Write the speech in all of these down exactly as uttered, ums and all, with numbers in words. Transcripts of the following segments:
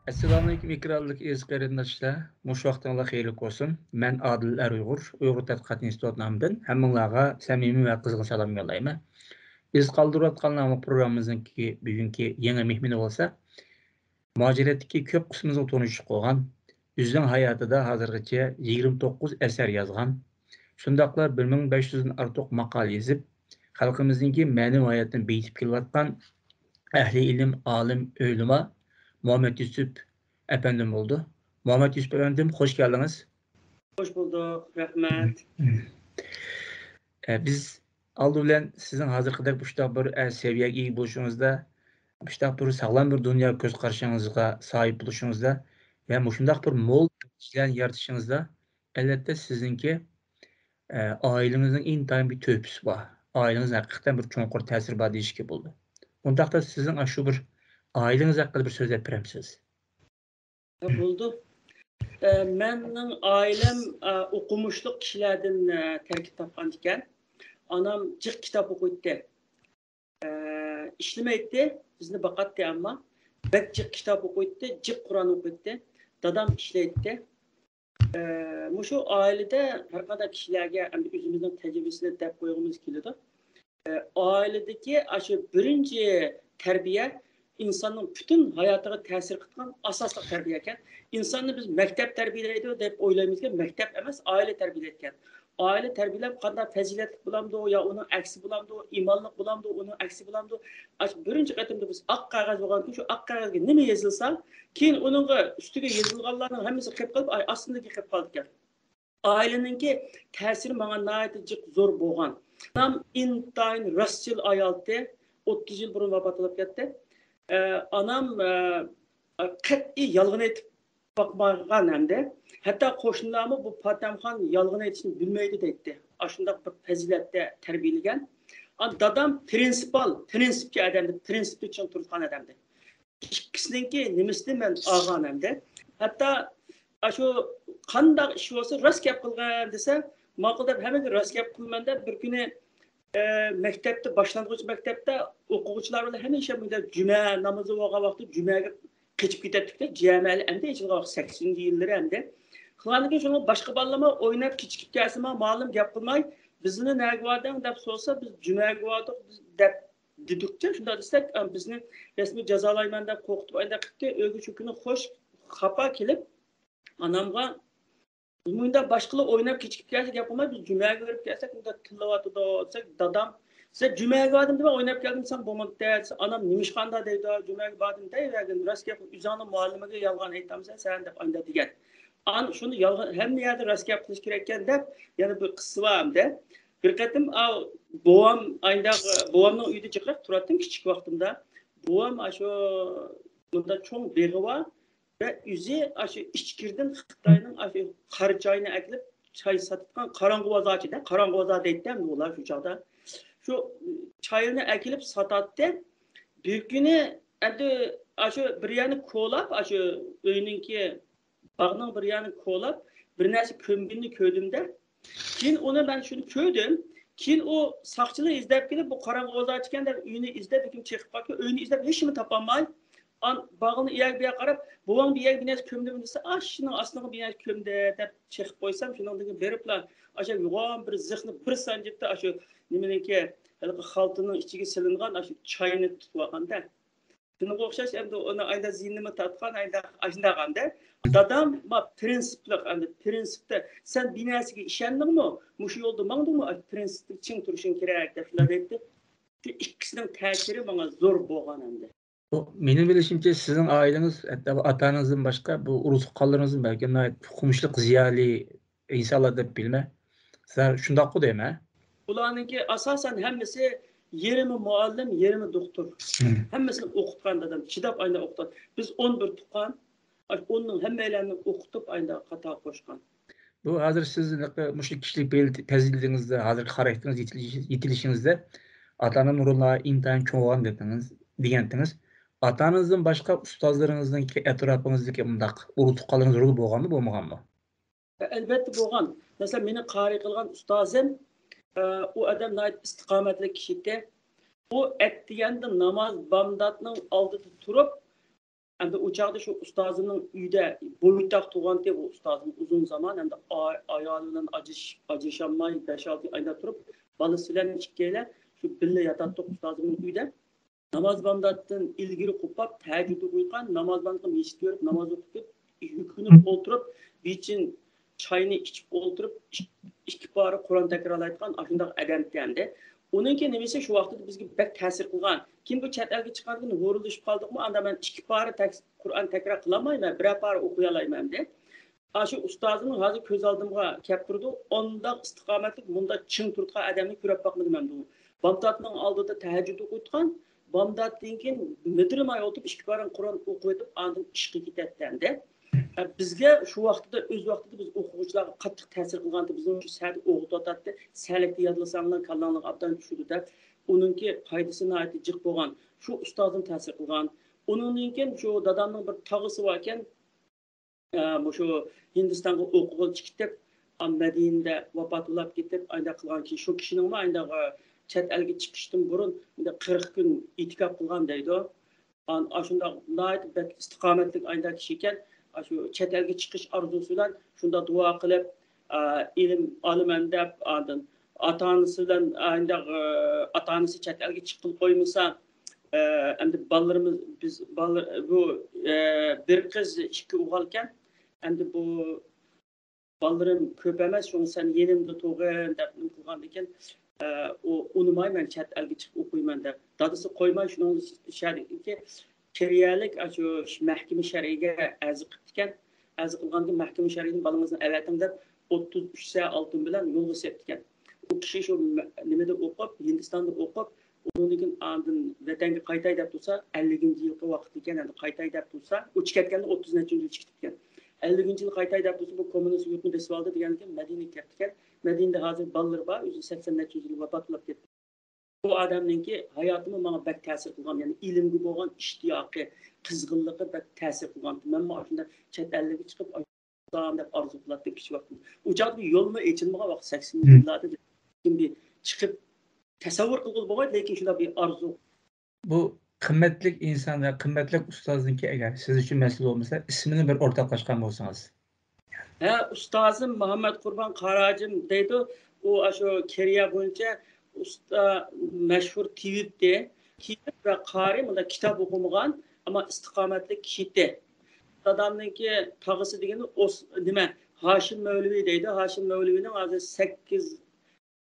ئەسسالامۇئەلەيكۇم، ئېكرانلىق ئەزىز قېرىنداشلار. مۇشۇ ۋاقتىڭلار خەيرلىك بولسۇن. مەن ئادىل ئەر ئۇيغۇر، ئۇيغۇر تەتقىقات ئىنستىتۇتى نامىدىن ھەممىڭلارغا سەمىمىي ۋە قىزغىن سالام يوللايمەن. ئىز قالدۇرۇۋاتقانلارمۇ پروگراممىمىزنىڭكى بۈگۈنكى يېڭى مېھمىنى بولسا، مۇھاجىرەتتىكى كۆپ قىسمىمىزغا تونۇش قوغان، ئۆزىنىڭ ھاياتىدا ھازىرغىچە يىگىرمە توققۇز ئەسەر يازغان، شۇنداقلا بىر مىڭ بەش يۈزدىن ئارتۇق ماقالە يېزىپ، خەلقىمىزنىڭكى مەنىۋى ھاياتىنى بېيىتىپ كېلىۋاتقان ئەھلى ئىلىم، ئالىم، ئۆلىما مۇھەممەد يۈسۈپ ئەپەندىم بولىدۇ. مۇھەممەد يۈسۈپ ئەپەندىم، خوش كەلدىڭىز. خوش بولدۇق، رەھمەت. ئە، بىز ئالدى بىلەن سىزنىڭ ھازىرقىدەك مۇشۇنداق بىر، ئە، سەۋىيەگە ئىگە بولۇشىڭىزدا، مۇشۇنداق بىر ساغلام بىر دۇنيا كۆز قارىشىڭىزغا ساھىب بولۇشىڭىزدا ۋە مۇشۇنداق بىر مول نەتىجىلەرنى يارىتىشىڭىزدا، ئەلۋەتتە، سىزنىڭكى، ئە، ئائىلىڭىزنىڭ ئىنتايىن بىر تۆھپىسى بار. ئائىلىڭىزنىڭ ھەقىقەتەن بىر چوڭقۇر تەسىرى بار دېيىشكە بولىدۇ. ئۇنداقتا سىزنىڭ ئاشۇ بىر ئائىلىڭىز ھەققىدە بىر سۆزلەپ بېرەمسىز؟ ھە، بولىدۇ. ئە، مەننىڭ ئائىلەم، ئە، ئوقۇمۇشلۇق كىشىلەردىن، ئە، تەركىب تاپقان ئىكەن. ئانام جىق كىتاب ئوقۇيتتى. ئە، ئىشلىمەيتتى، بىزنى باقاتتى ئەمما. بەك جىق كىتاب ئوقۇيتتى، جىق قۇرئان ئوقۇيتتى. دادام ئىشلەيتتى. ئە، مۇشۇ ئائىلىدە ھەر قانداق كىشىلەرگە ئەمدى ئۆزىمىزنىڭ تەجرىبىسىنى دەپ قويغۇمىز كېلىدۇ. ئە، ئائىلىدىكى ئاشۇ بىرىنچى تەربىيە ئىنساننىڭ پۈتۈن ھاياتىغا تەسىر قىلىدىغان ئاساسلىق تەربىيە ئىكەن. ئىنساننى بىز مەكتەپ تەربىيەلەيدۇ دەپ ئويلايمىزكەن، مەكتەپ ئەمەس، ئائىلە تەربىيەلەيدىكەن. ئائىلە تەربىيەلەپ قانداق پەزىلەتلىك بولامدۇ يا ئۇنىڭ ئەكسى بولامدۇ، ئىمانلىق بولامدۇ، ئۇنىڭ ئەكسى بولامدۇ؟ ئاشۇ بىرىنچى قېتىمدا بىز ئاق قەغەز بولغاندىكىن شۇ ئاق قەغەزگە نېمە يېزىلسا، كېيىن ئۇنىڭغا ئۈستىگە يېزىلغانلارنىڭ ھەممىسى قېلىپ قېلىپ، ئاي، ئاستىدىكى قېلىپ قالىدىكەن. ئائىلىنىڭكى تەسىرى ماڭا ناھايىتى جىق زور بولغان. ئانام ئىنتايىن راستچىل ئايالتى، ئوتتۇز يىل بۇرۇن ۋاپات بولۇپ كەتتى. ئە، ئانام، ئە، قەتئىي يالغان ئېيتىپ باقمىغان ئەمدى. ھەتتا قوشنىلارمۇ بۇ پاتەمخان يالغان ئېيتىشنى بىلمەيدۇ دەيتتى. ئاشۇنداق بىر پەزىلەتتە تەربىيەلىگەن. ئا، دادام پرىنسىپال، پرىنسىپچى ئادەمدى، پرىنسىپنى چىڭ تۇرغان ئادەمدى. ئىككىسىنىڭكى نېمىسىنى مەن ئالغان ئەمدى. ھەتتا ئاشۇ قانداق ئىش بولسا راست گەپ قىلغىن دېسە، ماقۇل دەپ ھەممىگە راست گەپ قىلىمەن دەپ، بىر كۈنى، ئە، مەكتەپتە، باشلانغۇچ مەكتەپتە ئوقۇغۇچىلار بىلەن ھەمىشە مۇنداق جۈمە نامىزى بولغان ۋاقىتتا جۈمەگە قېچىپ كېتەتتۇق-دە، جامەلى ئەمدى ئېچىلغان ۋاقىت سەكسىنىنچى يىللىرى ئەمدى. شۇنىڭدىن كېيىن شۇنىڭ باشقا بالىلارمۇ ئويناپ كېچىكىپ كەلسىمۇ، مۇئەللىم گەپ قىلماي، بىزنى نەگە باردىڭ دەپ سورىسا، بىز جۈمەگە باردۇق، بىز دەپ دېدۇقچە، شۇنداق دېسەك، ئە، بىزنى رەسمىي جازالايمەن دەپ قورقۇتۇپ ئانداق قىپتۇ. ئۆيگە شۇ كۈنى خوش، خاپا كېلىپ، ئانامغا، مۇنداق باشقىلار ئويناپ كېچىكىپ كەلسە گەپ قىلماي، بىز جۈمەگە بېرىپ كەلسەك، مۇنداق تىللاۋاتىدۇ دېسەك، دادام، سىلەر جۈمەگە باردىم دېمەي ئويناپ كەلدىم دېسەم بولمامدۇ دەيدۇ. ئانام نېمىشقا ئانداق دەيدۇ، جۈمەگە باردىم دەيۋەرگىن، راست گەپ، ئۆزۈڭنىڭ مۇئەللىمىگە يالغان ئېيتامسەن سەن دەپ ئانداق دېگەن. ئان شۇنى يالغان، ھەممە يەردە راست گەپ قىلىش كېرەككەن دەپ، يەنە بىر قىسسا بار ئەمدى. بىر قېتىم، ئاۋ، بوۋام ئاينداق، بوۋامنىڭ ئۆيىدە جىقراق تۇراتتىم كىچىك ۋاقتىمدا. بوۋام ئاشۇ مۇنداق چوڭ بېغى بار ۋە ئۆزى ئاشۇ ئىچكىرىدىن خىتاينىڭ ئاشۇ قارا چاينى ئەكېلىپ، چاي ساتىدىغان قاراڭغۇ بازارچىدا، قاراڭغۇ بازار دەيتتى ئەمدى ئۇلار شۇ چاغدا. شۇ چاينى ئەكېلىپ ساتاتتى. بىر كۈنى ئەمدى ئاشۇ بىر يەرنى كولاپ، ئاشۇ ئۆينىڭكى باغنىڭ بىر يېرىنى كولاپ، بىر نەرسە كۆمگىنىنى كۆردۈم-دە. كېيىن ئۇنى مەن شۇنى كۆردۈم. كېيىن ئۇ ساقچىلار ئىزدەپ كېلىپ، بۇ قاراڭغۇ بازارچى ئىكەن دەپ، ئۆيىنى ئىزدەپ، ھېكىم چېقىپ قاپتۇ. ئۆيىنى ئىزدەپ، ھېچنېمە تاپالماي، ئان باغنى ئۇ يەرگە بۇ يەرگە قاراپ، بوۋاڭ بۇ يەرگە بىر نەرسە كۆمدىمۇ دېسە، ئاشۇنىڭ ئاستىغا بىر نەرسە كۆمدى دەپ چېقىپ قويسام، شۇنىڭدىن كېيىن بېرىپلا، ئاشۇ يوغان بىر زىخنى بىر سانجىپتۇ، ئاشۇ نېمىنىڭكى، ھېلىقى خالتىنىڭ ئىچىگە سېلىنغان ئاشۇ چاينى تۇتۇۋالغان-دە. شۇنىڭغا ئوخشاش ئەمدى ئۇنى ئايدا زىيىنىمۇ تارتقان، ئايدا ئاشۇنداق ئەمدى. دادام ما پرىنسىپلىق، ئەمدى پرىنسىپتە، سەن بىر نەرسىگە ئىشەندىڭمۇ، مۇشۇ يولدا ماڭدىڭمۇ، پرىنسىپتە چىڭ تۇرۇشۇڭ كېرەك دەپ شۇنداق دەيتتى. شۇ ئىككىسىنىڭ تەسىرى ماڭا زور بولغان ئەمدى. بۇ، مېنىڭ بىلىشىمچە، سىزنىڭ ئائىلىڭىز، ھەتتا ئاتا-ئانىڭىزدىن باشقا، بۇ ئۇرۇق-تۇغقانلىرىڭىزمۇ بەلكىم ناھايىتى ئوقۇمۇشلۇق، زىيالىي ئىنسانلار دەپ بىلىمەن. سىلەر شۇنداققۇ دەيمەن. ئۇلارنىڭكى ئاساسەن ھەممىسى يېرىمى مۇئەللىم، يېرىمى دوختۇر. مم. ھەممىسىنى ئوقۇتقان دادام، چىداپ ئاينا ئوقۇتقان. بىز ئون بىر تۇغقان، ئاشۇ ئوننىڭ ھەممەيلەننى ئوقۇتۇپ ئاينا قاتارغا قوشقان. بۇ ھازىر سىز مۇشۇ كىشىلىك پەزىلىتىڭىزدە، ھازىرقى خاراكتېرىڭىز يېتىلىشىڭىزدە ئاتا-ئانىنىڭ رولى ئىنتايىن چوڭ بولغان دېدىڭىز، دېگەنتىڭىز. ئاتا-ئانىڭىزدىن باشقا ئۇستازلىرىڭىزنىڭكى، ئەتراپىڭىزدىكى مۇنداق ئۇرۇق-تۇغقانلىرىڭىز رولى بولغانمۇ، بولمىغانمۇ؟ ئەلۋەتتە بولغان. مەسىلەن، مېنىڭ قارىي قىلغان ئۇستازىم، ئە، ئۇ ئادەم ناھايىتى ئىستىقامەتلىك كىشى ئىدى. ئۇ ئەتىگەندە ناماز بامداتنىڭ ئالدىدا تۇرۇپ، ئەمدى ئۇ چاغدا شۇ ئۇستازىمنىڭ ئۆيىدە بويتاق تۇرغانتى، ئۇ ئۇستازىم ئۇزۇن زامان ئەمدى ئا-، ئايالى بىلەن ئاجرىشىپ، ئاجرىشالماي بەش-ئالتە ئايدا تۇرۇپ، بالىسى بىلەن ئىككىيلەن شۇ بىللە ياتاتتۇق ئۇستازىمنىڭ ئۆيىدە. ناماز بامداتتىن ئىلگىرى قوپاپ، تەھەججۇد ئوقۇيقان، ناماز بامداتقا مەسچىتكە بېرىپ، ناماز ئوقۇپ كېلىپ، يۈكۈنۈپ ئولتۇرۇپ، بىچىن چاينى ئىچىپ ئولتۇرۇپ، ئىك-، ئىككى پارە قۇرئان تەكرارلايدىغان ئاشۇنداق ئادەمتى ئەمدى. ئۇنىڭكى نېمىسى شۇ ۋاقىتتا بىزگە بەك تەسىر قىلغان. كېيىن بۇ چەت ئەلگە چىققاندىن كېيىن ھۇرۇنلىشىپ قالدۇقمۇ، ئاندا مەن ئىككى پارە تەك-، قۇرئان تەكرار قىلالمايمەن، بىرەر پارە ئوقۇيالايمەن ئەمدى. ئاشۇ ئۇستازىمنىڭ ھازىر كۆز ئالدىمغا كەپ تۇرىدۇ. ئۇنداق ئىستىقامەتلىك، مۇنداق چىڭ تۇرىدىغان ئادەمنى كۆرۈپ باقمىدىم ئەمدى. بامداتنىڭ ئالدىدا تەھەججۇد ئوقۇيدىغان، بامداتتىن كېيىن مىدىرلىماي ئولتۇرۇپ، ئىككى پارە قۇرئان ئوقۇۋېتىپ، ئاندىن ئىشقا كېتەتتى ئەمدى. ئە، بىزگە شۇ ۋاقتىدا، ئۆز ۋاقتىدا بىز ئوقۇغۇچىلارغا قاتتىق تەسىر قىلغانتى، بىزنىڭ شۇ سەدە ئوغۇتۇۋاتاتتى، سەلەكتە يادلىساڭلار كاللاڭلارغا ئابدان چۈشىدۇ دەپ، ئۇنىڭكى پايدىسى ناھايىتى جىق بولغان. شۇ ئۇستازىم تەسىر قىلغان. ئۇنىڭدىن كېيىن شۇ دادامنىڭ بىر تاغىسى باركەن، ئە، مۇشۇ ھىندىستانغا ئوقۇغىلى چىقىپ، ئا، مەدىنىدە ۋاپات بولاپ كېتىپ، ئانداق قىلغان كىشى، شۇ كىشىنىڭمۇ ئانداق، ئە، چەت ئەلگە چىقىشتىن بۇرۇن مۇنداق قىرىق كۈن ئېتىكاپ قىلغان دەيدۇ. ئان-، ئاشۇنداق ناھايىتى بەك ئىستىقامەتلىك ئانداق كىشى ئىكەن. ئاشۇ چەت ئەلگە چىقىش ئارزۇسى بىلەن شۇنداق دۇئا قىلىپ، ئە، ئىلىم ئالىمەن دەپ، ئاندىن ئاتا-ئانىسى بىلەن، ئانداق، ئە، ئاتا-ئانىسى چەت ئەلگە چىققىلى قويمىسا، ئە، ئەمدى بالىلىرىمىز، بىز بالىلار، بۇ، ئە، بىر قىز، ئىككى ئوغۇلكەن. ئەمدى بۇ بالىلىرىم كۆپ ئەمەس، شۇڭا سەن يېنىمدا تۇرغىن دەپ نېمە قىلغاندىكىن، ئە، ئۇ ئۇنىماي مەن چەت ئەلگە چىقىپ ئوقۇيمەن دەپ. دادىسى قويماي، شۇنىڭ شەرتىكى كېرىيەلىك ئاشۇ مەھكىمە شەرئىگە ئەرز قىپتىكەن. ئەرز قىلغاندىكىن مەھكىمە شەرئىدىن بالىڭىزنى ئەۋەتىڭ دەپ، ئوتتۇز ئۈچ سەي ئالتۇن بىلەن يولغا سېپتىكەن. ئۇ كىشى شۇ مە-، نېمىدە ئوقۇپ، ھىندىستاندا ئوقۇپ، ئۇنىڭدىن كېيىن ئاندىن ۋەتەنگە قايتاي دەپ تۇرسا، ئەللىكىنچى يىلقى ۋاقىت ئىكەن، ئەمدى قايتاي دەپ تۇرسا، ئۇ چىقىپ كەتكەندە ئوتتۇز نەچچىنچى يىل چىقىپ كەتكەن. ئەللىكىنچى يىلى قايتاي دەپ تۇرسا، بۇ كوممۇنىست يۇرتنى بېسىۋالدى دېگەندىكىن مەدىنىگە كەپتىكەن. مەدىنىدە ھازىر بالىلىرى بار، ئۆزى سەكسەن نەچچىنچى يىلى ۋاپات بولۇپ كەتتى. بۇ ئادەمنىڭكى ھاياتىمۇ ماڭا بەك تەسىر قىلغان، يەنى ئىلىمگە بولغان ئىشتىياقى، قىزغىنلىقى بەك تەسىر قىلغان. مەنمۇ ئاشۇنداق چەت ئەللەرگە چىقىپ، ئاشۇنداق دەپ ئارزۇ قىلاتتىم كىچىك ۋاقتىمدا. ئۇ چاغدا بىر يولمۇ ئېچىلمىغان ۋاقىت، سەكسىنىنچى يىللاردا بىر چىقىپ تەسەۋۋۇر قىلغىلى بولمايدۇ، لېكىن شۇنداق بىر ئارزۇ. بۇ قىممەتلىك ئىنسان ۋە قىممەتلىك ئۇستازنىڭكى، ئەگەر سىز ئۈچۈن مەسىلە بولمىسا، ئىسمىنى بىر ئورتاقلاشقان بولسىڭىز. ھە، ئۇستازىم مۇھەممەد قۇربان قاراجىم دەيدۇ. ئۇ ئاشۇ كېرىيە بويىچە ئۇستا، مەشھۇر تېۋىپتى. تېۋىپ ۋە قارىي، مۇنداق كىتاب ئوقۇمىغان، ئەمما ئىستىقامەتلىك كىشىتى. دادامنىڭكى تاغىسى دېگىنى ئوس-، نېمە، ھاشىم مەۋلىۋى دەيدۇ. ھاشىم مەۋلىۋىنىڭ ھازىر سەككىز،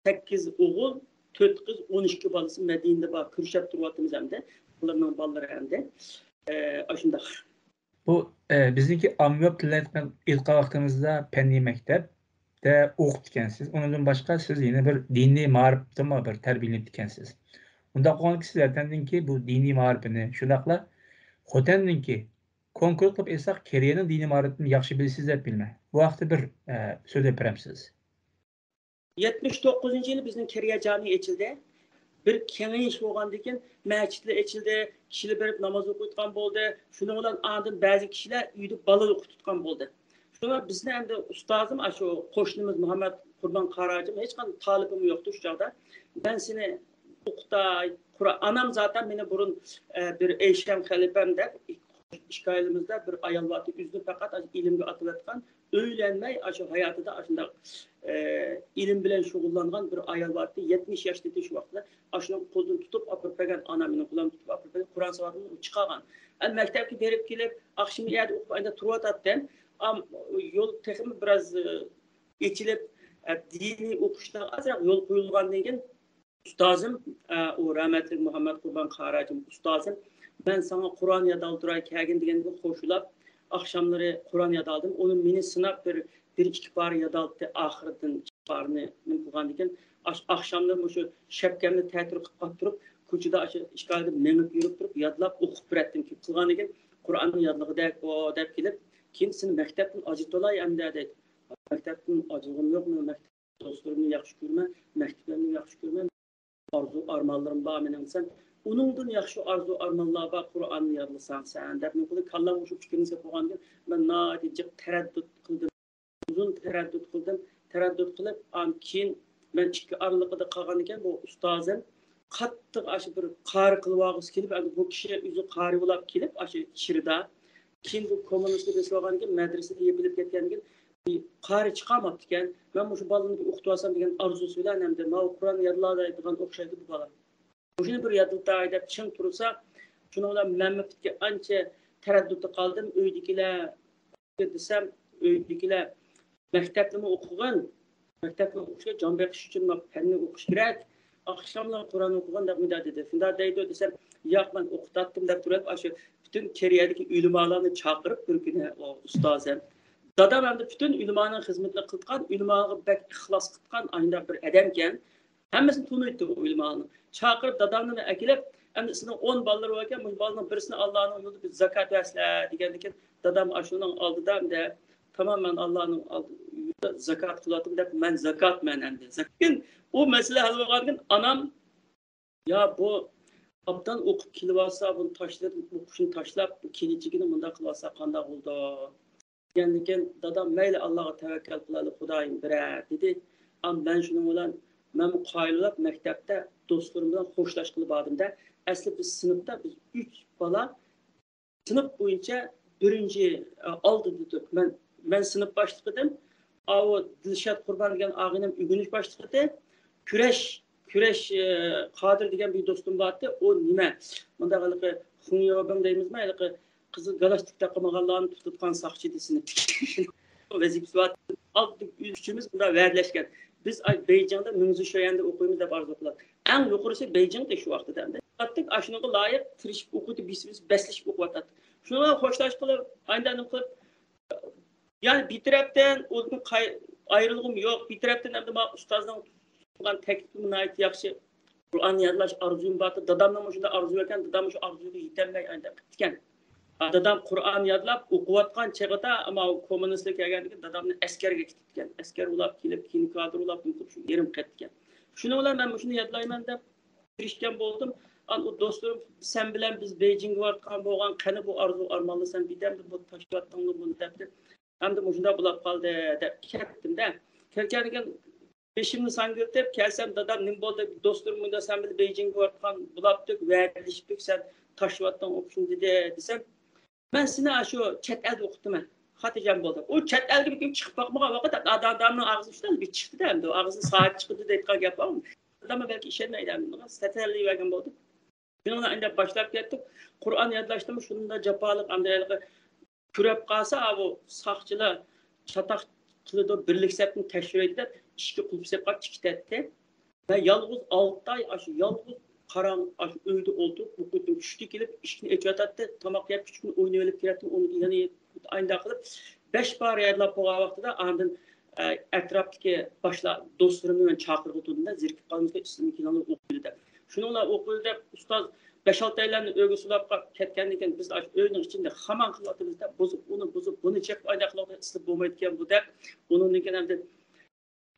سەككىز ئوغۇل، تۆت قىز، ئون ئىككى بالىسى مەدىنىدە بار. كۆرۈشۈپ تۇرۇۋاتىمىز ئەمدى. بالىلىرىنىڭ بالىلىرى ئەمدى. ئە، ئاشۇنداق. بۇ، ئە، بىزنىڭكى ئاممىباب تىللايدىغان ئېيتقان ۋاقتىمىزدا پەننىي مەكتەپتە ئوقۇپتىكەنسىز. ئۇنىڭدىن باشقا سىز يەنە بىر دىنىي مائارىپتىنمۇ بىر تەربىيەلىنىپتىكەنسىز. ئۇنداق بولغاندىكىن سىز ۋەتەندىنكى بۇ دىنىي مائارىپىنى، شۇنداقلا خوتەندىنكى، كونكرېت قىلىپ ئېيتساق، كېرىيەنىڭ دىنىي مائارىپىنى ياخشى بىلىسىز دەپ بىلىمەن. بۇ ھەقتە بىر، ئە، سۆزلەپ بېرەمسىز؟ يەتمىش توققۇزىنچى يىلى بىزنىڭ كېرىيە جامى ئېچىلدى. بىر كېڭىيىش بولغاندىن كېيىن مەسچىتلەر ئېچىلدى، كىشىلەر بېرىپ ناماز ئوقۇيدىغان بولدى. شۇنىڭ بىلەن ئاندىن بەزى كىشىلەر ئۆيدە بالا ئوقۇتۇۋاتقان بولدى. شۇڭا بىزنى ئەمدى ئۇستازىم، ئاشۇ قوشنىمىز مۇھەممەد قۇربان قاراجىم، ھېچقانداق تالىپىمۇ يوقتى شۇ چاغدا. مەن سېنى ئوقۇتاي، قۇرئان، ئانام زاتەن مېنى بۇرۇن، ئە، بىر ئەيشەم خەلىپەم دەپ، ئىككى ئائىلىمىزدە بىر ئايال بارتى، ئۆزىنى پەقەت ئاشۇ ئىلىمگە ئاتىۋەتكەن، ئۆيلەنمەي، ئاشۇ ھاياتىدا ئاشۇنداق، ئە، ئىلىم بىلەن شۇغۇللانغان بىر ئايال بارتى، يەتمىش ياشتىدى شۇ ۋاقىتتا. ئاشۇنىڭ قولىدىن تۇتۇپ ئاپىرىپ بەرگەن، ئانام مېنىڭ قولۇمدىن تۇتۇپ ئاپىرىپ بەرگەن، قۇرئان ساۋاتىنى ئۇ چىقارغان. ئەمما مەكتەپكە بېرىپ كېلىپ، ئاخشىمى يەردە ئوقۇپ، ئايدا تۇرۇۋاتاتتىم. ئام-، يول تېخىمۇ بىراز، ئە، ئېچىلىپ، ئە، دىنىي ئوقۇشلارغا ئازراق يول قويۇلغاندىن كېيىن، ئۇستازىم، ئە، ئۇ رەھمەتلىك مۇھەممەد قۇربان قاراجىم ئۇستازىم، مەن ساڭا قۇرئان يادالدۇراي كەلگىن دېگەندىن خوشلاپ، ئاخشاملىرى قۇرئان يادالدىم. ئۇنى مېنى سىناپ بىر، بىر ئىككى پارە يادالتتى. ئاخىرىدىن ئىككى پارىنى نېمە قىلغاندىكىن، ئاش-، ئاخشاملىرى مۇشۇ شەپكەمنى تەتۈر قىلىپ قاتتۇرۇپ، كوچىدا ئاشۇ ئىشىك ئالدىدا مېڭىپ يۈرۈپ تۇرۇپ يادلاپ ئوقۇپ بېرەتتىم. كېيىن قىلغاندىكىن قۇرئاننى يادلىغۇدەك، ئو، دەپ كېلىپ، كېيىن سېنى مەكتەپتىن ئاجرىتىۋالاي ئەمدى دەيدۇ. مەكتەپتىن ئاجرىغۇم يوق، مەن مەكتەپ دوستلىرىمنى ياخشى كۆرىمەن، مەكتىپىمنى ياخشى كۆرىمەن. ئارزۇ-ئارمانلىرىم بار مېنىڭ دېسەم، ئۇنىڭدىن ياخشى ئارزۇ-ئارمانلار بار، قۇرئاننى يادلىساڭ سەن، دەپ مېنىڭ كاللامغا شۇ پىكىرنى سېلىپ قويغاندىن، مەن ناھايىتى جىق تەرەددۇت قىلدىم. ئۇزۇن تەرەددۇت قىلدىم. تەرەددۇت قىلىپ، ئان كېيىن مەن ئىككى ئارىلىقىدا قالغاندىكىن، بۇ ئۇستازىم قاتتىق ئاشۇ بىر قارى قىلىۋالغۇسى كېلىپ، ئەمدى بۇ كىشى ئۆزى قارى بولاپ كېلىپ، ئاشۇ چىرىدا كېيىن بۇ كوممۇنىستلار بېسىۋالغاندىن كېيىن، مەدرىسىدە يېپىلىپ كەتكەندىن كېيىن، بىر قارى چىقالماپتىكەن. مەن مۇشۇ بالىنى بىر ئوقۇتۇۋالسام دېگەن ئارزۇسى بىلەن ھەمدە ماۋۇ قۇرئان يادلايدىغان ئوخشايدۇ بۇ بالا. مۇشۇنى بىر يادلىتاي دەپ چىڭ تۇرسا، شۇنىڭ بىلەن مەنمۇ ئانچە تەرەددۇتتا قالدىم. ئۆيدىكىلەر دېسەم، ئۆيدىكىلەر مەكتەپنىمۇ ئوقۇغىن، مەكتەپنى ئوقۇشقا جان بېقىش ئۈچۈن مانا پەننى ئوقۇش كېرەك، ئاخشاملار قۇرئان ئوقۇغىن دەپ مۇنداق دېدى. شۇنداق دەيدۇ دېسەم، ياق، مەن ئوقۇتاتتىم دەپ تۇرۇپ، ئاشۇ پۈتۈن كېرىيەدىكى ئۆلىمالارنى چاقىرىپ بىر كۈنى، ئۇ ئۇستازىم، دادام ئەمدى پۈتۈن ئۆلىمانىڭ خىزمىتىنى قىلىدىغان، ئۆلىماغا بەك ئىخلاس قىلغان ئانداق بىر ئادەمكەن. ھەممىسىنى تونۇيتتى ئۇ ئۆلىمانىڭ. چاقىرىپ دادامنى ئەكېلىپ، ئەمدى سېنىڭ ئون بالىلىرى باركەن، مۇشۇ بالىنىڭ بىرسىنى ئاللانىڭ يولىدا بىر زاكات بەرسىلە دېگەندىكىن، دادام ئاشۇنىڭ ئالدىدا ئەمدى تامام مەن ئاللانىڭ ئالدىدا زاكات قىلىۋاتىمەن دەپ، مەن زاكاتمەن ئەمدى. لېكىن ئۇ مەسىلە ھەل بولغاندىن كېيىن ئانام، يا بۇ ئابدان ئوقۇپ كېلىۋالسا، بۇنى تاشلىدىپ، ئوقۇشنى تاشلاپ، بۇ كېلىچىكىنى مۇنداق قىلىۋالسا قانداق بولىدۇ؟ دېگەندىكىن، دادام مەيلى ئاللاغا تەۋەككەل قىلايلى، خۇدايىم بېرەر دېدى. ئەمما مەن شۇنىڭ بىلەن، مەنمۇ قايىل بولاپ مەكتەپتە دوستلىرىم بىلەن خوشلاشقىلى باردىم-دە، ئەسلى بىز سىنىپتا، بىز ئۈچ بالا سىنىپ بويىچە بىرىنچى، ئالدىدا تۇردۇق. مەن، مەن سىنىپ باشلىقى ئىدىم. ئاۋۇ دىلشات قۇربان دېگەن ئاغىنەم ئۆگىنىش باشلىقى ئىدى. كۈرەش، كۈرەش، ئە، قادىر دېگەن بىر دوستۇم بار ئىدى. ئۇ نېمە؟ مۇنداق ھېلىقى خۇڭياۋبېڭ دەيمىزمۇ؟ ھېلىقى قىزىل گالستۇك تاقىمىغانلارنى تۇتۇۋاتقان ساقچى دېسىنى ۋەزىپىسى بار. ئالدى ئۈچىمىز مۇنداق ۋەدىلەشكەن. بىز ئاي بېيجىڭدا مىڭزىشۆيەندە ئوقۇيمىز دەپ ئارزۇ قىلاتتۇق. ئەڭ يۇقىرىسى بېيجىڭدا شۇ ۋاقىتتا. ئاشۇنىڭغا لايىق تىرىشىپ ئوقۇيدۇ، بىسىمىز بەسلىشىپ ئوقۇۋاتاتتۇق. شۇنىڭغا خوشلاشقىلى، ئايندانىم قىلىپ، يەنى بىر تەرەپتىن ئۇنىڭ قاي-، ئايرىلغۇم يوق، بىر تەرەپتىن ئەمدى ما ئۇستازنىڭ قىلغان تەكلىپىمۇ ناھايىتى ياخشى. قۇرئان يادلاش ئارزۇيۇم بار ئىدى. دادامنىڭ مۇشۇنداق ئارزۇيى ئىكەن، دادام مۇشۇ ئارزۇيغا يېتەلمەي ئاينداق قىپتىكەن. دادام قۇرئان يادلاپ ئوقۇۋاتقان چېغىدا، ئەمما كوممۇنىستلار كەلگەندىن كېيىن دادامنى ئەسكەرگە كېتىپتىكەن. ئەسكەر بولاپ كېلىپ، كېيىن كادىر بولاپ، شۇ يېرىم قېتىپتىكەن. شۇنىڭ بىلەن مەن مۇشۇنى يادلايمەن دەپ تىرىشكەن بولدۇم. ئان ئۇ دوستلىرىم، سەن بىلەن بىز بېيجىڭغا بارىدىغان بولغان، قېنى بۇ ئارزۇ ئارماننى سەن بىردەمدە بۇ تاشلىۋەتتىڭمۇ بۇنى دەپتۇ. ئەمدى مۇشۇنداق بولاپ قالدى دەپ كەتتىم-دە. كەلگەندىن كېيىن بېشىمنى ساڭگىلىتىپ كەلسەم، دادام نېمە بولدى؟ دوستلىرىم مۇنداق سەن بىلەن بېيجىڭغا بارىدىغان بولاپتۇق، ۋەدىلىشىپتۇق، سەن تاشلىۋەتتىڭ ئوقۇشنى دېدى دېسەم، مەن سېنى ئاشۇ چەت ئەلدە ئوقۇتتۇم، خاتىرجەم بول دەپ. ئۇ چەت ئەلگە بىر كۈن چىقىپ باقمىغان ۋاقىت، ئادا-، دادامنىڭ ئاغزى ئۈستىدە بىر چىقتى-دە، ئەمدى ئاغزىنى ساھەت چىقىدۇ دەيدىغان گەپ بارمۇ؟ دادام بەلكى ئىشەنمەيدۇ، ئەمدى سەتەرلىۋەرگەن بولدى. شۇنىڭ بىلەن ئەمدى باشلاپ كەتتۇق. قۇرئان يادلاشنىمۇ شۇنداق جاپالىق، ئەمدى ھېلىقى كۆرۈپ قالسا، ئاۋۇ ساقچىلار چاتاق قىلىدۇ، بىرلىك سەپنى تەكشۈرەيلى دەپ ئىشىككە قۇلۇپ سېلىپ قاچىپ كېتەتتى. مەن يالغۇز ئالتە ئاي ئاشۇ يالغۇز قاراڭغۇ ئاشۇ ئۆيدە ئولتۇرۇپ ئوقۇيتتۇم. چۈشتە كېلىپ ئىشىكنى ئېچىۋاتاتتى، تاماق يەپ كىچىككىنە ئوينىۋېلىپ كېلەتتىم. ئۇنى يەنە ئاينداق قىلىپ بەش پارە يادلاپ بولغان ۋاقتىدا ئاندىن، ئە، ئەتراپتىكى باشلار دوستلىرىمنى مەن چاقىرغىلى تۇردۇم-دە، زېرىكىپ قالمىسا ئىسمىنى كېلىڭلار ئوقۇيلى دەپ. شۇنىڭلار ئوقۇيلى دەپ ئۇستاز بەش-ئالتەيلەننى ئۆيگە سولاپ قا-، كەتكەندىن كېيىن، بىز ئاشۇ ئۆينىڭ ئىچىدە خامان قىلىۋاتىمىز دەپ، بۇزۇپ، ئۇنى بۇزۇپ، بۇنى چېقىپ، ئانداق قىلىۋاتىمىز، ئىسسىپ بولمايدىكەن بۇ دەپ. ئۇنىڭدىن كېيىن ئەمدى،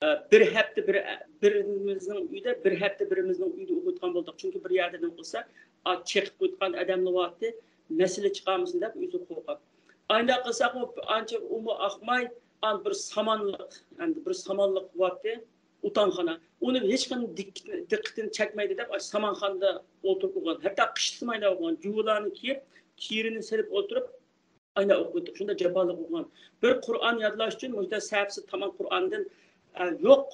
ئە، بىر ھەپتە بىر، بىرىمىزنىڭ ئۆيىدە، بىر ھەپتە بىرىمىزنىڭ ئۆيىدە ئوقۇيدىغان بولدۇق. چۈنكى بىر يەردە نېمە قىلسا، ئا، چېقىپ قويىدىغان ئادەملەر بارتى، مەسىلە چىقارمىسۇن دەپ ئۆزى قورقۇپ. ئانداق قىلساقمۇ ئانچە ئۇمۇ ئاقماي، ئان بىر سامانلىق، ئەمدى بىر سامانلىق بارتى. ئۇتانخانا. ئۇنى ھېچقانداق دىق-، دىققىتىنى چەكمەيدۇ دەپ، ئاشۇ سامانخانىدا ئولتۇرۇپ ئوقۇغان. ھەتتا قىشلىسىمۇ ئاينا ئوقۇغان. جۇۋىلارنى كىيىپ، كىرىنى سېلىپ ئولتۇرۇپ، ئاينا ئوقۇيتتۇق. شۇنداق جاپالىق ئوقۇغان. بىر قۇرئان يادلاش ئۈچۈن مۇشۇنداق سەپىسى تامام قۇرئاندىن، ئە، يوق.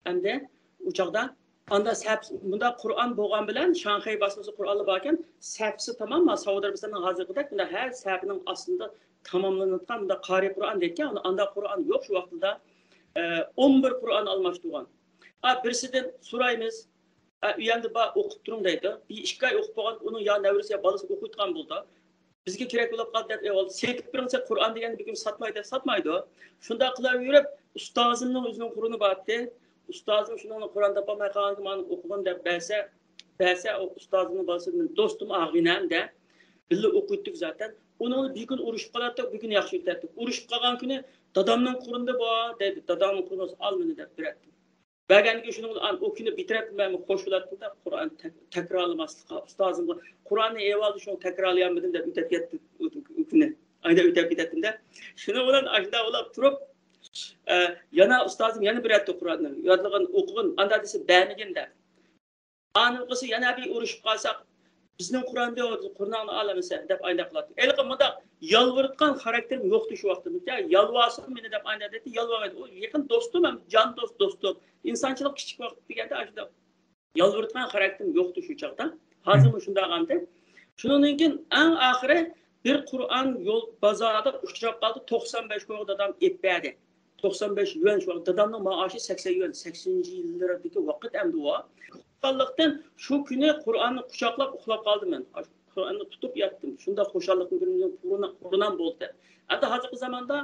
ئەمدى ئۇ چاغدا ئاندا سەپىسى، مۇنداق قۇرئان بولغان بىلەن شاڭخەي باسمىسى قۇرئانلا باركەن، سەپىسى تامام، ما ساۋۇدى ئەرەبىستاننىڭ ھازىرقىدەك مۇنداق ھەر سەپىنىڭ ئاستىدا تاماملىنىۋاتقان مۇنداق قارىي قۇرئان دەيدىكەن، ئاندا قۇرئان يوق شۇ ۋاقتىدا. ئە، ئون بىر قۇرئان ئالماشتۇرغان. ئا، بىرسىدىن سورايمىز، ئا، ئۆيەمدە بار، ئوقۇپ تۇرۇڭ دەيدۇ. بىر ئىككى ئاي ئوقۇپ بولغان، ئۇنىڭ يا نەۋرىسى يا بالىسى ئوقۇيدىغان بولىدۇ. بىزگە كېرەك بولۇپ قالدى دەپ ئېلىۋالدى. سېتىپ بېرىڭ، سەن قۇرئان دېگەننى بىر كۈن ساتمايدۇ دەپ ساتمايدۇ. شۇنداق قىلىۋېرىپ، ئۇستازىمنىڭ ئۆزىنىڭ قۇرئىنى بارتى. ئۇستازىم شۇنىڭ قۇرئان تاپالماي قالغانكىن، مانا ئوقۇغىن دەپ بەرسە، بەرسە، ئۇ ئۇستازىمنىڭ بالىسى مېنىڭ دوستۇم ئاغىنەم دە. بىللە ئوقۇيتتۇق زاتەن. ئۇنىڭ بىر كۈنى ئۇرۇشۇپ قالاتتۇق، بىر كۈنى ياخشى ئۆتەتتۇق. ئۇرۇشۇپ قالغان كۈنى دادامنىڭ قۇرئىنىدا بار دەيدۇ. دادامنىڭ قۇرئىنى بولسا ئال مېنى دەپ بېرەتتىم. بەرگەندىن كېيىن شۇنىڭ بىلەن ئۇ كۈنى بىر تەرەپ مەنمۇ خوش بولاتتىم-دە، قۇرئان تەك-، تەكرارلىماسلىققا، ئۇستازىمغا قۇرئاننى ئېلىۋالدى، شۇنى تەكرارلىيالمىدىم دەپ ئۆتەپ كەتتىم ئۇ، ئۇ كۈنى. ئايدا ئۆتەپ كېتەتتىم-دە. شۇنىڭ بىلەن ئاشۇنداق بولاپ تۇرۇپ، ئە، يەنە ئۇستازىم يەنە بېرەتتى قۇرئاننى. يادلىغىن، ئوقۇغىن، ئاندا دېسە بەرمىگىن دەپ. ئانىڭغىسى يەنە بىر ئۇرۇشۇپ قالساق، بىزنىڭ قۇرئان دەۋاتىدۇ، قۇرئاننى ئالىمىسەن دەپ ئاينداق قىلاتتى. ھېلىقى مۇنداق يالۋۇرۇتقان خاراكتېرىم يوقتى شۇ ۋاقىتتا. يا يالۋارسۇن مېنى دەپ ئاينداق دەيتتى، يالۋارمايدۇ. ئۇ يېقىن دوستۇم ھەم جان دوست دوستۇم. ئىنسانچىلىق كىچىك ۋاقىت دېگەندە ئاشۇنداق يالۋۇرۇتقان خاراكتېرىم يوقتى شۇ چاغدا. ھازىرمۇ شۇنداق ئەمدى. شۇنىڭدىن كېيىن ئەڭ ئاخىرى بىر قۇرئان يول بازاردا ئۇچراپ قالدى. توقسان بەش كويغا دادام ئېلىپ بەردى. توقسان بەش يۈەن شۇ ۋاقىت. دادامنىڭ مائاشى سەكسەن يۈەن. سەكسىنىنچى يىللىرىدىكى ۋاقىت ئەمدى ئۇ. خۇشاللىقتىن شۇ كۈنى قۇرئاننى قۇچاقلاپ ئۇخلاپ قالدىم مەن. قۇرئاننى تۇتۇپ ياتتىم. شۇنداق خۇشاللىقتىن كۈنۈم قۇرۇنام بولدى. ئەمدى ھازىرقى زاماندا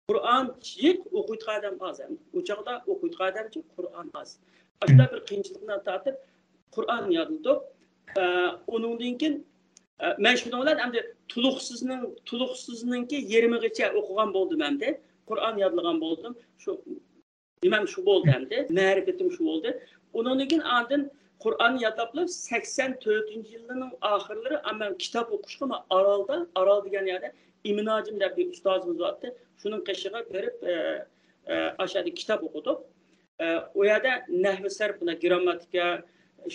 قۇرئان جىق ئوقۇيدىغان ئادەم ئاز ئەمدى. ئۇ چاغدا ئوقۇيدىغان ئادەمچۇ قۇرئان ئاز. ئاشۇنداق بىر قىيىنچىلىقنى تارتىپ قۇرئان يادلىدۇق. ئە، ئۇنىڭدىن كېيىن، ئە، مەن شۇنىڭ بىلەن ئەمدى تولۇقسىزنىڭ، تولۇقسىزنىڭكى يېرىمىغىچە ئوقۇغان بولدۇم ئەمدى. قۇرئان يادلىغان بولدۇم. شۇ نېمەم شۇ بولدى ئەمدى. مەرىپىتىم شۇ بولدى. ئۇنىڭدىن كېيىن ئاندىن قۇرئان يادلاپلا سەكسەن تۆتىنچى يىلنىڭ ئاخىرلىرى مەن كىتاب ئوقۇشقا مانا ئارالدا، ئارال دېگەن يەردە ئىمىن ھاجىم دەپ بىر ئۇستازىمىز بارتتى. شۇنىڭ قېشىغا بېرىپ، ئە، ئە، ئاشۇ يەردە كىتاب ئوقۇدۇق. ئە، ئۇ يەردە نەھۋى سەرپ، مانا گىرامماتىكا،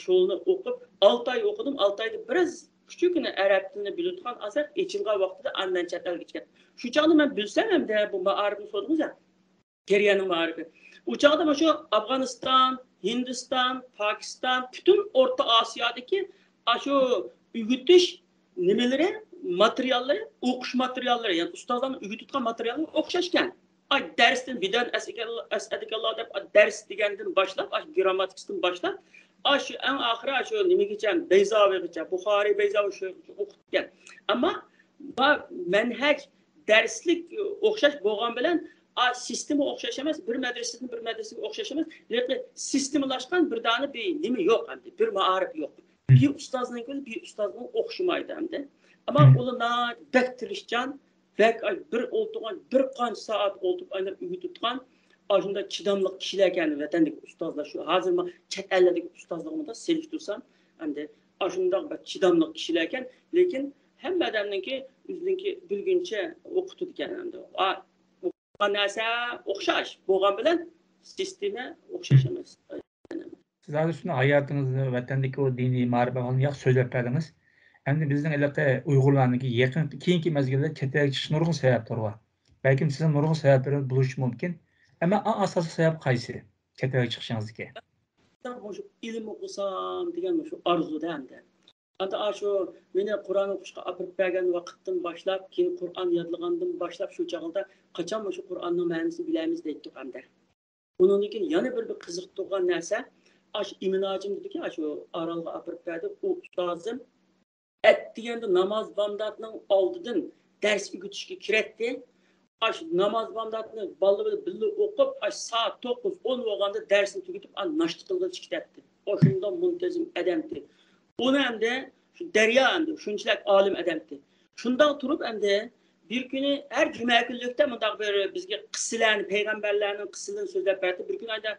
شۇلارنى ئوقۇپ، ئالتە ئاي ئوقۇدۇم. ئالتە ئايدا بىراز كىچىككىنە ئەرەب تىلىنى بىلىۋاتقان ئازراق ئېچىلغان ۋاقتىدا ئاندىن چەت ئەلگە چىقتىم. شۇ چاغدا مەن بىلسەم ئەمدى بۇ مائارىپنى سورىدىڭىز يا. كېرىيەنىڭ مائارىپى. ئۇ چاغدا مۇشۇ ئافغانىستان، ھىندىستان، پاكىستان، پۈتۈن ئورتا ئاسىيادىكى ئاشۇ ئۆگىتىش نېمىلىرى، ماتېرىياللىرى، ئوقۇش ماتېرىياللىرى، يەنى ئۇستازلارنىڭ ئۆگىتىۋاتقان ماتېرىياللىرى ئوخشاشكەن. ئاي، دەرستىن بىدەن ئەسئەدىكاللا دەپ، دەرس دېگەندىن باشلاپ، ئاشۇ گىرامماتىكىسىدىن باشلاپ، ئاشۇ ئەڭ ئاخىرى ئاشۇ نېمىگىچە، بەيزاۋىغىچە، بۇخارىي، بەيزاۋى شۇ ئوقۇتكەن. ئەمما بۇ مەنھەج، دەرسلىك ئوخشاش بولغان بىلەن، ئا، سىستېما ئوخشاش ئەمەس، بىر مەدرىسىدىن بىر مەدرىسىگە ئوخشاش ئەمەس، لېكىن سىستېمىلاشقان بىر دانە بىر نېمە يوق ئەمدى، بىر مائارىپ يوق. بىر ئۇستازنىڭكى بىلەن بىر ئۇستازنىڭ ئوخشىمايدۇ ئەمدى. ئەمما ئۇلار ناھايىتى بەك تىرىشچان، بەك، ئاي، بىر ئولتۇرغان، بىر قانچە سائەت ئولتۇرۇپ ئايلاپ ئۆگىتىدىغان، ئاشۇنداق چىداملىق كىشىلەركەن ۋەتەندىكى ئۇستازلار. شۇ ھازىر ما-، چەت ئەللەردىكى ئۇستازلىرىمىز سېلىشتۇرسام، ئەمدى ئاشۇنداق بىر چىداملىق كىشىلەركەن، لېكىن ھەممە ئادەمنىڭكى ئۆزىنىڭكى بىلگۈنچە ئوقۇتىدىكەن ئەمدى. ئا، ئوقۇغان نەرسە ئوخشاش بولغان بىلەن سىستېما ئوخشاش ئەمەس. سىز ھازىر شۇنى ھاياتىڭىزنى، ۋەتەندىكى ئۇ دىنىي مائارىپ ئەھۋالىنى ياخشى سۆزلەپ بەردىڭىز. ئەمدى بىزنىڭ ھېلىقى ئۇيغۇرلارنىڭكى يېقىن، كېيىنكى مەزگىلدە چەت ئەلگە چىقىش نۇرغۇن سەۋەبلىرى بار. بەلكىم سىزنىڭ نۇرغۇن سەۋەبلىرى بولۇشى مۇمكىن. ئەمما ئەڭ ئاساسلىق سەۋەب قايسى؟ چەت ئەلگە چىقىشىڭىزدىكى؟ مۇشۇ ئىلىم ئوقۇسام دېگەن مۇشۇ ئارزۇدا ئەمدى. ئەمدى ئاشۇ مېنى قۇرئان ئوقۇشقا ئاپىرىپ بەرگەن ۋاقىتتىن باشلاپ، كېيىن قۇرئان يادلىغاندىن باشلاپ شۇ چاغدا قاچان مۇشۇ قۇرئاننىڭ مەنىسىنى بىلەمىز دەيتتۇق ئەمدى. ئۇنىڭدىن كېيىن يەنە بىر، بىر قىزىقتۇرغان نەرسە، ئاشۇ ئىمىن ھاجىم دېدىكى، ئاشۇ ئارالغا ئاپىرىپ بەردى. ئۇ ئۇستازىم ئەتىگەندە ناماز بامداتنىڭ ئالدىدىن دەرس ئۆگىتىشكە كىرەتتى. ئاشۇ ناماز بامداتنى بالىلار بىلەن بىللە ئوقۇپ، ئاشۇ سائەت توققۇز، ئون بولغاندا دەرسنى تۈگىتىپ، ئاندىن ناشتا قىلغىلى چىقىپ كېتەتتى. ئاشۇنداق مۇنتەزىم ئادەمتى. ئۇنى ئەمدى شۇ دەريا ئەمدى شۇنچىلىك ئالىم ئادەمتى. شۇنداق تۇرۇپ ئەمدى بىر كۈنى ھەر جۈمە كۈنلۈكتە مۇنداق بىر بىزگە قىسسىلەرنى، پەيغەمبەرلەرنىڭ قىسسىلىرىنى سۆزلەپ بەردى. بىر كۈنى ئايدا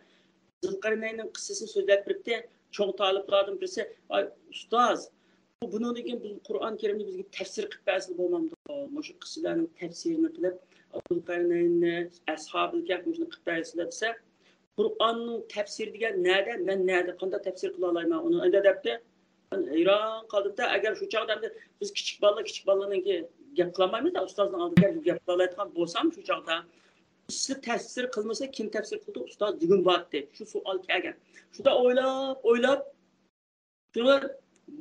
زۇلقەرنەيننىڭ قىسسىسىنى سۆزلەپ بېرىپتۇ. چوڭ تالىپلاردىن بىرسى، ئاي ئۇستاز، بۇ، بۇنىڭدىن كېيىن بىز قۇرئان كەرىمنى بىزگە تەپسىر قىلىپ بەرسىلە بولمامدۇ؟ مۇشۇ قىسسىلەرنىڭ تەپسىرىنى قىلىپ، زۇلقەرنەيننى، ئەسھابىل كەھف مۇشۇنى قىلىپ بەرسىلە دېسە، قۇرئاننىڭ تەپسىرى دېگەن نەدە؟ مەن نەدە؟ قانداق تەپسىر قىلالايمەن ئۇنى؟ ئەندە دەپتۇ. مەن ھەيران قالدىمدا، ئەگەر شۇ چاغدا ئەمدى بىز كىچىك بالىلار، كىچىك بالىلارنىڭكى گەپ قىلالمايمىز-دە، ئۇستازنىڭ ئالدىدا گەپ، گەپ قىلالايدىغان بولسام شۇ چاغدا، سىز تەپسىر قىلمىسا، كىم تەپسىر قىلىدۇ ئۇستاز دېگۈم بارتتى. شۇ سوئال كەلگەن. شۇنداق ئويلاپ، ئويلاپ، شۇڭا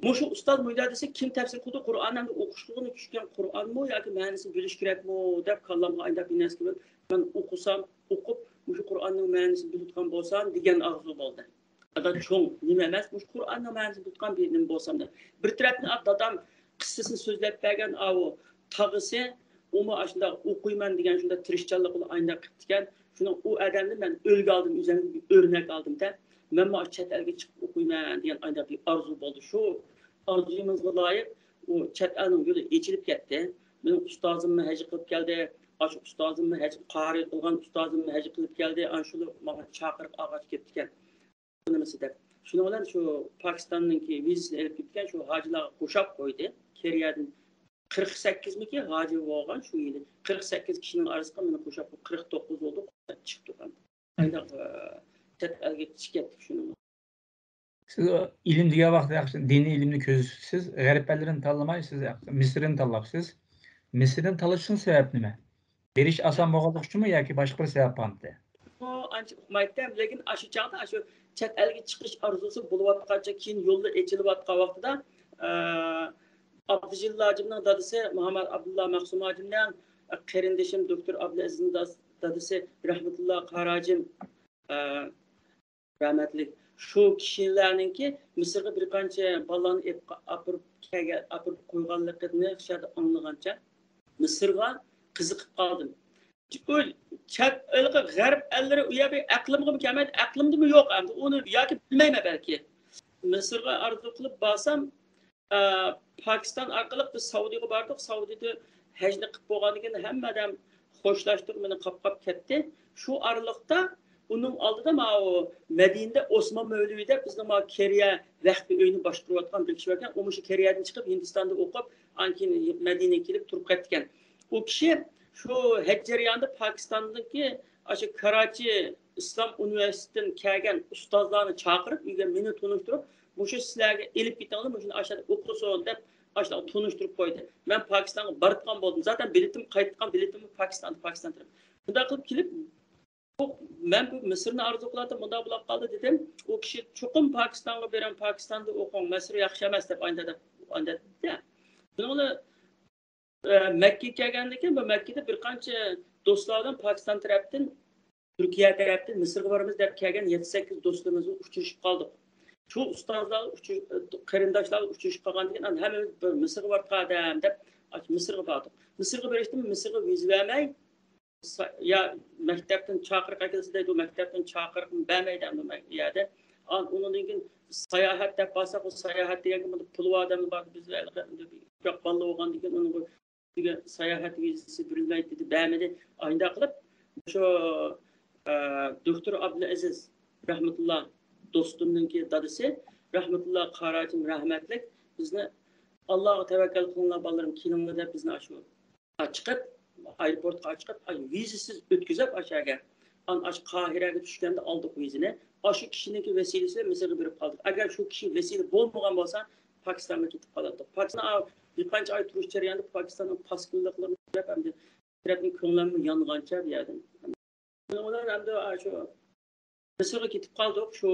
مۇشۇ ئۇستاز مۇنداق دېسە، كىم تەپسىر قىلىدۇ؟ قۇرئان ئەمدى ئوقۇشلۇقىنى چۈشكەن قۇرئانمۇ ياكى مەنىسىنى بىلىش كېرەكمۇ دەپ كاللامغا ئاينداق بىر نەرسە كېلىپ، مەن ئوقۇسام، ئوقۇپ، مۇشۇ قۇرئاننىڭ مەنىسىنى بىلىدىغان بولسام دېگەن ئارزۇ بولدى. ئادا چوڭ نېمە ئەمەس، مۇشۇ قۇرئاننىڭ مەنىسىنى بىلىدىغان بىر نېمە بولسام دەپ. بىر تەرەپتىن ئا، دادام قىسسىسىنى سۆزلەپ بەرگەن ئاۋۇ تاغىسى، ئۇمۇ ئاشۇنداق ئوقۇيمەن دېگەن شۇنداق تىرىشچانلىق بىلەن ئاينداق قىپتىكەن. شۇنىڭ ئۇ ئادەمدىن مەن ئۈلگە ئالدىم، ئۆزۈمگە بىر ئۆرنەك ئالدىمدە، مەنمۇ ئاشۇ چەت ئەلگە چىقىپ ئوقۇيمەن دېگەن ئاينداق بىر ئارزۇ بولدى. شۇ ئارزۇيىمىزغا لايىق ئۇ چەت ئەلنىڭ يولى ئېچىلىپ كەتتى. مېنىڭ ئۇستازىممۇ ھەج قىلىپ كەلدى، ئاشۇ ئۇستازىممۇ ھەج، قارىي قىلغان ئۇستازىممۇ ھەج قىلىپ كەلدى. ئاشۇلار ماڭا چاقىرىق ئالغاچ كەپتىكەن. نېمىسى دەپ. شۇنىڭ بىلەن شۇ پاكىستاننىڭكى ۋىزىسىنى ئېلىپ كېتىكەن، شۇ ھاجىلارغا قوشاپ قويدى. كېرىيەدىن قىرىق سەككىزمىكى ھاجى بولغان شۇ يىلى. قىرىق سەككىز كىشىنىڭ ئارىسىغا مېنى قوشاپ قويۇپ، قىرىق توققۇز بولدۇق، چىقتۇق ئەمدى. شۇنداق، ئە، چەت ئەلگە چىقىپ كەتتۇق شۇنىڭ. سىز ئىلىم دېگەن ۋاقىتتا دىنىي ئىلىمنى كۆزىتىسىز، غەرب ئەللىرىنى تاللىماي، سىز مىسىرنى تاللاپسىز. مىسىرنى تاللىشىنىڭ سەۋەبى نېمە؟ بېرىش ئاسان بولغانلىقى ئۈچۈنمۇ ياكى باشقا بىر سەۋەب بارمىدى؟ ئۇ ئانچە ئۇقمايتتى، لېكىن ئاشۇ چاغدا ئاشۇ چەت ئەلگە چىقىش ئارزۇسى بولۇۋاتقانچە، كېيىن يوللار ئېچىلىۋاتقان ۋاقتىدا، ئە، ئابدۇجېلىل ھاجىمنىڭ دادىسى مۇھەممەد ئابدۇللا مەخسۇم ھاجىمنىڭ، قېرىندىشىم دوكتور ئابدۇلئەزىزنىڭ داس-، دادىسى رەھمەتۇللا قارى ھاجىم، ئە، رەھمەتلىك، شۇ كىشىلەرنىڭكى مىسىرغا بىر قانچە بالىلارنى ئېپ-، ئاپىرىپ كەلگەن، ئاپىرىپ قويغانلىقىنى شۇ يەردە ئاڭلىغانچە مىسىرغا قىزىقىپ قالدىم. ئۇ چەت ئەلگە، غەرب ئەللىرى، ئۇ يەردە ئەقلىمگىمۇ كەلمەيدۇ، ئەقلىمدىمۇ يوق ئەمدى ئۇنى ياكى بىلمەيمەن بەلكى. مىسىرغا ئارزۇ قىلىپ بارسام، ئە، پاكىستان ئارقىلىق بىز سەئۇدىغا باردۇق. سەئۇدىدا ھەجنى قىلىپ بولغاندىن كېيىن ھەممە ئادەم خوشلاشتۇق، مېنى قاپقاپ كەتتى. شۇ ئارىلىقتا ئۇنىڭ ئالدىدا ماۋۇ مەدىنىدە ئوسمان مەۋلىۋى دەپ بىزنىڭ ماۋۇ كېرىيە ۋەخپى ئۆيىنى باشقۇرۇۋاتقان بىر كىشى باركەن. ئۇ مۇشۇ كېرىيەدىن چىقىپ ھىندىستاندا ئوقۇپ، ئاندىن كېيىن مەدىنىگە كېلىپ تۇرۇپ قەتتىكەن. ئۇ كىشى شۇ ھەج جەريانىدا پاكىستاندىكى ئاشۇ كاراچى ئىسلام ئۇنىۋېرسىتېتىدىن كەلگەن ئۇستازلارنى چاقىرىپ، ئۆيگە مېنى تونۇشتۇرۇپ، مۇشۇ سىلەرگە ئېلىپ كېتىڭلار، مۇشۇنى ئاشۇ يەردە ئوقۇسۇن دەپ ئاشۇنداق تونۇشتۇرۇپ قويدى. مەن پاكىستانغا بارىدىغان بولدۇم. زاتەن بېلىتىم، قايتىدىغان بېلىتىم پاكىستاندا، پاكىستان تەرەپ. شۇنداق قىلىپ كېلىپ، بۇ، مەن بۇ مىسىرنى ئارزۇ قىلاتتىم، مۇنداق بولۇپ قالدى دېدىم. ئۇ كىشى چوقۇم پاكىستانغا بېرىڭ، پاكىستاندا ئوقۇڭ، مىسىر ياخشى ئەمەس دەپ ئانداق دەپ، ئانداق دېدى. شۇنىڭ بىلەن، ئە، مەككىگە كەلگەندىن كېيىن، بۇ مەككىدە بىر قانچە دوستلار بىلەن پاكىستان تەرەپتىن، تۈركىيە تەرەپتىن مىسىرغا بارىمىز دەپ كەلگەن يەتتە سەككىز دوستلىرىمىز بىلەن ئۇچرىشىپ قالدۇق. شۇ ئۇستازلار، ئۇچر-، قېرىنداشلار بىلەن ئۇچرىشىپ قالغاندىن كېيىن، ئاندىن ھەممىمىز بىر مىسىرغا بارىدىغان ئادەم دەپ، مىسىرغا باردۇق. مىسىرغا بېرىشتىن مىسىرغا ۋىزا بەرمەي، سا-، يا مەكتەپتىن چاقىرىق ئەكەلسە دەيدۇ، مەكتەپتىن چاقىرىقنى بەرمەيدۇ ئەمدى مە-، يەردە. ئان-، ئۇنىڭدىن كېيىن ساياھەت دەپ بارساق، ئۇ ساياھەت دېگەنگە بۇندا پۇل بار ئادەملەر بار، بىز ھېلىقى ئۇششاق بالىلار بولغاندىن كېيىن ئۇنىڭغا ساياھەت ۋىزىسى بېرىلمەيدۇ دېدى، بەرمىدى. ئانداق قىلىپ شۇ، ئە، دوكتور ئابدۇلئەزىز رەھمەتۇللا دوستۇمنىڭكى دادىسى رەھمەتۇللا قارى ھاجىم رەھمەتلىك بىزنى، ئاللاغا تەۋەككەل قىلىڭلار بالىلىرىم، كېلىڭلار دەپ بىزنى ئاشۇ چىقىپ، ئايروپورتقا چىقىپ، ئاي، ۋىزىسىز ئۆتكۈزۈپ ئاشۇ يەرگە. ئان-، ئاشۇ قاھىرەگە چۈشكەندە ئالدۇق ۋىزىنى. ئاشۇ كىشىنىڭكى ۋەسىلىسى بىلەن مىسىرغا بېرىپ قالدۇق. ئەگەر شۇ كىشى ۋەسىلە بولمىغان بولسا، پاكىستانغا كېتىپ قالاتتۇق. پاكىستان، بىر قانچە ئاي تۇرۇش جەريانىدا پاكىستاننىڭ پاسكىنلىقلىرىنى كۆرۈپ، ئەمدى تەرەپنىڭ كۆڭلۈممۇ يانغانچە بۇ يەردىن. شۇنىڭ بىلەن ئەمدى شۇ مىسىرغا كېتىپ قالدۇق. شۇ،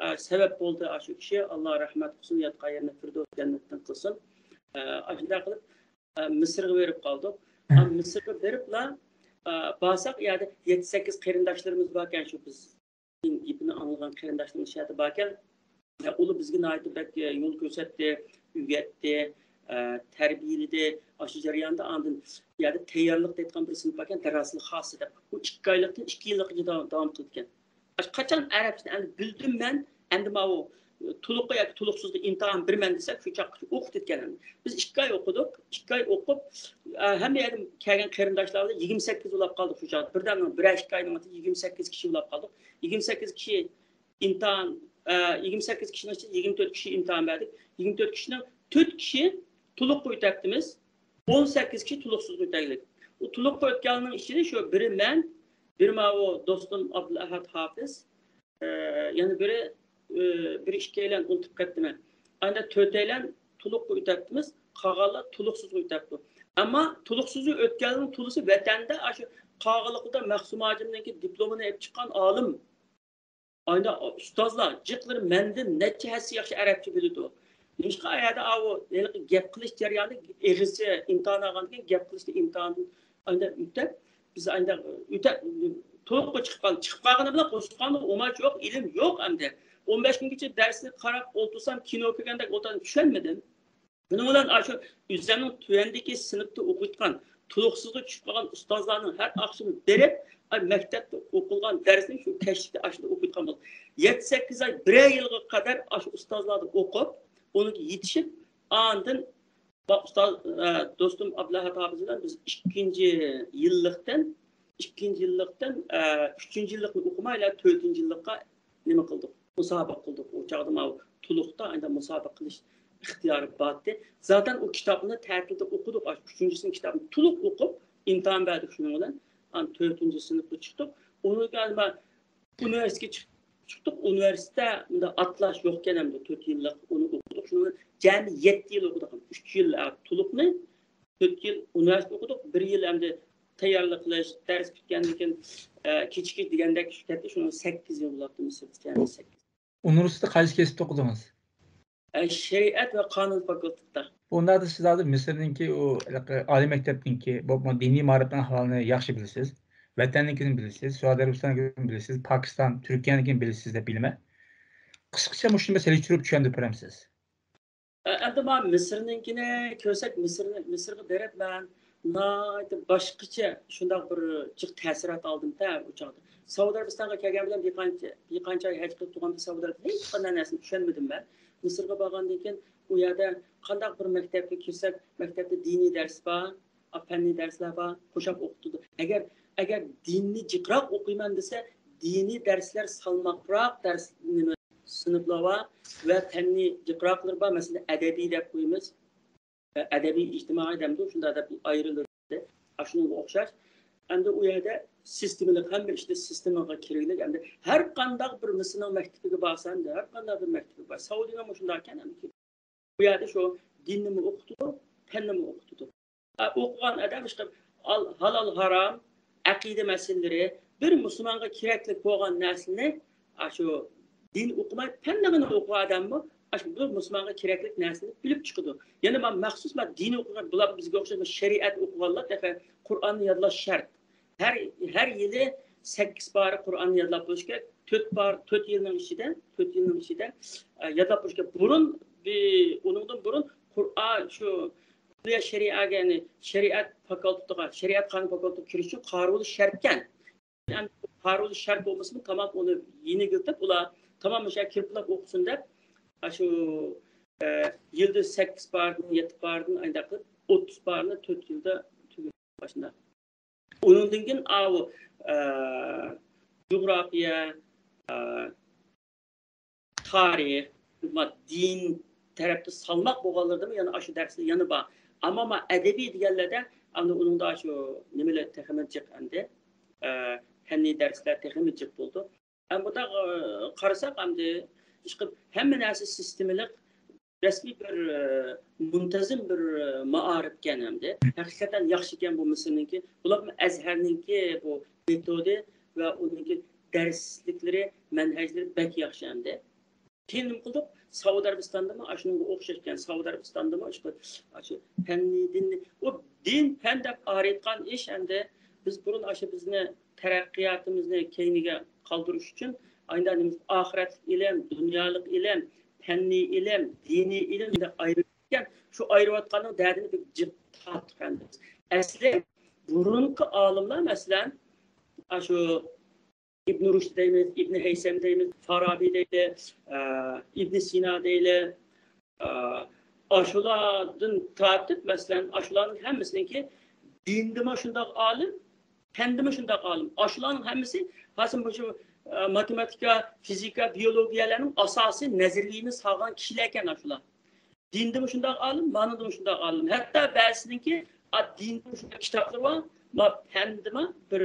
ئە، سەۋەب بولدى، ئاشۇ كىشى، ئاللا رەھمەت قىلسۇن، ياتقان يېرىنى فىردەۋس جەننەتتىن قىلسۇن. ئە، ئاشۇنداق قىلىپ، ئە، مىسىرغا بېرىپ قالدۇق. ئا، مىسىرغا بېرىپلا، ئە، بارساق، ئۇ يەردە يەتتە سەككىز قېرىنداشلىرىمىز باركەن، شۇ بىز گېپىنى ئاڭلىغان قېرىنداشلىرىمىز شۇ يەردە باركەن. ئە، ئۇلار بىزگە ناھايىتى بەك، ئە، يول كۆرسەتتى، ئۆگەتتى، ئە، تەربىيەلىدى. ئاشۇ جەرياندا ئاندىن ئۇ يەردە تەييارلىق دەيدىغان بىر سىنىپ باركەن، دەرسىل خاسى دەپ. ئۇ ئىككى ئايلىقتىن ئىككى يىللىققىچە داۋام، داۋام قىلىدىكەن. قاچان ئەرەبچىنى ئەمدى بىلدىم مەن، ئەمدى ماۋۇ تولۇققا ياكى تولۇقسىزغا ئىمتىھان بېرىمەن دېسەك، شۇ چاغقىچە ئوقۇتىدىكەن ئەمدى. بىز ئىككى ئاي ئوقۇدۇق، ئىككى ئاي ئوقۇپ، ئە، ھەممە يەردىن كەلگەن قېرىنداشلار بىلەن يىگىرمە سەككىز بولاپ قالدۇق شۇ چاغدا. بىردەمنىڭ بىرەر ئىككى ئاينىڭ ئىچىدە يىگىرمە سەككىز كىشى بولاپ قالدۇق. يىگىرمە سەككىز كىشى ئىمتىھان، ئە، يىگىرمە سەككىز كىشىنىڭ ئىچىدە يىگىرمە تۆت كىشى ئىمتىھان بەردۇق. يىگىرمە تۆت كىشىنىڭ تۆت كىشى تولۇققا ئۆتەپتىمىز. ئون سەككىز كىشى تولۇقسىزغا ئۆتەيلىك. ئۇ تولۇققا ئۆتكەننىڭ ئىچىدە شۇ بىرى مەن، بىرى ماۋۇ دوستۇم ئابدۇلئەھەد ھاپىز، ئە، يەنە بىرى، ئە، بىر ئىككىيلەن ئۇنتۇپ كەتتىمەن. ئاندىن تۆتەيلەن تولۇققا ئۆتەپتىمىز، قالغانلار تولۇقسىزغا ئۆتەپتۇ. ئەمما تولۇقسىزغا ئۆتكەننىڭ تولىسى ۋەتەندە ئاشۇ قاغىلىقىدا مەخسۇم ھاجىمنىڭكى دىپلومىنى ئېلىپ چىققان ئالىم. ئايدا ئۇستازلار جىقلىرى مەندىن نەچچە ھەسسە ياخشى ئەرەبچە بىلىدۇ. نېمىشقا ئايادا ئاۋۇ ھېلىقى گەپ قىلىش جەريانىدا ئېغىزچە ئىمتىھان ئالغاندىن كېيىن گەپ قىلىشتا ئىمتىھاندىن ئايدا ئۆتەپ، بىز ئايدا ئۆتە، تولۇققا چىقىپ قالدى. چىقىپ قالغىنى بىلەن قوشقاندا ئۇماچ يوق، ئىلىم يوق ئەمدى. ئون بەش كۈنگىچە دەرسنى قاراپ ئولتۇرسام، كىنو كۆرگەندەك ئولتۇردۇم، چۈشەنمىدىم. شۇنىڭ بىلەن ئاشۇ ئۆزۈمنىڭ تۆۋەندىكى سىنىپتا ئوقۇيدىغان، تولۇقسىزغا چۈشۈپ قالغان ئۇستازلارنىڭ ھەر ئاخشىمى بېرىپ، ئاي، مەكتەپتە ئوقۇلغان دەرسنى شۇ كەچلىكتە ئاشۇنداق ئوقۇيدىغان بولدۇم. يەتتە سەككىز ئاي، بىرەر يىلغا قەدەر ئاشۇ ئۇستازلاردا ئوقۇپ، ئۇنىڭغا يېتىشىپ، ئاندىن با-، ئۇستاز، ئە، دوستۇم ئابدۇلئەھەد ھاپىز بىلەن بىز ئىككىنچى يىللىقتىن، ئىككىنچى يىللىقتىن، ئە، ئۈچىنچى يىللىقنى ئوقۇمايلا، تۆتىنچى يىللىققا نېمە قىلدۇق؟ مۇسابىقە قىلدۇق. ئۇ چاغدا ماۋۇ تولۇقتا ئايدا مۇسابىقە قىلىش ئىختىيارى بارتى. زاتەن ئۇ كىتابنى تەتىلدە ئوقۇدۇق. ئاشۇ ئۈچىنچى سىنىپ كىتابنى تولۇق ئوقۇپ، ئىمتىھان بەردۇق شۇنىڭ بىلەن. ئان تۆتىنچى سىنىپقا چىقتۇق. ئۇنىڭ كېيىن مەن ئۇنىۋېرسىتېتكە چىق-، چىقتۇق ئۇنىۋېرسىتېتتا، بۇنداق ئاتلاش يوقكەن ئەمدى، تۆت يىللىق ئۇنى ئوقۇدۇق. شۇنى جەمئىي يەتتە يىل ئوقۇدۇق. ئۈچ يىل، ئە، تولۇقنى، تۆت يىل ئۇنىۋېرسىتېتتا ئوقۇدۇق، بىر يىل ئەمدى تەييارلىق قىلىش، دەرس پۈتكەندىن كېيىن، ئە، كېچىكىش دېگەندەك كەتتى. شۇنىڭ سەككىز يىل بولاتتى مىسىردا، جەمئىي سەككىز. ئۇنىۋېرسىتېتتا قايسى كەسىپتە ئوقۇدىڭىز؟ ئە، شەرىئەت ۋە قانۇن فاكۇلتېتىدا. بۇنداقتا سىز ھازىر مىسىرنىڭكى ئۇ ھېلىقى ئالىي مەكتەپنىڭكى، بولۇپمۇ دىنىي مائارىپنىڭ ئەھۋالىنى ياخشى بىلىسىز. ۋەتەننىڭكىنى بىلىسىز، سەئۇدى ئەرەبىستاننىڭكىنى بىلىسىز، پاكىستان، تۈركىيەنىڭكىنى بىلىسىز دەپ بىلىمەن. قىسقىچە مۇشۇنى بىر سېلىشتۇرۇپ چۈشەندۈرۈپ بېرەمسىز؟ ئە، ئەمدى مانا مىسىرنىڭكىنى كۆرسەك، مىسىرنى، مىسىرغا بېرىپ مەن ناھايىتى باشقىچە شۇنداق بىر جىق تەسىرات ئالدىم-دە ئۇ چاغدا. سەئۇدى ئەرەبىستانغا كەلگەن بىلەن بىر قانچە، بىر قانچە ئاي ھەج قىلىپ تۇرغاندا سەئۇدى ئەرەبىستاندا ھېچقانداق نەرسىنى چۈشەنمىدىم مەن. مىسىرغا بارغاندىن كېيىن ئۇ يەردە قانداق بىر مەكتەپكە كىرسەك، مەكتەپتە دىنىي دەرس بار، پەننىي دەرسلەر بار، قوشاپ ئوقۇتىدۇ. ئەگەر، ئەگەر دىننى جىقراق ئوقۇيمەن دېسە، دىنىي دەرسلەر سالماقراق دەرس، نېمە، سىنىپلار بار ۋە پەننى جىقراقلىرى بار، مەسىلەن، ئەدەبىي دەپ قويىمىز. ئەدەبىي ئىجتىمائىي دەمدۇ، شۇنداق دەپ ئايرىلىدۇ. ئاشۇنىڭغا ئوخشاش. ئەمدى ئۇ يەردە سىستېمىلىق، ھەممە ئىشتا سىستېمىغا كىرگۈلۈك. ئەمدى ھەر قانداق بىر مىسىرنىڭ مەكتىپىگە بارسا، ئەمدى ھەر قانداق بىر مەكتىپىگە بار. سەئۇدىنىڭمۇ شۇنداق ئىكەن. ئەمدى بۇ يەردە شۇ دىننىمۇ ئوقۇتىدۇ، پەننىمۇ ئوقۇتىدۇ. ئوقۇغان ئادەم ئىشقىلىپ، ھالال، ھارام، ئەقىدە مەسىلىلىرى، بىر مۇسۇلمانغا كېرەكلىك بولغان نەرسىنى، ئاشۇ دىن ئوقۇماي، پەننىڭىنى ئوقۇغان ئادەممۇ ئاشۇ بىر مۇسۇلمانغا كېرەكلىك نەرسىنى بىلىپ چىقىدۇ. يەنە مەن مەخسۇس مەن دىن ئوقۇغان، بۇلار بىزگە ئوخشاش شەرىئەت ئوقۇغانلار تېخى قۇرئاننى يادلاش شەرت. ھەر، ھەر يىلى سەككىز پارە قۇرئاننى يادلاپ بولۇش كېرەك. تۆت پار-، تۆت يىلنىڭ ئىچىدە، تۆت يىلنىڭ ئىچىدە، ئە، يادلاپ بولۇش كېرەك. بۇرۇن، بى-، ئۇنىڭدىن بۇرۇن قۇرئان، شۇ كۈللىيە شەرىئەگە، يەنى شەرىئەت فاكۇلتېتىغا، شەرىئەت قانۇن فاكۇلتېتىغا كىرىش ئۈچۈن قارىۋېلىش شەرتكەن. ئەمدى قارىۋېلىش شەرت بولمىسىمۇ، تامام ئۇنى يېنىگلىتىپ، ئۇلار تامام مۇشۇ يەرگە كىرىپلا ئوقۇسۇن دەپ، ئاشۇ، ئە، يىلدا سەككىز پارىدىن، يەتتە پارىدىن ئانداق قىلىپ، ئوتتۇز پارىنى تۆت يىلدا تۈگىتىپ باشلىدى. ئۇنىڭدىن كېيىن ئاۋۇ، ئە، جۇغراپىيە، ئە، تارىخ، ما-، دىن تەرەپتە سالماق بولغانلىرىدىمۇ يەنە ئاشۇ دەرسلەر يەنە بار. ئەمما ما ئەدەبىي دېگەنلەردە ئەمدى ئۇنىڭدا ئاشۇ نېمىلەر تېخىمۇ جىق ئەمدى، ئە، پەننىي دەرسلەر تېخىمۇ جىق بولىدۇ. ئەمما بۇنداق، ئە، قارىساق ئەمدى ئىشقىلىپ ھەممە نەرسە سىستېمىلىق، رەسمىي بىر، ئە، مۇنتەزىم بىر، ئە، مائارىپكەن ئەمدى. ھەقىقەتەن ياخشىكەن بۇ مىسىرنىڭكى. بولۇپمۇ ئەزھەرنىڭكى بۇ مېتودى ۋە ئۇنىڭكى دەرسلىكلىرى، مەنھەجلىرى بەك ياخشى ئەمدى. كېيىن نېمە قىلدۇق؟ سەئۇدى ئەرەبىستاندىمۇ ئاشۇنىڭغا ئوخشاشكەن. سەئۇدى ئەرەبىستاندىمۇ ئاشۇ، ئاشۇ پەننى، دىننى، ئۇ دىن، پەن دەپ ئايرىۋەتكەن ئىش ئەمدى بىز بۇرۇن ئاشۇ بىزنى تەرەققىياتىمىزنى كەينىگە قالدۇرۇش ئۈچۈن ئايدا نېمە ئاخىرەتلىك ئىلىم، دۇنيالىق ئىلىم، پەننىي ئىلىم، دىنىي ئىلىم دەپ ئايرىۋەتكەن. شۇ ئايرىۋەتكەننىڭ دەردىنى بىر جىق تارتتۇق ئەمدى. ئەسلى بۇرۇنقى ئالىملار، مەسىلەن، ئاشۇ ئىبن رۇشد دەيمىز، ئىبن ھەيسەم دەيمىز، فارابى دەيلى، ئە، ئىبن سىنا دەيلى، ئە، ئاشۇلاردىن تارتىپ، مەسىلەن، ئاشۇلارنىڭ ھەممىسىنىڭكى دىندىمۇ شۇنداق ئالىم، پەندىمۇ شۇنداق ئالىم. ئاشۇلارنىڭ ھەممىسى ھازىر مۇشۇ، ئە، ماتېماتىكا، فىزىكا، بىيولوگىيەلەرنىڭ ئاساسىي نەزەرىيىنى سالغان كىشىلەركەن ئاشۇلار. دىندىمۇ شۇنداق ئالىم، مانىدىمۇ شۇنداق ئالىم. ھەتتا بەزىسىنىڭكى، ئا، دىندىمۇ شۇنداق كىتابلىرى بار، ما پەندىمۇ بىر،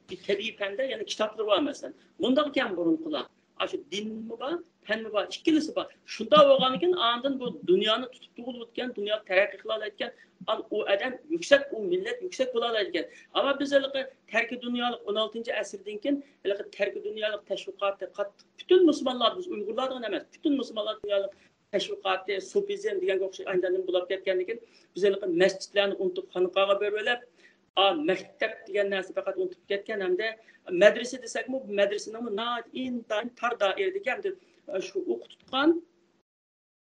بىر تەبىئىي پەندە يەنە كىتابلىرى بار، مەسىلەن. بۇنداق ئىكەن بۇرۇنقىلار. ئاشۇ دىنمۇ بار، پەنمۇ بار، ئىككىلىسى بار. شۇنداق بولغاندىكىن ئاندىن بۇ دۇنيانى تۇتۇپ تۇغۇلۇۋاتقان، دۇنيا تەرەققىي قىلالايدىكەن، ئا، ئۇ ئادەم يۈكسەك، ئۇ مىللەت يۈكسەك بولالايدىكەن. ئەمما بىز ھېلىقى تەركىي دۇنيالىق، ئون ئالتىنچى ئەسىردىن كېيىن ھېلىقى تەركىي دۇنيالىق تەشۋىقاتى قاتتىق، پۈتۈن مۇسۇلمانلار، بىز ئۇيغۇرلاردىن ئەمەس، پۈتۈن مۇسۇلمانلار دۇنيالىق تەشۋىقاتى، سۇپىزم دېگەنگە ئوخشاش ئايدىڭ بولاپ كەتكەندىن كېيىن، بىز ھېلىقى مەسچىتلەرنى ئۇنتۇپ، خانقاغا بېرىۋېلىپ، ئا، مەكتەپ دېگەن نەرسە پەقەت ئۇنتۇپ كەتكەن ھەمدە مەدرىسە دېسەكمۇ، بۇ مەدرىسىنىڭمۇ ناھايىتى ئىنتايىن تار دائىرىدىكى ھەمدە، ئە، شۇ ئوقۇتۇتقان،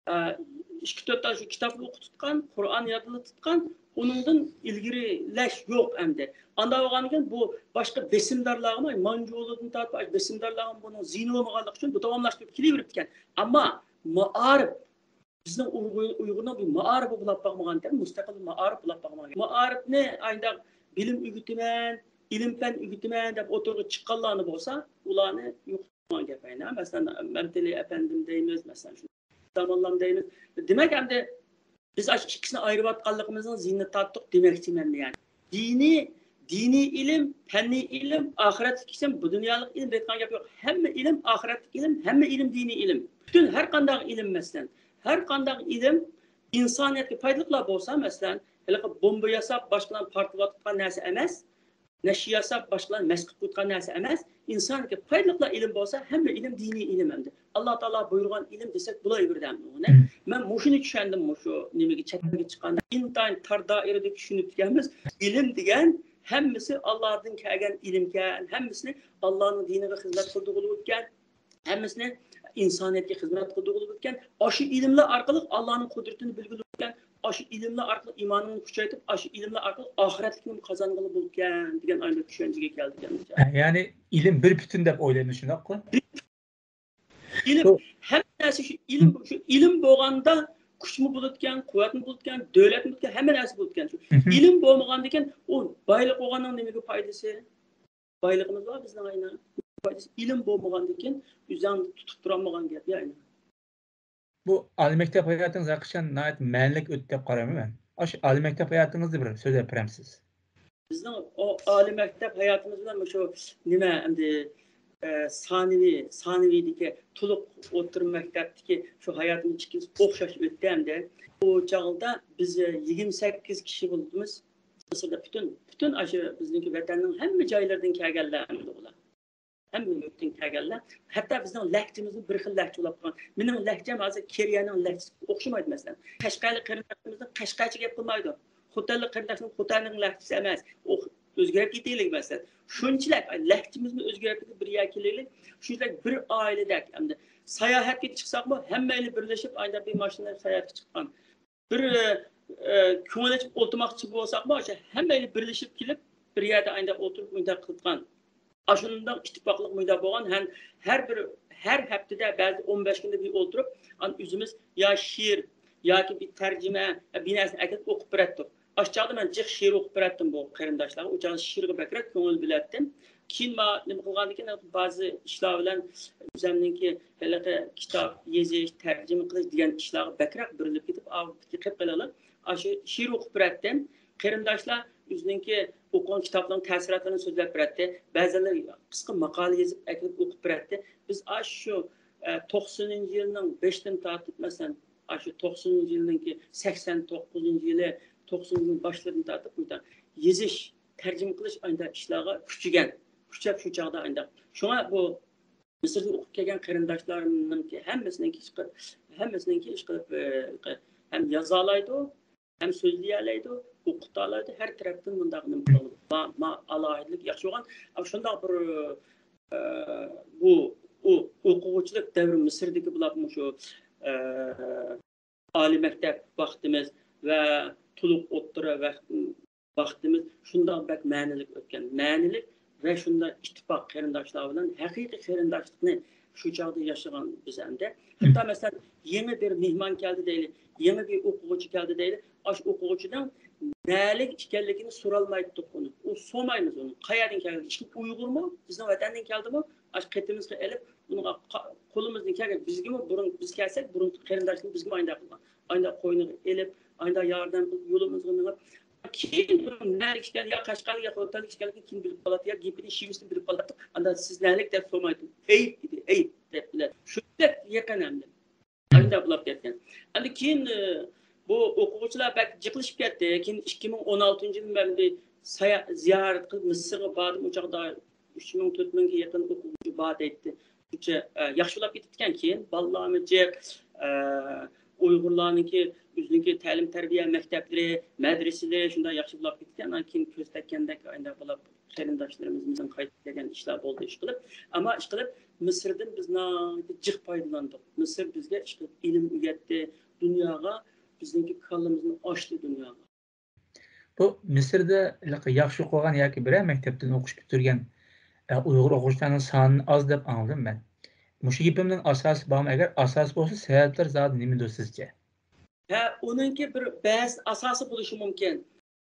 ئە، ئىككى تۆت دانە شۇ كىتابنى ئوقۇتۇتقان، قۇرئان يادلىتىتقان، ئۇنىڭدىن ئىلگىرىلەش يوق ئەمدى. ئانداق بولغاندىكىن بۇ باشقا بېسىمدارلارغىمۇ، مانجۇلىدىن تارتىپ بېسىمدارلارغىمۇ بۇنىڭ زىيىنى بولمىغانلىقى ئۈچۈن بۇ داۋاملاشتۇرۇپ كېلىۋېرىپتىكەن. ئەمما مائارىپ، بىزنىڭ ئۇيغۇر-، ئۇيغۇرنىڭ بىر مائارىپى بولاپ باقمىغانىكەن، مۇستەقىل مائارىپ بولاپ باقمىغان. مائارىپنى ئاينداق بىلىم ئۆگىتىمەن، ئىلىم-پەن ئۆگىتىمەن دەپ ئوتتۇرىغا چىققانلارنى بولسا، ئۇلارنى يوقىتىدىغان گەپ ئەينە. مەسىلەن، مەمتىلى ئەپەندىم دەيمىز، مەسىلەن، شۇ زامانلام دەيمىز. دېمەك، ئەمدى بىز ئاشۇ ئىككىسىنى ئايرىۋاتقانلىقىمىزنىڭ زىيىنىنى تارتتۇق دېمەكچىمەن، يەنى. دىنىي، دىنىي ئىلىم، پەننىي ئىلىم، ئاخىرەتلىك ئىلىم، بۇ دۇنيالىق ئىلىم دەيدىغان گەپ يوق. ھەممە ئىلىم ئاخىرەتلىك ئىلىم، ھەممە ئىلىم دىنىي ئىلىم. پۈتۈن ھەر قانداق ئىلىم، مەسىلەن، ھەر قانداق ئىلىم ئىنسانىيەتكە پايدىلىقلا بولسا، مەسىلەن، ھېلىقى بومبا ياساپ، باشقىلارنى پارتلىتىۋاتقان نەرسە ئەمەس، نەشە ياساپ، باشقىلارنى مەست قىلىپ قويىدىغان نەرسە ئەمەس. ئىنسانىيەتكە پايدىلىقلا ئىلىم بولسا، ھەممە ئىلىم دىنىي ئىلىم ئەمدى. ئاللا تائالا بۇيرۇغان ئىلىم دېسەك بولاۋېرىدۇ ئەمدى ئۇنى. مەن مۇشۇنى چۈشەندىم، مۇشۇ نېمىگە، چەت ئەلگە چىققاندا ئىنتايىن تار دائىرىدە چۈشىنىپ كەلمىز. ئىلىم دېگەن ھەممىسى ئاللادىن كەلگەن ئىلىمكەن، ھەممىسىنى ئاللانىڭ دىنىغا خىزمەت قىلدۇرغىلى ئۆتكەن، ھەممىسىنى ئىنسانىيەتكە خىزمەت قىلدۇرغىلى ئۆتكەن. ئاشۇ ئىلىملەر ئارقىلىق ئاللانىڭ قۇدرىتىنى بىلگىلى ئۆتكەن. ئاشۇ ئىلىملەر ئارقىلىق ئىمانىڭنى كۈچەيتىپ، ئاشۇ ئىلىملەر ئارقىلىق ئاخىرەتلىكنى قازانغىلى بولىدىكەن دېگەن ئانداق چۈشەنچىگە كەلدىكەن. يەنى ئىلىم بىر پۈتۈن دەپ ئويلايمىز، شۇنداققۇ؟ ئىلىم، ھەممە نەرسە شۇ ئىلىم، شۇ ئىلىم بولغاندا كۈچمۇ بولىدىكەن، قۇۋۋەتمۇ بولىدىكەن، دۆلەتمۇ بولىدىكەن، ھەممە نەرسە بولىدىكەن. شۇ ئىلىم بولمىغاندىكىن ئۇ بايلىق بولغاننىڭ نېمىگە پايدىسى؟ بايلىقىمىز بار بىزنىڭ ئاينا. پايدىسى ئىلىم بولمىغاندىكىن ئۆزۈڭنى تۇتۇپ تۇرالمىغان گەپ ئاينا. بۇ ئالىي مەكتەپ ھاياتىڭىز ھەقىقەتەن ناھايىتى مەنىلىك ئۆتتى دەپ قارايمەن مەن. ئاشۇ ئالىي مەكتەپ ھاياتىڭىزنى بىر سۆزلەپ بېرەمسىز؟ بىزنىڭ ئالىي مەكتەپ ھاياتىمىز بىلەن مۇشۇ نېمە ئەمدى، سانىۋى، سانىۋىدىكى تولۇق ئوتتۇرا مەكتەپتىكى شۇ ھاياتىمىز ئىككىمىز ئوخشاش ئۆتتى ئەمدى. ئۇ چاغدا بىز يىگىرمە سەككىز كىشى بولدۇمىز. مىسىردا پۈتۈن، پۈتۈن ئاشۇ بىزنىڭكى ۋەتەننىڭ ھەممە جايلىرىدىن كەلگەنلەر ئەمدى ئۇلار. ھەممە يۇرتتىن كەلگەنلەر. ھەتتا بىزنىڭ لەھجىمىزمۇ بىر خىل لەھجە بولۇپ قالغان. مېنىڭ لەھجەم ھازىر كېرىيەنىڭ لەھجىسىگە ئوخشىمايدۇ، مەسىلەن. قەشقەرلىك قېرىنداشلىرىمىزنىڭ قەشقەرچە گەپ قىلمايدۇ. خوتەنلىك قېرىنداشلىرىمىز خوتەننىڭ لەھجىسى ئەمەس. ئوخ-، ئۆزگىرىپ كېتەيلى، مەسىلەن. شۇنچىلىك لەھجىمىزمۇ ئۆزگىرىپ كېتىپ بىر يەرگە كېلەيلى. شۇنچىلىك بىر ئائىلىدەك. ئەمدى ساياھەتكە چىقساقمۇ ھەممەيلى بىرلىشىپ ئايدا بىر ماشىنىدا ساياھەتكە چىققان. بىر، ئە، كۆڭۈل ئېچىپ ئولتۇرماقچى بولساقمۇ، ئاشۇ ھەممەيلى بىرلىشىپ كېلىپ، بىر يەردە ئاينداق ئولتۇرۇپ، مۇنداق قىلىدىغان. ئاشۇنداق ئىتتىپاقلىق مۇنداق بولغان، ھەم ھەر بىر، ھەر ھەپتىدە بەزى ئون بەش كۈندە بىر ئولتۇرۇپ، ئان ئۆزىمىز يا شېئىر ياكى بىر تەرجىمە، بىر نەرسىنى ئەكېلىپ ئوقۇپ بېرەتتۇق. ئاشۇ چاغدا مەن جىق شېئىر ئوقۇپ بېرەتتىم بۇ قېرىنداشلارغا. ئۇ چاغدا شېئىرغا بەكرەك كۆڭۈل بۆلەتتىم. كېيىن ما-، نېمە قىلغاندىكىن، بەزى ئىشلار بىلەن ئۆزۈمنىڭكى ھېلىقى كىتاب يېزىش، تەرجىمە قىلىش دېگەن ئىشلارغا بەكرەك بېرىلىپ كېتىپ، ئاۋۇ قېلىپ قېلىۋالىپ، ئاشۇ شېئىر ئوقۇپ بېرەتتىم. قېرىنداشلار ئۆزىنىڭكى ئوقۇغان كىتابلىرىنىڭ تەسىراتلىرىنى سۆزلەپ بېرەتتى. بەزىلەر قىسقا ماقالە يېزىپ ئەكېلىپ ئوقۇپ بېرەتتى. بىز ئاشۇ، ئە، توقسىنىنچى يىلنىڭ بېشىدىن تارتىپ، مەسىلەن، ئاشۇ توقسىنىنچى يىلنىڭكى سەكسەن توققۇزىنچى يىلى، توقسىنىنچى يىلنىڭ باشلىرىدىن تارتىپ بۇ يېزىش، تەرجىمە قىلىش ئاينداق ئىشلارغا كۈچىگەن، كۈچەپ شۇ چاغدا ئاينداق. شۇڭا بۇ مىسىردىن ئوقۇپ كەلگەن قېرىنداشلارنىڭكى ھەممىسىنىڭكى ئىشقىلىپ، ھەممىسىنىڭكى ئىشقىلىپ، ئە، ھەم يازالايدۇ، ھەم سۆزلىيەلەيدۇ، ئوقۇتالايدۇ، ھەر تەرەپتىن مۇنداق نېمە قىلىدۇ. ما، ما ئالاھىدىلىك ياخشى بولغان. ئەمما شۇنداق بىر، ئە، بۇ، ئۇ، ئوقۇغۇچىلىق دەۋرى مىسىردىكى بولۇپ مۇشۇ، ئە، ئالىي مەكتەپ ۋاقتىمىز ۋە تولۇق ئوتتۇرا ۋە ۋاقتىمىز شۇنداق بەك مەنىلىك ئۆتكەن. مەنىلىك ۋە شۇنداق ئىتتىپاق قېرىنداشلار بىلەن ھەقىقىي قېرىنداشلىقنى شۇ چاغدا ياشىغان بىز ئەمدى. ھەتتا مەسىلەن، يېڭى بىر مېھمان كەلدى دەيلى، يېڭى بىر ئوقۇغۇچى كەلدى دەيلى. ئاشۇ ئوقۇغۇچىنىڭ نەلىك ئىكەنلىكىنى سورالمايتتۇق ئۇنى. ئۇ سورىمايمىز ئۇنى. قەيەردىن كەلگەن؟ ئىشقىلىپ ئۇيغۇرمۇ؟ بىزنىڭ ۋەتەندىن كەلدىمۇ؟ ئاشۇ قېتىمىزغا ئېلىپ، ئۇنىڭغا قا-، قولىمىزدىن كەلگەن، بىزگىمۇ بۇرۇن، بىز كەلسەك، بۇرۇنقى قېرىنداشلىرىمىز بىزگىمۇ ئاينداق قىلغان. ئاينداق قوينىغا ئېلىپ، ئاينداق ياردەم قىلىپ، يولىمىزغا مېڭىپ، كېيىن بۇنىڭ نەلىك ئىكەن، يا قەشقەرلىك، يا خوتەنلىك ئىكەنلىكىنى كېيىن بىلىپ قالاتتى، يا گېپىنى، شېۋىسىنى بىلىپ قالاتتى. ئاندىن سىز نەلىك دەپ سورىمايتتى. ئەيىب ئىدى، ئەيىب دەپ بىلەتتى. شۇنداق يېقىن ئەمدى. ئاينداق بولۇپ كەتكەن. ئەمدى كېيىن، ئى، بۇ ئوقۇغۇچىلار بەك جىقلىشىپ كەتتى. كېيىن ئىككى مىڭ ئون ئالتىنچى يىلى مەن بىر سايا-، زىيارەت قىلىپ مىسىرغا باردىم. ئۇ چاغدا ئۈچ مىڭ، تۆت مىڭگە يېقىن ئوقۇغۇچى بار دەيتتى. شۇنچە، ئە، ياخشى بولاپ كېتىپتىكەن. كېيىن بالىلارمۇ جىق، ئە، ئۇيغۇرلارنىڭكى ئۆزىنىڭكى تەلىم تەربىيە مەكتەپلىرى، مەدرىسىلىرى شۇنداق ياخشى بولاپ كېتىپتىكەن. ئاندىن كېيىن كۆز تەگكەندەك ئاينداق بولاپ قېرىنداشلىرىمىزدىن قايتىپ كەلگەن ئىشلار بولدى ئىشقىلىپ. ئەمما ئىشقىلىپ مىسىردىن بىز ناھايىتى جىق پايدىلاندۇق. مىسىر بىزگە ئىشقىلىپ ئىلىم ئۆگەتتى، دۇنياغا بىزنىڭكى كاللىمىزنى ئاچتى دۇنياغا. بۇ مىسىردا ياخشى ئوقۇغان ياكى بىرەر مەكتەپتىن ئوقۇش پۈتتۈرگەن، ئە، ئۇيغۇر ئوقۇغۇچىلارنىڭ سانىنى ئاز دەپ ئاڭلىدىم مەن. مۇشۇ گېپىمنىڭ ئاساسى بارمۇ؟ ئەگەر ئاساسى بولسا، سەۋەبلەر زادى نېمىدۇر سىزچە؟ ھە، ئۇنىڭكى بىر بەزى ئاساسى بولۇشى مۇمكىن.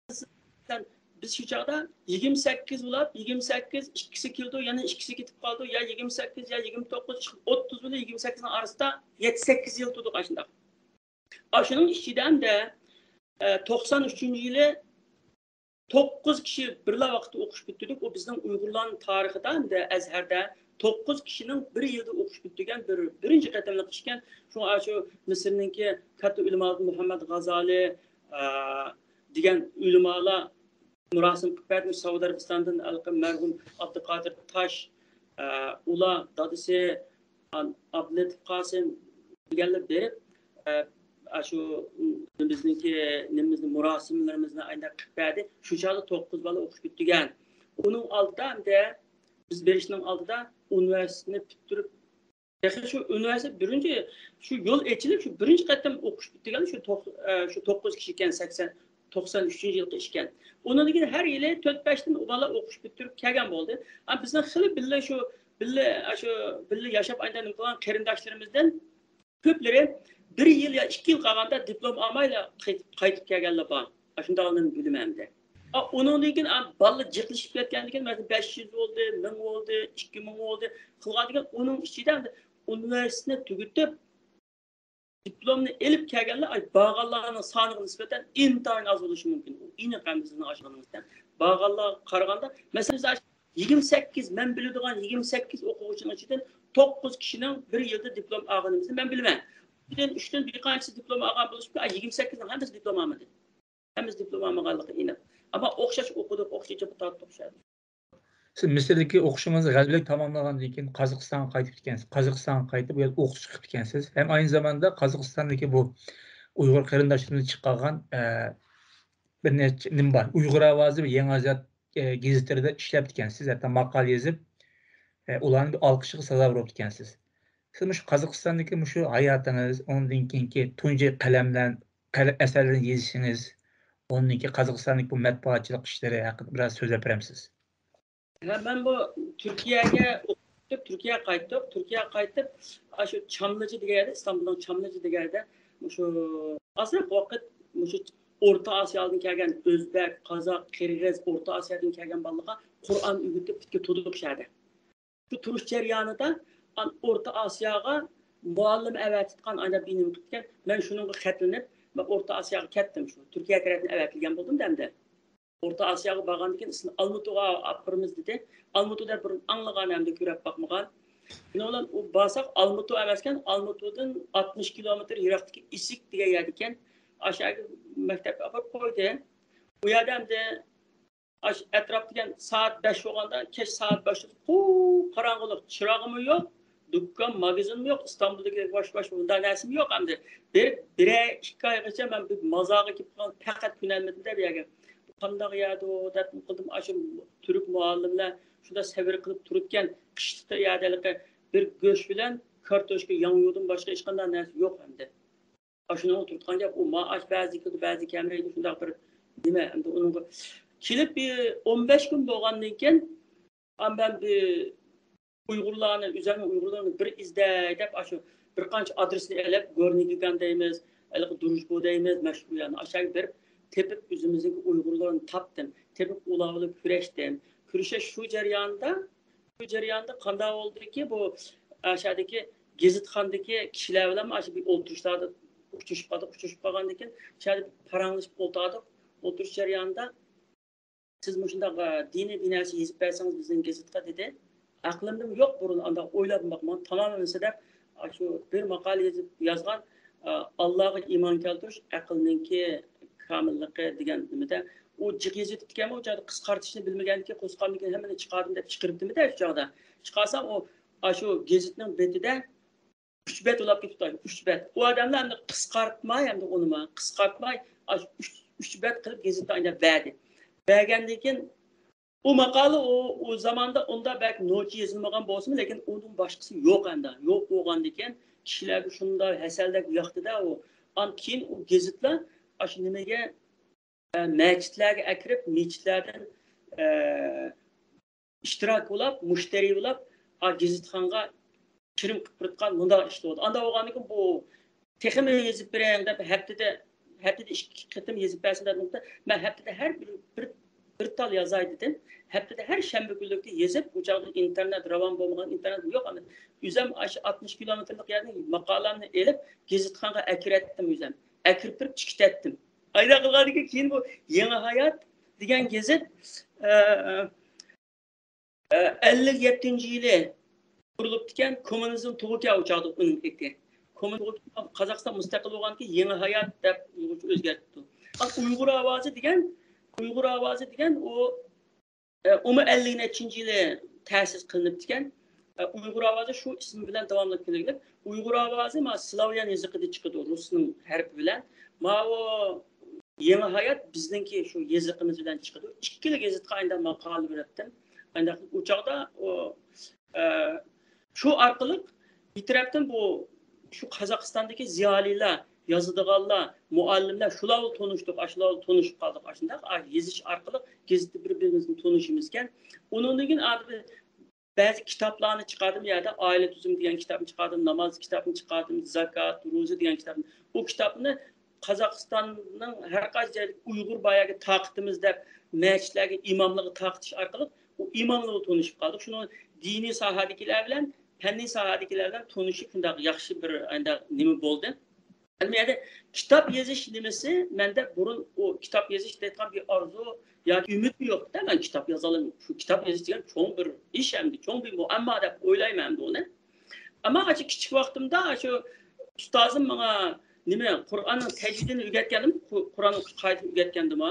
مەسىلەن، بىز شۇ چاغدا يىگىرمە سەككىز بولۇپ، يىگىرمە سەككىز ئىككىسى كېلىدۇ، يەنە ئىككىسى كېتىپ قالىدۇ، يا يىگىرمە سەككىز يا يىگىرمە توققۇز، ئوتتۇز بىلەن يىگىرمە سەككىزنىڭ ئارىسىدا يەتتە سەككىز يىل تۇردۇق ئاشۇنداق. ئاشۇنىڭ ئىچىدە ئەمدى، ئە، توقسان ئۈچىنچى يىلى توققۇز كىشى بىرلا ۋاقىتتا ئوقۇش پۈتتۈردۇق. ئۇ بىزنىڭ ئۇيغۇرلارنىڭ تارىخىدا ئەمدى ئەزھەردە توققۇز كىشىنىڭ بىر يىلدا ئوقۇش پۈتتۈرگەن بىر، بىرىنچى قېتىملىق ئىشكەن. شۇڭا شۇ مىسىرنىڭكى كاتتا ئۆلىمالىرىدىن مۇھەممەد غازالى، ئە، دېگەن ئۆلىمالار مۇراسىم قىلىپ بەردى. سەئۇدى ئەرەبىستاندىن ھېلىقى مەرھۇم ئابدۇقادىر تاش، ئە، ئۇلار دادىسى، ئان-، ئابدۇلەتىپ قاسىم دېگەنلەر بېرىپ، ئە، ئاشۇ بىزنىڭكى نېمىمىزنى، مۇراسىملىرىمىزنى ئاينداق قىلىپ بەردى. شۇ چاغدا توققۇز بالا ئوقۇش پۈتتۈرگەن. ئۇنىڭ ئالدىدا ئەمدى بىز بېرىشنىڭ ئالدىدا ئۇنىۋېرسىتېتنى پۈتتۈرۈپ، تېخى شۇ ئۇنىۋېرسىتېت بىرىنچى، شۇ يول ئېچىلىپ، شۇ بىرىنچى قېتىم ئوقۇش پۈتتۈرگەن شۇ توق-، ئە، شۇ توققۇز كىشى ئىكەن، سەكسەن، توقسان ئۈچىنچى يىلقى ئىشكەن. ئۇنىڭدىن كېيىن ھەر يىلى تۆت-بەشتىن بالا ئوقۇش پۈتتۈرۈپ كەلگەن بولدى. ئا، بىزنىڭ خېلى بىللە شۇ، بىللە، ئاشۇ بىللە ياشاپ ئايدا نېمە قىلغان قېرىنداشلىرىمىزدىن كۆپلىرى بىر يىل يا ئىككى يىل قالغاندا دىپلوم ئالمايلا قايت-، قايتىپ كەلگەنلەر بار. ئاشۇنداقلارنى بىلىمەن ئەمدى. ئا، ئۇنىڭدىن كېيىن، ئا، بالىلار جىقلىشىپ كەتكەندىن كېيىن، مەسىلەن، بەش يۈز بولدى، مىڭ بولدى، ئىككى مىڭ بولدى، قىلغاندىن كېيىن ئۇنىڭ ئىچىدە ئەمدى ئۇنىۋېرسىتېتنى تۈگىتىپ، دىپلومنى ئېلىپ كەلگەنلەر، ئاي، بارغانلارنىڭ سانىغا نىسبەتەن ئىنتايىن ئاز بولۇشى مۇمكىن. ئۇ ئېنىق ئەمدى سىزنىڭ ئاشۇنىڭىزدىن. بارغانلارغا قارىغاندا، مەسىلەن، بىز يىگىرمە سەككىز، مەن بىلىدىغان يىگىرمە سەككىز ئوقۇغۇچىنىڭ ئىچىدىن توققۇز كىشىنىڭ بىر يىلدا دىپلوم ئالغىنىمىزنى مەن بىلىمەن. بىر يىلدىن ئۈچتىن بىر قانچىسى دىپلوم ئالغان بولۇشى مۇمكىن، ئا، يىگىرمە سەككىزنىڭ ھەممىسى دىپلوم ئالمىدى. ھەممىسى دىپلوم ئالمىغانلىقى ئېنىق. ئەمما ئوخشاش ئوقۇدۇق، ئوخشاش تارتتۇق شۇ يەردە. سىز مىسىردىكى ئوقۇشىڭىزنى غەلىبىلىك تاماملىغاندىن كېيىن قازاقىستانغا قايتىپ كەتكەنسىز. قازاقىستانغا قايتىپ، ئۇ يەردە ئوقۇتۇش قىلىپ كەتكەنسىز. ھەم ئاينى زاماندا قازاقىستاندىكى بۇ ئۇيغۇر قېرىنداشلىرىمىز چىقارغان، ئە، بىر نەچچە نېمە بار. ئۇيغۇر ئاۋازى ۋە يېڭى ھايات، ئە، گېزىتلىرىدە ئىشلەپتىكەنسىز. ھەتتا ماقالە يېزىپ، ئە، ئۇلارنىڭ بىر ئالقىشىغا سازاۋەر بوپتىكەنسىز. سىز مۇشۇ قازاقىستاندىكى مۇشۇ ھاياتىڭىز، ئۇنىڭدىن كېيىنكى تۇنجى قەلەملەر، قەلە-، ئەسەرلەرنى يېزىشىڭىز، ئۇنىڭدىن كېيىن قازاقىستاندىكى بۇ مەتبۇئاتچىلىق ئىشلىرى ھەققىدە بىراز سۆزلەپ بېرەمسىز؟ ھە، مەن بۇ تۈركىيەگە ئوقۇپ، تۈركىيەگە قايتتۇق. تۈركىيەگە قايتىپ، ئاشۇ چاملىچى دېگەن يەردە، ئىستانبۇلنىڭ چاملىچى دېگەن يەردە مۇشۇ ئازراق ۋاقىت مۇشۇ ئورتا ئاسىيادىن كەلگەن ئۆزبەك، قازاق، قىرغىز، ئورتا ئاسىيادىن كەلگەن بالىلارغا قۇرئان ئۆگىتىپ، پۈتكە تۇردۇق شۇ يەردە. شۇ تۇرۇش جەريانىدا ئان-، ئورتا ئاسىياغا مۇئەللىم ئەۋەتىدىغان ئانداق بىر نېمە قىپتىكەن. مەن شۇنىڭغا خەتلىنىپ، مەن ئورتا ئاسىياغا كەتتىم. شۇ تۈركىيە تەرەپتىن ئەۋەتىلگەن بولدۇم ئەمدى. ئورتا ئاسىياغا بارغاندىن كېيىن، سىزنى ئالمۇتۇغا ئاپىرىمىز دېدى. ئالمۇتۇ دەپ بۇرۇن ئاڭلىغان ئەمدى كۆرۈپ باقمىغان. شۇنىڭ بىلەن ئۇ بارساق، ئالمۇتۇ ئەمەسكەن، ئالمۇتۇدىن ئاتمىش كىلومېتىر يىراقتىكى ئىسىك دېگەن يەردىكەن. ئاشۇ يەرگە مەكتەپكە ئاپىرىپ قويدى. ئۇ يەردە ئەمدى ئاشۇ ئەتراپ دېگەن سائەت بەش بولغاندا، كەچ سائەت بەشتە قۇپقاراڭغۇلۇق، چىراغمۇ يوق، دۇكان، ماگازىنمۇ يوق، ئىستانبۇلدىكى ۋاش-ۋاش ئۇنداق نەرسىمۇ يوق ئەمدى. بىر، بىرەر ئىككى ئايغىچە مەن بىر مازارغا كېلىپ قالغان، پەقەت كۆنەلمىدىم-دە بۇ يەرگە. بۇ قانداق يەردۇ دەپ قىلدىم، ئاشۇ تۈرك مۇئەللىملەر شۇنداق سەۋر قىلىپ تۇرۇپكەن، قىشلىقتا يەردە ھېلىقى بىر گۆش بىلەن كارتوشكا، ياڭيۇدىن باشقا ھېچقانداق نەرسە يوق ئەمدى. ئاشۇنىڭغا تۇرۇتقان گەپ، ئۇ مائاش بەزى كېلىدۇ، بەزى كەلمەيدۇ، شۇنداق بىر نېمە. ئەمدى ئۇنىڭغا كېلىپ بىر ئون بەش كۈن بولغاندىن كېيىن، ئا، مەن بىر ئۇيغۇرلارنى، ئۆزۈمنىڭ ئۇيغۇرلىرىنى بىر ئىزدەي دەپ، ئاشۇ بىر قانچە ئادرېسنى ئېلىپ، گورنىي گىگان دەيمىز، ھېلىقى دۇرۇژبو دەيمىز، مەشۇ يەرنى ئاشۇ يەرگە بېرىپ تېپىپ، ئۆزىمىزنىڭ ئۇيغۇرلىرىنى تاپتىم. تېپىپ، ئۇلار بىلەن كۆرۈشتۈم. كۆرۈشۈش شۇ جەرياندا، شۇ جەرياندا قانداق بولدىكى، بۇ ئاشۇ يەردىكى گېزىتخانىدىكى كىشىلەر بىلەن ئاشۇ بىر ئولتۇرۇشلاردا ئۇچرىشىپ قالدۇق. ئۇچرىشىپ قالغاندىن كېيىن، شۇ يەردە پاراڭلىشىپ ئولتۇردۇق. ئولتۇرۇش جەريانىدا، سىز مۇشۇنداق، ئە، دىنىي بىر نەرسە يېزىپ بەرسىڭىز بىزنىڭ گېزىتقا، دېدى. ئەقلىمدىمۇ يوق بۇرۇن ئانداق ئويلاپمۇ باقمىغان، تامامەن مەسىلە دەپ، ئاشۇ بىر ماقالە يېزىپ يازغان، ئە، ئاللاغا ئىمان كەلتۈرۈش ئەقىلنىڭكى كامىللىقى دېگەن نېمىدە، ئۇ جىق يېزىپ كېتىپتىكەنمۇ، ئۇ چاغدا قىسقارتىشنى بىلمىگەندىكىن، قوسقامدىكىن ھەممىنى چىقاردىم دەپ چىقىرىپتىمىدە شۇ چاغدا. چىقارسام ئۇ، ئاشۇ گېزىتنىڭ بېتىدە ئۈچ بەت بولاپ كېتىپتۇ، ئۈچ بەت. ئۇ ئادەملەر ئەمدى قىسقارتماي، ئەمدى ئۇنىمۇ قىسقارتماي، ئاشۇ ئۈچ، ئۈچ بەت قىلىپ گېزىتتە ئايلاپ بەردى. بەرگەندىن كېيىن، ئۇ ماقالە ئۇ، ئۇ زاماندا ئۇنداق بەك نوچى يېزىلمىغان بولسىمۇ، لېكىن ئۇنىڭ باشقىسى يوق ئەمدى. يوق بولغاندىن كېيىن، كىشىلەرگە شۇنداق ھەسەلدەك ياقتىدە ئۇ. ئاندىن كېيىن ئۇ گېزىتلەر ئاشۇ نېمىگە، ئە، مەچىتلەرگە ئەكىرىپ، مەچىتلەردىن، ئە، ئىشتىراك بولاپ، مۇشتەرى بولاپ، ئا، گېزىتخانغا كىرىم قىلىپ تۇرۇۋاتقان مۇنداق ئىش بولدى. ئانداق بولغاندىن كېيىن بۇ تېخىمۇ يېزىپ بېرىڭ دەپ، ھەپتىدە، ھەپتىدە ئىككى قېتىم يېزىپ بەرسىن دەپ، مەن ھەپتىدە ھەر بىر، بىر، بىر تال يازاي دېدىم. ھەپتىدە ھەر شەنبە كۈنلۈكتە يېزىپ، ئۇ چاغدا ئىنتېرنېت راۋان بولمىغان، ئىنتېرنېت يوق. ئۆزۈم ئاشۇ ئاتمىش كىلومېتىرلىق يەردىن ماقالەمنى ئېلىپ، گېزىتخانغا ئەكىرەتتىم ئۆزۈم. ئەكىرىپ بېرىپ چىقىتەتتىم. ئايدا قىلغاندىن كېيىن بۇ يېڭى ھايات دېگەن گېزىت، ئە، ئە، ئەللىك يەتتىنچى يىلى قۇرۇلۇپتىكەن، كوممۇنىزم تۇغۇكەن ئۇ چاغدا ئۇنىڭ ئېتى. كوممۇنىزم تۇغۇكەن، قازاقىستان مۇستەقىل بولغاندىن كېيىن يېڭى ھايات دەپ ئۇيغۇرچە ئۆزگەرتىپتۇ. ئۇيغۇر ئاۋازى دېگەن، ئۇيغۇر ئاۋازى دېگەن ئۇ ئە، ئۇمۇ ئەللىك نەچچىنچى يىلى تەسىس قىلىنىپتىكەن. ئە، ئۇيغۇر ئاۋازى شۇ ئىسىم بىلەن داۋاملىق كېلىۋېلىپ، ئۇيغۇر ئاۋازى ما سلاۋيان يېزىقىدا چىقىدۇ، رۇسنىڭ ھەرپى بىلەن. ماۋۇ يېڭى ھايات بىزنىڭكى شۇ يېزىقىمىز بىلەن چىقىدۇ. ئىككىلا گېزىتقا ئاينداق ماقالە بېرەتتىم. ئاينداق ئۇ چاغدا ئۇ، ئە، شۇ ئارقىلىق بىر تەرەپتىن بۇ شۇ قازاقىستاندىكى زىيالىيلار، يازىدىغانلار، مۇئەللىملەر، شۇلار بىلەن تونۇشتۇق، ئاشۇلار بىلەن تونۇشۇپ قالدۇق. ئاشۇنداق ئا، يېزىش ئارقىلىق گېزىتتە بىر-بىرىمىزنى تونۇشىمىزكەن. ئۇنىڭدىن كېيىن ئارقىدا بەزى كىتابلارنى چىقاردىم، يەردە ئائىلە تۈزۈمى دېگەن كىتابنى چىقاردىم، ناماز كىتابىنى چىقاردىم، زاكات، روزا دېگەن كىتابنى. ئۇ كىتابنى قازاقىستاننىڭ ھەر قايسى جايدىكى ئۇيغۇر باياقى تارقىتىمىز دەپ مەسچىتلەرگە ئىماملارغا تارقىتىش ئارقىلىق ئۇ ئىماملار بىلەن تونۇشۇپ قالدۇق. شۇنىڭ دىنىي ساھەدىكىلەر بىلەن پەننىي ساھەدىكىلەر بىلەن تونۇشۇپ، شۇنداق ياخشى بىر ئانداق نېمە بولدى. ئەمما يەنە كىتاب يېزىش نېمىسى مەندە بۇرۇن ئۇ كىتاب يېزىش دەيدىغان بىر ئارزۇ ياكى ئۈمىدمۇ يوق. مەن كىتاب يازالىمەن، شۇ كىتاب يېزىش دېگەن چوڭ بىر ئىش ئەمدى، چوڭ بىر مۇئەمما دەپ ئويلايمەن ئەمدى ئۇنى. ئەمما ئاشۇ كىچىك ۋاقتىمدا شۇ ئۇستازىم ماڭا نېمە، قۇرئاننىڭ تەجۋىدىنى ئۆگەتكەندىم، قۇ-، قۇرئاننىڭ قائىدىسىنى ئۆگەتكەندىمۇ،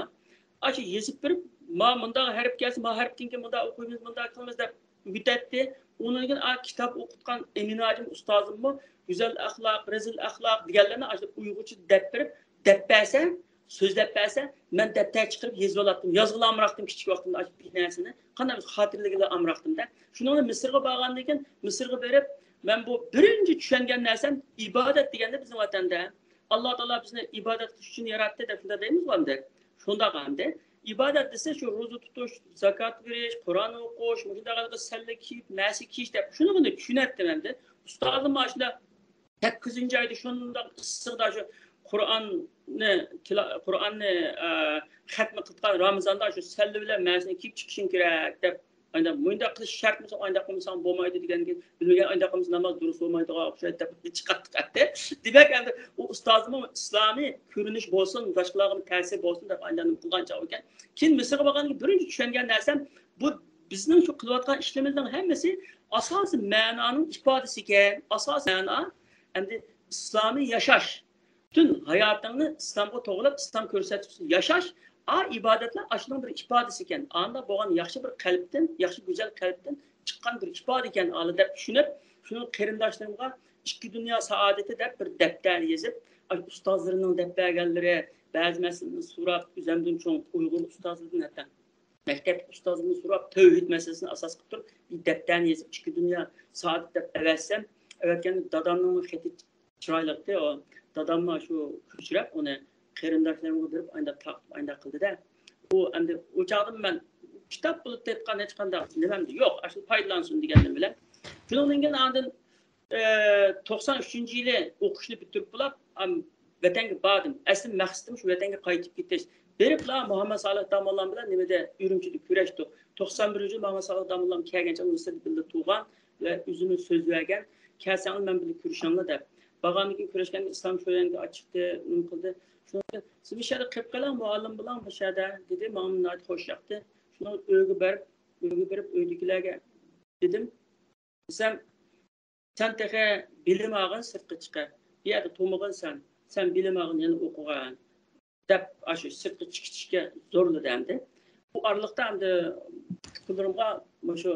ئاشۇ يېزىپ بېرىپ، ما مۇنداق ھەرپ كەلسە، ما ھەرپتىن كېيىن مۇنداق ئوقۇيمىز، مۇنداق قىلىمىز دەپ ئۆگىتەتتى. ئۇنىڭدىن كېيىن ئا، كىتاب ئوقۇتقان ئەمىن ھاجىم ئۇستازىممۇ گۈزەل ئەخلاق، رەزىل ئەخلاق دېگەنلەرنى ئاشۇ ئۇيغۇرچە دەپ بېرىپ، دەپ بەرسە، سۆزلەپ بەرسە، مەن دەپتەر چىقىرىپ يېزىۋالاتتىم. يازغىلى ئامراقتىم كىچىك ۋاقتىمدا ئاشۇ بىر نەرسىنى. قانداق بىر خاتىرىلىگىلى ئامراقتىم-دە. شۇنىڭ بىلەن مىسىرغا بارغاندىن كېيىن، مىسىرغا بېرىپ، مەن بۇ بىرىنچى چۈشەنگەن نەرسەم ئىبادەت دېگەندە بىزنىڭ ۋەتەندە ئاللا تائالا بىزنى ئىبادەت قىلىش ئۈچۈن ياراتتى دەپ شۇنداق دەيمىزغۇ ئەمدى. شۇنداق ئەمدى. ئىبادەت دېسە شۇ روزا تۇتۇش، زاكات بېرىش، قۇرئان ئوقۇش، مۇشۇنداق ھالقا سەللە كىيىپ، مەسە كىيىش دەپ شۇنىڭغىنى چۈشىنەتتىم ئەمدى. ئۇستازىم مانا شۇنداق سەككىزىنچى ئايدا شۇنداق ئىسسىقتا شۇ قۇرئاننى تىلا-، قۇرئاننى، ئە، خەتمە قىلىدىغان رامىزاندا شۇ سەللە بىلەن مەسىنى كىيىپ چىقىشىڭ كېرەك دەپ، ئانداق مۇنداق قىلىش شەرتمىسەن، ئانداق قىلمىساڭ بولمايدۇ دېگەندىن كېيىن، بىلمىگەن ئانداق قىلمىسا ناماز دۇرۇس بولمايدىغان ئوخشايدۇ دەپ چىقاتتۇق ئەتتى. دېمەك، ئەمدى ئۇ ئۇستازىمۇ ئىسلامىي كۆرۈنۈش بولسۇن، باشقىلارغىمۇ تەسىر بولسۇن دەپ ئانداق نېمە قىلغان چاغ ئىكەن. كېيىن مىسىرغا بارغاندىن كېيىن بىرىنچى چۈشەنگەن نەرسەم، بۇ بىزنىڭ شۇ قىلىۋاتقان ئىشلىرىمىزنىڭ ھەممىسى ئاساسىي مەنانىڭ ئىپادىسى ئىكەن. ئاساسىي مەنا ئەمدى ئىسلامىي ياشاش. پۈتۈن ھاياتىڭنى ئىسلامغا توغرىلاپ، ئىسلام كۆرسەتكۈسىدە ياشاش، ئا، ئىبادەتلەر ئاشۇنىڭ بىر ئىپادىسى ئىكەن. ئاندا بولغان ياخشى بىر قەلبتىن، ياخشى گۈزەل قەلبتىن چىققان بىر ئىپادە ئىكەن، ئالا دەپ چۈشىنىپ، شۇنىڭ قېرىنداشلىرىمغا ئىككى دۇنيا سائادىتى دەپ بىر دەپتەرنى يېزىپ، ئاشۇ ئۇستازلىرىنىڭ دەپ بەرگەنلىرى، بەزى مەسىلىنى سوراپ، ئۆزۈمدىن چوڭ ئۇيغۇر ئۇستازلىرىدىن ھەتتا مەكتەپ ئۇستازىدىن سوراپ، تەۋھىد مەسىلىسىنى ئاساس قىلىپ تۇرۇپ، بىر دەپتەرنى يېزىپ، ئىككى دۇنيا سائادىتى دەپ ئەۋەتسەم، ئەۋەتكەندە دادامنىڭ خېتى چىرايلىقتى. ئۇ داداممۇ شۇ كۆچۈرۈپ، ئۇنى قېرىنداشلىرىمغا بېرىپ، ئانداق تارقىتىپ، ئانداق قىلدى-دە. ئۇ ئەمدى ئۇ چاغدىمۇ مەن كىتاب بولۇپ تېتىققان ھېچقانداق نېمەمدە يوق، ئاشۇ پايدىلانسۇن دېگەنلىرىم بىلەن. شۇنىڭدىن كېيىن ئاندىن ئى، توقسان ئۈچىنچى يىلى ئوقۇشنى پۈتتۈرۈپ بولاپ، ئام، ۋەتەنگە باردىم. ئەسلى مەقسىتىم شۇ ۋەتەنگە قايتىپ كېتىش. بېرىپلا مۇھەممەد سالىھ داموللام بىلەن نېمىدە، ئۈرۈمچىدە كۆرۈشتۇق. توقسان بىرىنچى يىلى مۇھەممەد سالىھ داموللام كەلگەن چاغدا مىسىردا بىللە تۇرغان ۋە ئۆزىمۇ سۆز بەرگەن، كەلسەڭلار مەن بىلەن كۆرۈشۈڭلار دەپ. بارغاندىن كېيىن كۆرۈشكەندە ئىسلام شۇ يەرگە ئاچىقتى، نېمە قىلدى. شۇنىڭ ئۈچۈن سىز مۇشۇ يەردە قېلىپ قېلىڭ، مۇئەللىم بولۇڭ مۇشۇ يەردە، دېدى. ماڭا ناھايىتى خوش ياقتى. شۇنىڭ ئۆيگە بېرىپ، ئۆيگە بېرىپ ئۆيدىكىلەرگە دېدىم. دېسەم، سەن تېخى بىلىم ئالغىن سىرتقا چىقىپ، بۇ يەردە تۇرمىغىن سەن، سەن بىلىم ئالغىن يەنە ئوقۇغىن دەپ، ئاشۇ سىرتقا چىقىشقا زورلىدى ئەمدى. بۇ ئارىلىقتا ئەمدى ئۇكىلىرىمغا مۇشۇ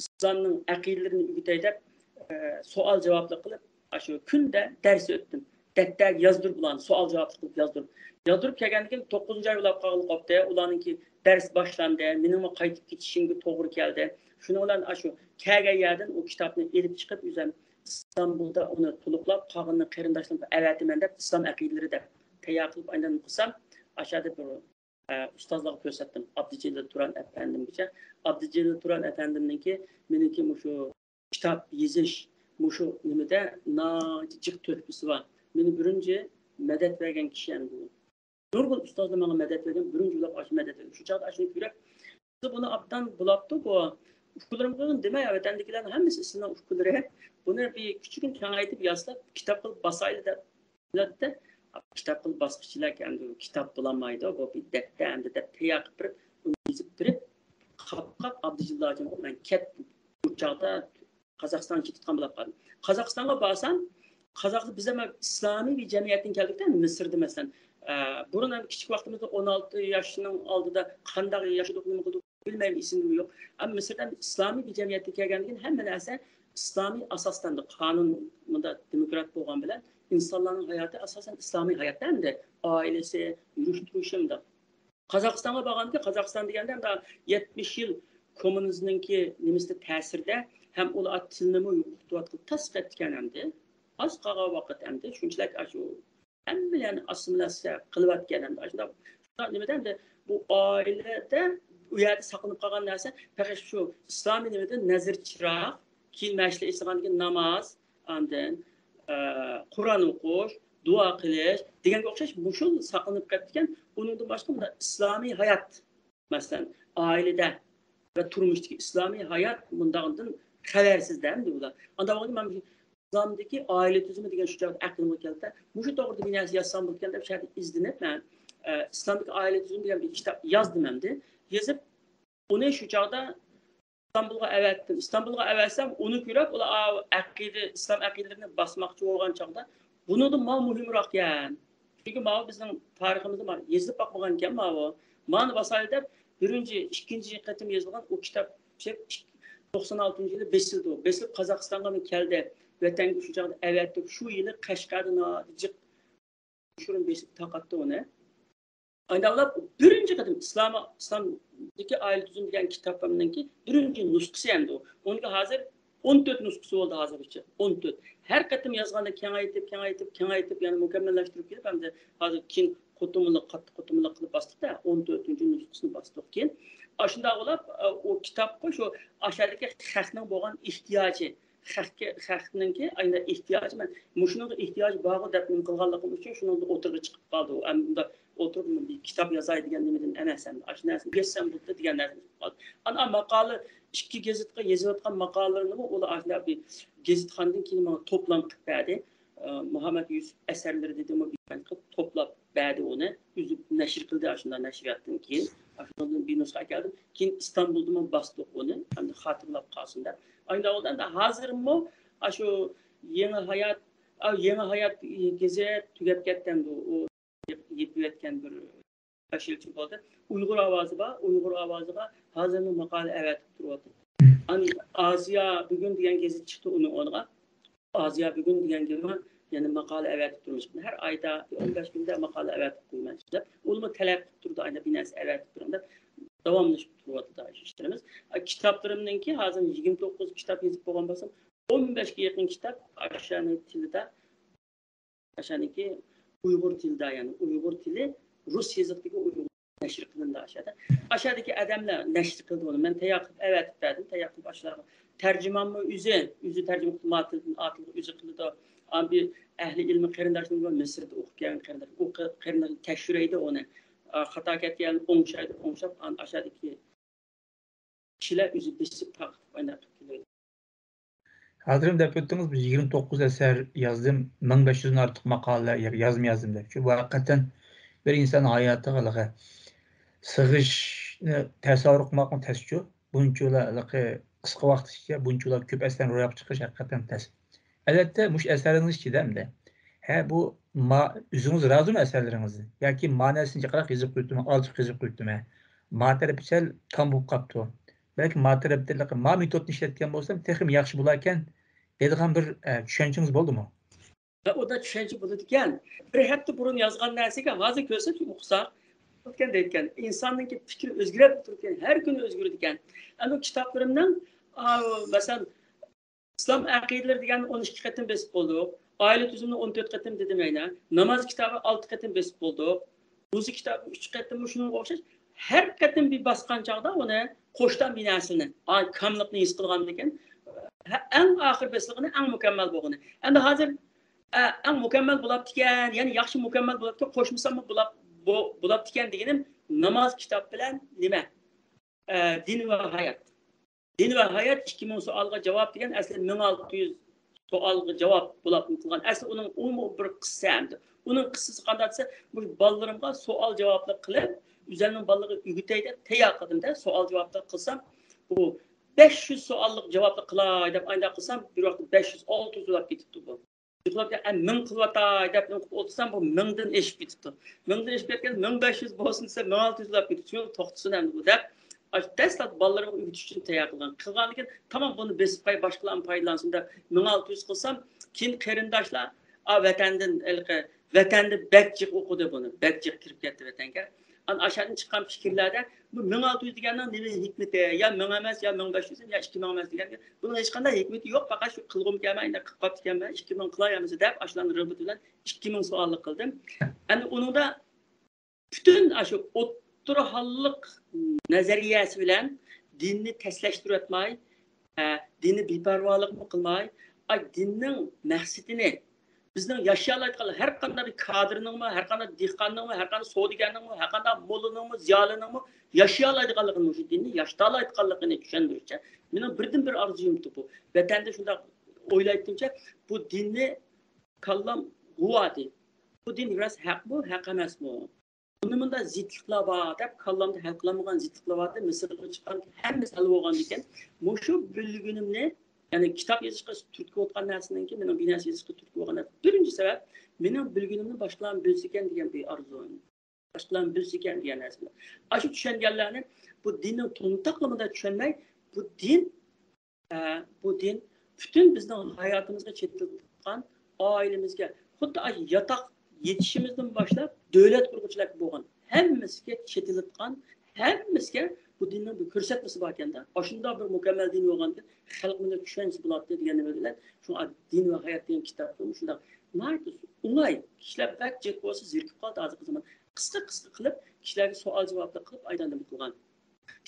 ئىسلامنىڭ ئەقىدىلىرىنى ئۆگىتەي دەپ، ئە، سوئال جاۋابلىق قىلىپ، ئاشۇ كۈندە دەرس ئۆتتۈم. دەپتەرگە يازدۇرۇپ، بۇلارنى سوئال جاۋابلىق قىلىپ يازدۇرۇپ، يازدۇرۇپ كەلگەندىن كېيىن توققۇزىنچى ئاي بولاپ قالغىلى قاپتۇ. ئۇلارنىڭكى دەرس باشلاندى. مېنىڭمۇ قايتىپ كېتىشىمگە توغرا كەلدى. شۇنىڭ بىلەن ئاشۇ كەلگەن يەردىن ئۇ كىتابنى ئېلىپ چىقىپ، ئۆزۈم ئىستانبۇلدا ئۇنى تولۇقلاپ، قالغىنىنى قېرىنداشلىرىمغا ئەۋەتىمەن دەپ، ئىسلام ئەقىدىلىرى دەپ تەييار قىلىپ ئايلاندىم قىلسام، ئاشۇ يەردە بىر، ئە، ئۇستازلارغا كۆرسەتتىم. ئابدۇجېلىل تۇران ئەپەندىمگىچە. ئابدۇجېلىل تۇران ئەپەندىمنىڭكى مېنىڭكى مۇشۇ كىتاب يېزىش، مۇشۇ نېمىدە ناھايىتى جىق تۆھپىسى بار. مېنى بىرىنچى مەدەت بەرگەن كىشى ئەمدى ئۇ. نۇرغۇن ئۇستازلار ماڭا مەدەت بەرگەن، بىرىنچى بولۇپ ئاشۇ مەدەت بەرگەن. شۇ چاغدا ئاشۇنى كۆرۈپ، بۇنى ئوبدان بولاپتۇ بۇ. ئۇكىلىرىمغا دېمەي، ۋەتەندىكىلەرنىڭ ھەممىسى ئىسىمنىڭ ئۇكىلىرى. بۇنى بىر كىچىككىنە كېڭەيتىپ ياساپ، كىتاب قىلىپ باسايلى دەپ. دەپتۇ. كىتاب قىلىپ باسقۇچىلار ئەمدى كىتاب بولالمايدۇ، بۇ بىر دەپتەر ئەمدى دەپ تەييار قىلىپ بېرىپ، يېزىپ بېرىپ، قاپقاپ ئابدۇجېلىل ھاجىمغا مەن كەتتىم. ئۇ چاغدا قازاقىستانغا كېتىۋاتقان بولۇپ قالدىم. قازاقىستانغا بارسام، قازاق، بىز ھەم ئىسلامىي بىر جەمئىيەتتىن كەلدۇق-تە، مىسىردا مەسىلەن. ئە، بۇرۇن ھەم كىچىك ۋاقتىمىزدا ئون ئالتە ياشنىڭ ئالدىدا قانداق ياشىدۇق، نېمە قىلدۇق بىلمەيمەن، ئېسىمدىمۇ يوق. ئەمما مىسىردا ئىسلامىي بىر جەمئىيەتكە كەلگەندىن كېيىن ھەممە نەرسە ئىسلامىي ئاساستا، قانۇن، مۇنداق دېموكرات بولغان بىلەن ئىنسانلارنىڭ ھاياتى ئاساسەن ئىسلامىي ھاياتتا ئەمدى ئائىلىسى، يۈرۈش تۇرۇشى مۇنداق. قازاقىستانغا بارغاندىكىن، قازاقىستان دېگەندە مۇنداق يەتمىش يىل كوممۇنىزمنىڭكى نېمىسىدە تەسىرىدە ھەم ئۇلار تىلنىمۇ يوقىتىۋاتقىلى تاس قەتتىكەن ئەمدى. ئاز قالغان ۋاقىت ئەمدى شۇنچىلىك ئاشۇ ھەممىلەرنى ئاسسىمىلياتسىيە قىلىۋەتكەن ئەمدى. ئاشۇنداق، شۇنداق نېمىدە ئەمدى بۇ ئائىلىدە، ئۇ يەردە ساقلىنىپ قالغان نەرسە پەقەت شۇ ئىسلامىي نېمىدىن نەزىر چىراغ، كېيىن مەشىلە ئېسىلغاندىن كېيىن ناماز، ئاندىن، ئە، قۇرئان ئوقۇش، دۇئا قىلىش دېگەنگە ئوخشاش مۇشۇ ساقلىنىپ قېلىپتىكەن. ئۇنىڭدىن باشقا مۇنداق ئىسلامىي ھايات، مەسىلەن، ئائىلىدە ۋە تۇرمۇشتىكى ئىسلامىي ھايات مۇنداقتىن خەۋەرسىز-دە ئەمدى ئۇلار. ئانداق بولغاندا مەن مۇشۇ ئىسلامدىكى ئائىلە تۈزۈمى دېگەن شۇ چاغدا ئەقلىمگە كەلدى-دە، مۇشۇ توغرىدا بىر نەرسە يازسام بولىدىكەن دەپ شۇ يەردە ئىزدىنىپ مەن، ئە، ئىسلامدىكى ئائىلە تۈزۈمى دېگەن بىر كىتاب يازدىم ئەمدى. يېزىپ، ئۇنى شۇ چاغدا ئىستانبۇلغا ئەۋەتتىم. ئىستانبۇلغا ئەۋەتسەم، ئۇنى كۆرۈپ، ئۇلار ئا-، ئەقىدە، ئىسلام ئەقىدىلىرىنى باسماقچى بولغان چاغدا، بۇنىڭدىن ماۋۇ مۇھىمراقكەن. چۈنكى ماۋۇ بىزنىڭ تارىخىمىزدا مانا يېزىلىپ باقمىغانىكەن ماۋۇ. مانا باسايلى دەپ، بىرىنچى، ئىككىنچى قېتىم يېزىلغان ئۇ كىتاب شۇ توقسان ئالتىنچى يىلى بېسىلدى. بېسىلىپ قازاقىستانغا كەلدى. ۋەتەنگە شۇ چاغدا ئەۋەتتۇق. شۇ يىلى قەشقەردە ناھايىتى جىق يوشۇرۇن بېسىپ تارقاتتى ئۇنى. ئانداقلاپ بىرىنچى قېتىم ئىسلام، ئىسلامدىكى ئائىلە تۈزۈمى دېگەن كىتابىمنىڭكى بىرىنچى نۇسخىسى ئەمدى ئۇ. ئۇنىڭكى ھازىر ئون تۆت نۇسخىسى بولدى ھازىرغىچە. ئون تۆت. ھەر قېتىم يازغاندا كېڭەيتىپ، كېڭەيتىپ، كېڭەيتىپ، يەنە مۇكەممەللەشتۈرۈپ كېلىپ، ئەمدى ھازىر كېيىن قوتۇملۇق، قاتتىق قوتۇملۇق قىلىپ باستۇق-تە، ئون تۆتىنچى نۇسخىسىنى باستۇق كېيىن. ئاشۇنداق بولۇپ، ئۇ كىتابقا شۇ ئاشۇ يەردىكى خەقنىڭ بولغان ئېھتىياجى، خەقكە، خەقنىڭكى ئاينا ئېھتىياجى، مەن مۇشۇنىڭغا ئېھتىياج بارغۇ دەپ نېمە قىلغانلىقىم ئۈچۈن شۇنىڭدا ئوتتۇرىغا چىقىپ قالدى. ئۇ ئەمدى ئوتتۇرىغا بىر كىتاب يازاي دېگەن نېمىدىن ئەمەس، ئەمدى ئاشۇ نەرسىنى يازسام بولدى دېگەن نەرسە چىقىپ قالدى. ئانا، ئانا ماقالە، ئىككى گېزىتقا يېزىۋاتقان ماقالىلىرىنىمۇ ئۇلار ئاشۇنداق بىر گېزىتخانىدىن كېيىن ماڭا توپلام قىلىپ بەردى. ئە، مۇھەممەد يۈسۈپ ئەسەرلىرى دېدىمۇ، بىر قىلىپ توپلاپ بەردى ئۇنى. ئۈزۈپ نەشر قىلدى ئاشۇنداق نەشرىياتتىن كېيىن. ئاشۇنىڭدىن بىر نۇسخا ئەكەلدىم. كېيىن ئىستانبۇلدىمۇ باستۇق ئۇنى. ئەمدى خاتىرىلەپ قالسۇن دەپ. ئاينا ئالدىدا ھازىرمۇ ئاشۇ يېڭى ھايات، ئا، يېڭى ھايات گېزىت تۈگەپ كەتتى ئەمدى. ئۇ يېپىۋەتكەن بىر بەش يىلچە بولدى. ئۇيغۇر ئاۋازى بار. ئۇيغۇر ئاۋازىغا ھازىرمۇ ماقالە ئەۋەتىپ تۇرۇۋاتىدۇ. ئان-، ئازىيا بۈگۈن دېگەن گېزىت چىقتى ئۇنىڭ ئورنىغا. ئازىيا بۈگۈن دېگەن گېزىتكە يەنە ماقالە ئەۋەتىپ تۇرىمىز. ھەر ئايدا بىر ئون بەش كۈندە ماقالە ئەۋەتىپ قويىمەن دەپ. ئۇلارمۇ تەلەپ قىلىپ تۇرىدۇ، ئايدا بىر نەرسە ئەۋەتىپ بېرىڭ دەپ. داۋاملىشىپ تۇرۇۋاتىدۇ ئىشلىرىمىز. ئا، كىتابلىرىمنىڭكى ھازىر يىگىرمە توققۇز كىتاب يېزىپ بولغان بولسام، ئون بەشكە يېقىن كىتاب ئاشۇ تىلدا، ئاشۇنىڭكى ئۇيغۇر تىلىدا، يەنى ئۇيغۇر تىلى، رۇس يېزىقىدىكى ئۇيغۇر نەشر قىلىندى ئاشۇ يەردە. ئاشۇ يەردىكى ئادەملەر نەشر قىلدى ئۇنى. مەن تەييار قىلىپ ئەۋەتىپ بەردىم، تەييار قىلىپ ئاشۇلارغا. تەرجىمانمۇ ئۆزى، ئۆزى تەرجىمە قىلىپ، ما تىلدىن ئا تىلغا ئۆزى قىلىدۇ. ئاندىن بىر ئەھلى ئىلمىي قېرىنداشلىرىمىز بار، مىسىردا ئوقۇپ كەلگەن قېرىنداش. ئۇ قېرىنداش تەكشۈرەيدۇ ئۇنى. ئا، خاتا كەتكەن، ئوڭشايدۇ، ئوڭشاپ، ئان-، ئاشۇ يەردىكى كىشىلەر ئۆزى بېسىپ تارقىتىپ ئانداق قىلىپ كېلىدۇ. ھازىرمۇ دەپ ئۆتتىڭىز، بىز يىگىرمە توققۇز ئەسەر يازدىم، مىڭ بەش يۈزدىن ئارتۇق ماقالە يا-، يازما يازدىم دەپ. شۇ، بۇ ھەقىقەتەن بىر ئىنسان ھاياتىغا ھېلىقى سىغىشنى تەسەۋۋۇر قىلماقمۇ تەسچۇ. بۇنچىلا ھېلىقى قىسقا ۋاقىت ئىچىدە بۇنچىلا كۆپ ئەسەرنى روياپقا چىقىرىش ھەقىقەتەن تەس. ئەلۋەتتە، مۇشۇ ئەسەرلىرىڭىز ئىچىدە ئەمدى، ھە، بۇ ما-، ئۆزىڭىز رازىمۇ ئەسەرلىرىڭىزدىن؟ ياكى مانىسىنى جىقراق يېزىپ قويۇپتىمەن، ئارتۇق يېزىپ قويۇپتىمەن؟ ما تەرىپى سەل تام بولۇپ قاپتۇ. بەلكى ما تەرەپتىن ما مېتودنى ئىشلەتكەن بولسام، تېخىمۇ ياخشى بولاركەن دەيدىغان بىر، ئە، چۈشەنچىڭىز بولدىمۇ؟ ھە، ئۇنداق چۈشەنچە بولىدىكەن. بىر ھەپتە بۇرۇن يازغان نەرسىگە ھازىر كۆرسەم ئوقۇساق، بولىدىكەن دەيدىكەن. ئىنساننىڭكى پىكرى ئۆزگىرىپ تۇرىدىكەن، ھەر كۈنى ئۆزگىرىدىكەن. ئەمدى كىتابلىرىمنىڭ، ئا، مەسىلەن، ئىسلام ئەقىدىلىرى دېگەننى ئون ئىككى قېتىم بېسىپ بولدۇق. ئائىلە تۈزۈمىنى ئون تۆت قېتىم دېدىم ئەينە. ناماز كىتابى ئالتە قېتىم بېسىپ بولدۇق. روزا كىتابى ئۈچ قېتىم، شۇنىڭغا ئوخشاش. ھەر قېتىم بىر باسقان چاغدا ئۇنى قوشتان بىناسىنى، ئا، كاملىقنى ھېس قىلغاندىن كېيىن، ھە، ئەڭ ئاخىر بېسىلغىنى ئەڭ مۇكەممەل بولغىنى. ئەمدى ھازىر، ئە، ئەڭ مۇكەممەل بولاپتىكەن، يەنە ياخشى مۇكەممەل بولاپتىكەن، قوشمىساممۇ بولاپ-، بو-، بولاپتىكەن دېگىنىم ناماز كىتاب بىلەن نېمە؟ ئە، دىن ۋە ھايات. دىن ۋە ھايات ئىككى مىڭ سوئالغا جاۋاب دېگەن ئەسلى مىڭ ئالتە يۈز سوئالغا جاۋاب بولۇپ قىلغان. ئەسلى ئۇنىڭ ئۇمۇ بىر قىسسە ئەمدى. ئۇنىڭ قىسسىسى قانداق دېسە، مۇشۇ بالىلىرىمغا سوئال جاۋابلىق قىلىپ، ئۆزۈمنىڭ بالىلىرىغا ئۆگىتەي دەپ تەييار قىلدىم-دە، سوئال جاۋابلىق قىلسام، بۇ بەش يۈز سوئاللىق جاۋابلىق قىلاي دەپ ئاينداق قىلسام، بىر ۋاقىتتا بەش يۈز، ئالتە يۈز بولاپ كېتىپتۇ بۇ. يىغلاپ، ئە، مىڭ قىلىۋاتاي دەپ ئوقۇپ ئولتۇرسام، بۇ مىڭدىن ئېشىپ كېتىپتۇ. مىڭدىن ئېشىپ كەتكەن، مىڭ بەش يۈز بولسۇن دېسە، مىڭ ئالتە يۈز بولاپ كېتىپتۇ. شۇ توختىسۇن ئەمدى بۇ دەپ، ئاشۇ دەسلەپ بالىلىرىمغا ئۆگىتىش ئۈچۈن تەييار قىلغان. قىلغاندىن كېيىن، تامام بۇنى بېسىپ قوي، باشقىلارمۇ پايدىلانسۇن دەپ، مىڭ ئالتە يۈز قىلسام، كېيىن قېرىنداشلار، ئا، ۋەتەندىن، ھېلىقى، ۋەتەندە بەك جىق ئوقۇدى بۇنى، بەك جىق كىرىپ كەتتى ۋەتەنگە. ئانا ئاشۇ يەردىن چىققان پىكىرلەردە، بۇ مىڭ ئالتە يۈز دېگەننىڭ نېمە ھېكمىتى؟ يا مىڭ ئەمەس، يا مىڭ بەش يۈز، يا ئىككى مىڭ ئەمەس دېگەن گەپ. بۇنىڭ ھېچقانداق ھېكمىتى يوق، پەقەت شۇ قىلغۇم كەلمەي، ئەمدى قىلىپ قاپتىكەنمەن، ئىككى مىڭ قىلاي ئەمىسە دەپ، ئاشۇلارنىڭ رىغبىتى بىلەن ئىككى مىڭ سوئاللىق قىلدىم. ئەمدى ئۇنىڭدا پۈتۈن ئاشۇ ئوتتۇرا ھاللىق نەزەرىيەسى بىلەن دىننى تەسلەشتۈرۈۋەتمەي، ئە، دىننى بىپەرۋالىقمۇ قىلماي، ئاي، دىننىڭ مەقسىتىنى، بىزنىڭ ياشىيالايدىغان ھەر قانداق بىر كادىرنىڭمۇ، ھەر قانداق دېھقاننىڭمۇ، ھەر قانداق سودىگەرنىڭمۇ، ھەر قانداق موللىنىڭمۇ، زىيالىينىڭمۇ ياشىيالايدىغانلىقىنى، مۇشۇ دىننى ياشىتالايدىغانلىقىنى چۈشەندۈرۈشچە، مېنىڭ بىردىنبىر ئارزۇيۇمتى بۇ. ۋەتەندە شۇنداق ئويلايتتىمچە، بۇ دىننى كاللام غۇۋادى. بۇ دىن راست ھەقمۇ، ھەق ئەمەسمۇ؟ بۇنى مۇنداق زىتلىقلار بار دەپ، كاللامدا ھەل قىلالمىغان زىتلىقلار باردى. مىسىرغا چىققان ھەممىسى ھەل بولغاندىكىن، مۇشۇ بىلگىنىمنى، يەنى كىتاب يېزىشقا تۈرتكە بولغان نەرسىنىڭكى، مېنىڭ بىر نەرسە يېزىشقا تۈرتكە بولغان نەرسە، بىرىنچى سەۋەب، مېنىڭ بىلگىنىمنى باشقىلارمۇ بىلسىكەن دېگەن بىر ئارزۇ. باشقىلارمۇ بىلسىكەن دېگەن نەرسە. ئاشۇ چۈشەنگەنلەرنى بۇ دىننىڭ تومتاقلىمىدا چۈشەنمەي، بۇ دىن ئە، بۇ دىن پۈتۈن بىزنىڭ ھاياتىمىزغا چېتىلىپ تۇرغان، ئائىلىمىزگە، خۇددى ئاشۇ ياتاق يېتىشىمىزدىن باشلاپ دۆلەت قۇرغۇچىلارغا بولغان ھەممىسىگە چېتىلىپ تۇرغان، ھەممىسىگە بۇ دىننىڭ بىر كۆرسەتمىسى باركەن-دە. ئاشۇنداق بىر مۇكەممەل دىن بولغاندىكىن خەلقىمىزنىڭ چۈشەنچىسى بولاتتى دېگەن نېمە بىلەن شۇڭا دىن ۋە ھايات دېگەن كىتابنى شۇنداق ناھايىتى ئوڭاي، كىشىلەر بەك جىق بولسا زېرىكىپ قالدى ھازىرقى زامان. قىسقا قىسقا قىلىپ كىشىلەرگە سوئال جاۋابلىق قىلىپ ئايدان نېمە قىلغان.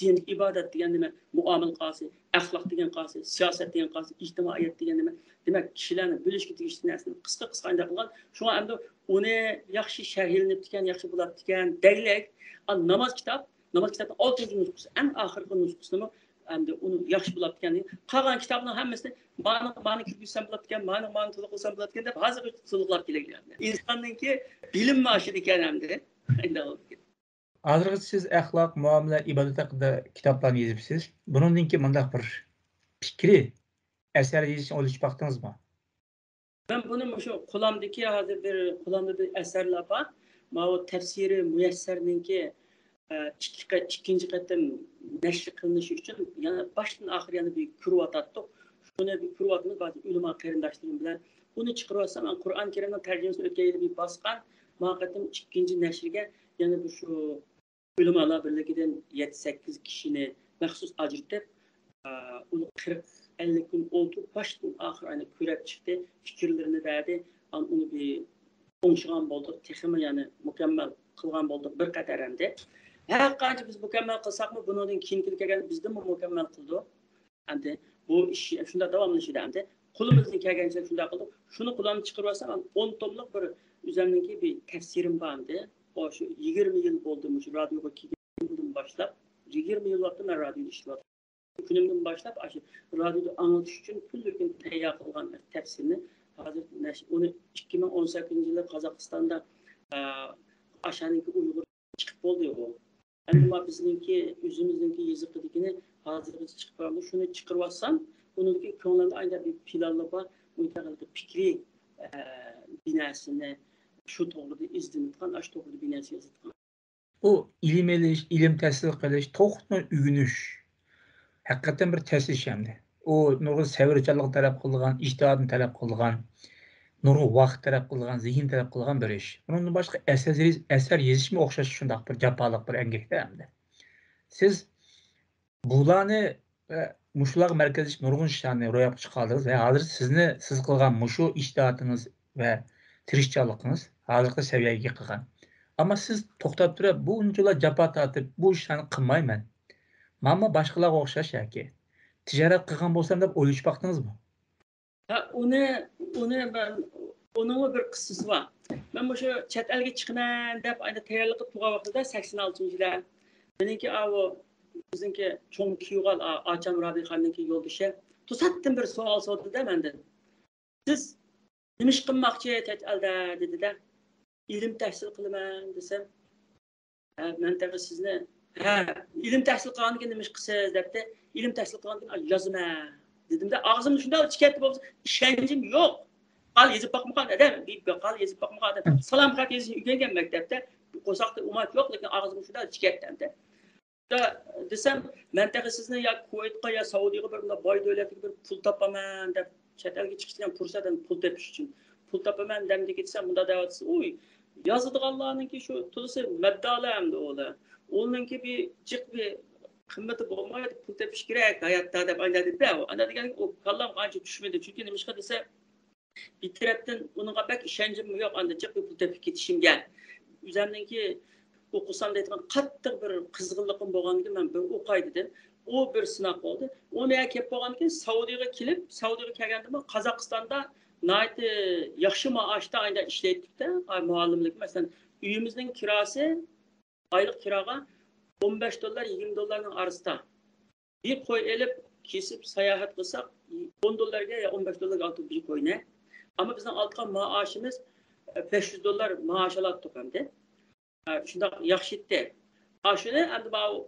دىن ئىبادەت دېگەن نېمە؟ مۇئامىلە قالسا، ئەخلاق دېگەن قالسا، سىياسەت دېگەن قالسا، ئىجتىمائىيەت دېگەن نېمە؟ دېمەك، كىشىلەرنى بۆلۈشكە تېگىشلىك نەرسىنى قىسقا قىسقا ئايدان قىلغان. شۇڭا ئەمدى ئۇنى ياخشى شەرھلىنىپتىكەن، ياخشى بولاپتىكەن دەيلىك. ئا، ناماز كىتاب، ناماز كىتابنىڭ ئالتىنچى نۇسخىسى، ئەڭ ئاخىرقى نۇسخىسىمۇ ئەمدى ئۇنى ياخشى بولاپتىكەن. قالغان كىتابنىڭ ھەممىسىنى مانا، مانا كىرگۈزسەم بولاپتىكەن، مانا، مانا تولۇقلىسام بولاپتىكەن دەپ ھازىرغىچە تولۇقلاپ كېلىۋاتىدۇ. ئىنساننىڭكى بىلىمى ئاشىدىكەن ئەمدى. ئەمدى ئۇ. ھازىرغىچە سىز ئەخلاق، مۇئامىلە، ئىبادەت ھەققىدە كىتابلارنى يېزىپسىز. بۇنىڭدىن كېيىن مۇنداق بىر پىكرى ئەسەر يېزىشنى ئويلىشىپ باقتىڭىزمۇ؟ مەن بۇنى مۇشۇ قولامدىكى ھازىر بىر، قولامدا بىر ئەسەرلەر بار. ماۋۇ تەپسىرى مۇيەسسەرنىڭكى، ئە، ئىككى قە-، ئىككىنچى قېتىم نەشر قىلىنىشى ئۈچۈن يەنە باشتىن ئاخىر يەنە بىر كۆرۈۋاتاتتۇق. شۇنى بىر كۆرۈۋاتىمىز، بەزى ئۆلىما قېرىنداشلىرىم بىلەن ئۇنى چىقىرىۋاتسام، مەن قۇرئان كەرىمنىڭ تەرجىمىسىنى ئۆتكەن يىلى بىر باسقان، ما قېتىم ئىككىنچى نەشرگە يەنە بىر شۇ ئۆلىمالار بىرلىكىدىن يەتتە سەككىز كىشىنى مەخسۇس ئاجرىتىپ، ئۇنى قىرىق، ئەللىك كۈن ئولتۇرۇپ، باشتىن ئاخىر ئاينى كۆرۈپ چىقتى، پىكىرلىرىنى بەردى. ئان-، ئۇنى بىر ئوڭشىغان بولدۇق، تېخىمۇ يەنى مۇكەممەل قىلغان بولدۇق بىر قەدەر ئەمدى. ھەر قانچە بىز مۇكەممەل قىلساقمۇ، بۇنىڭدىن كېيىنكىلەر كەلگەن بىزدىنمۇ مۇكەممەل قىلىدۇ. ئەمدى بۇ ئىش شۇنداق داۋاملىشىدۇ ئەمدى. قولىمىزدىن كەلگەنچە شۇنداق قىلدۇق. شۇنى قولۇمنى چىقىرىۋالسام، ئەمدى ئون توملۇق بىر ئۆزۈمنىڭكى بىر تەپسىرىم بار ئەمدى. ئۇ شۇ يىگىرمە يىل بولدى مۇشۇ رادىيوغا كەلگەندىن باشلاپ. يىگىرمە يىل بولۇپتۇ مەن رادىيودا ئىشلەۋاتىمەن. كۈنۈمدىن باشلاپ ئاشۇ رادىيودا ئاڭلىتىش ئۈچۈن كۈنلۈكۈن تەييار قىلغان تەپسىرنى ھازىر نەش-، ئۇنى ئىككى مىڭ ئون سەككىزىنچى يىلى قازاقىستاندا، ئە، ئاشانىڭكى ئۇيغۇر چىقىپ بولدى ئۇ. ئەمما بىزنىڭكى، ئۆزىمىزنىڭكى يېزىقىدىكىنى ھازىرغىچە چىقىپ بارمىدۇ. شۇنى چىقىرىۋالسام، ئۇنىڭدىكى كۆڭلۈمدە ئايدا بىر پىلانلار بار. ئۇنىڭدىكى پىكرى، ئە، بىناسىنى شۇ توغرىدا ئىزدىنىدىغان، ئاشۇ توغرىدا بىناسى يازىدىغان. بۇ ئىلىم ئېلىش، ئىلىم تەھسىل قىلىش، توختىماي ئۆگىنىش ھەقىقەتەن بىر تەس ئىش ئەمدى. ئۇ نۇرغۇن سەۋرچانلىق تەلەپ قىلىدىغان، ئىجتىھادنى تەلەپ قىلىدىغان، نۇرغۇن ۋاقىت تەلەپ قىلىدىغان، زېھىن تەلەپ قىلىدىغان بىر ئىش. ئۇنىڭدىن باشقا ئەسەر يېزىش، ئەسەر يېزىشمۇ ئوخشاش شۇنداق بىر جاپالىق بىر ئەمگەكتە ئەمدى. سىز بۇلارنى ۋە مۇشۇلارغا مەركەزلىشىپ نۇرغۇن ئىشلارنى روياپقا چىقاردىڭىز ۋە ھازىر سىزنى، سىز قىلغان مۇشۇ ئىجتىھاتىڭىز ۋە تىرىشچانلىقىڭىز ھازىرقى سەۋىيەگە قىلغان. ئەمما سىز توختاپ تۇرۇپ، بۇنچىلا جاپا تارتىپ، بۇ ئىشلارنى قىلمايمەن. مانا باشقىلارغا ئوخشاش ياكى تىجارەت قىلغان بولسام دەپ ئويلىشىپ باقتىڭىزمۇ؟ ھە، ئۇنى، ئۇنى مەن، ئۇنىڭمۇ بىر قىسسىسى بار. مەن مۇشۇ چەت ئەلگە چىقىمەن دەپ ئايدا تەييارلىق قىلىپ تۇرغان ۋاقتىدا، سەكسەن ئالتىنچى يىلى. مېنىڭكى ئاۋۇ، بىزنىڭكى چوڭ كۈيىۋال، ئا-، ئاچام رابىخاننىڭكى يولدىشى توساتتىن بىر سوئال سورىدى-دە مەندىن. سىز نېمە ئىش قىلماقچى چەت ئەلدە؟ دېدى-دە. ئىلىم تەھسىل قىلىمەن دېسەم، ھە، مەن تېخى سىزنى، ھە، ئىلىم تەھسىل قىلغاندىن كېيىن نېمە ئىش قىلىسىز دەپتۇ. ئىلىم تەھسىل قىلغاندىن كېيىن يازىمەن دېدىم-دە، ئاغزىمدا شۇنداق چىكەتتى بولسا، ئىشەنچىم يوق. قال يېزىپ باقمىغان ئادەم، بىر قال يېزىپ باقمىغان ئادەم. سالام خەت يېزىشنى ئۆگەنگەن مەكتەپتە، قورساقتا ئۇماچ يوق، لېكىن ئاغزىمدا شۇنداق چىكەتتى ئەمدى. دېسەم، مەن تېخى سىزنى يا كۇۋەيتقا، يا سەئۇدىغا بىر مۇنداق باي دۆلەتكە بىر پۇل تاپىمەن دەپ، چەت ئەلگە چىقىشتىن پۇرسەت، پۇل تېپىش ئۈچۈن پۇل تاپىمەن دەمدىكى دېسەم، مۇنداق دەۋاتىسىز، ئۇي، يازىدىغانلارنىڭكى شۇ تولىسى مەبدەلە ئەمدى ئۇلار. ئۇنىڭكى بىر جىق بىر قىممىتى بولمايدۇ، پۇل تېپىش كېرەك ھاياتتا دەپ ئانداق دېدى. ئانداق دېگەن ئۇ كاللام ئانچە چۈشمىدى. چۈنكى نېمىشقا دېسە، بىر تەرەپتىن ئۇنىڭغا بەك ئىشەنچىم يوق، ئاندىن جىق بىر پۇل تېپىپ كېتىشىمگە. ئۆزۈمنىڭكى ئوقۇسام دەيدىغان قاتتىق بىر قىزغىنلىقىم بولغاندىكىن مەن بىر ئوقاي دېدىم. ئۇ بىر سىناق بولدى. ئۇ مەيەرگە كېلىپ بولغاندىن كېيىن سەئۇدىغا كېلىپ، سەئۇدىغا كەلگەندىمۇ قازاقىستاندا ناھايىتى ياخشى مائاشتا ئايدا ئىشلەيتتۇق-دە، ئاي مۇئەللىملىك. مەسىلەن، ئۆيىمىزنىڭ كىراسى، ئايلىق كىراغا ئون بەش دوللار، يىگىرمە دوللارنىڭ ئارىسىدا. بىر قوي ئېلىپ، كېسىپ، ساياھەت قىلساق، ئون دوللارغا يا ئون بەش دوللارغا ئالاتتۇق بىر قوينى. ئەمما بىزنىڭ ئالىدىغان مائاشىمىز، ئە، بەش يۈز دوللار مائاش ئالاتتۇق ئەمدى. ئە، شۇنداق ياخشى ئىدى. ئاشۇنى ئەمدى ماۋۇ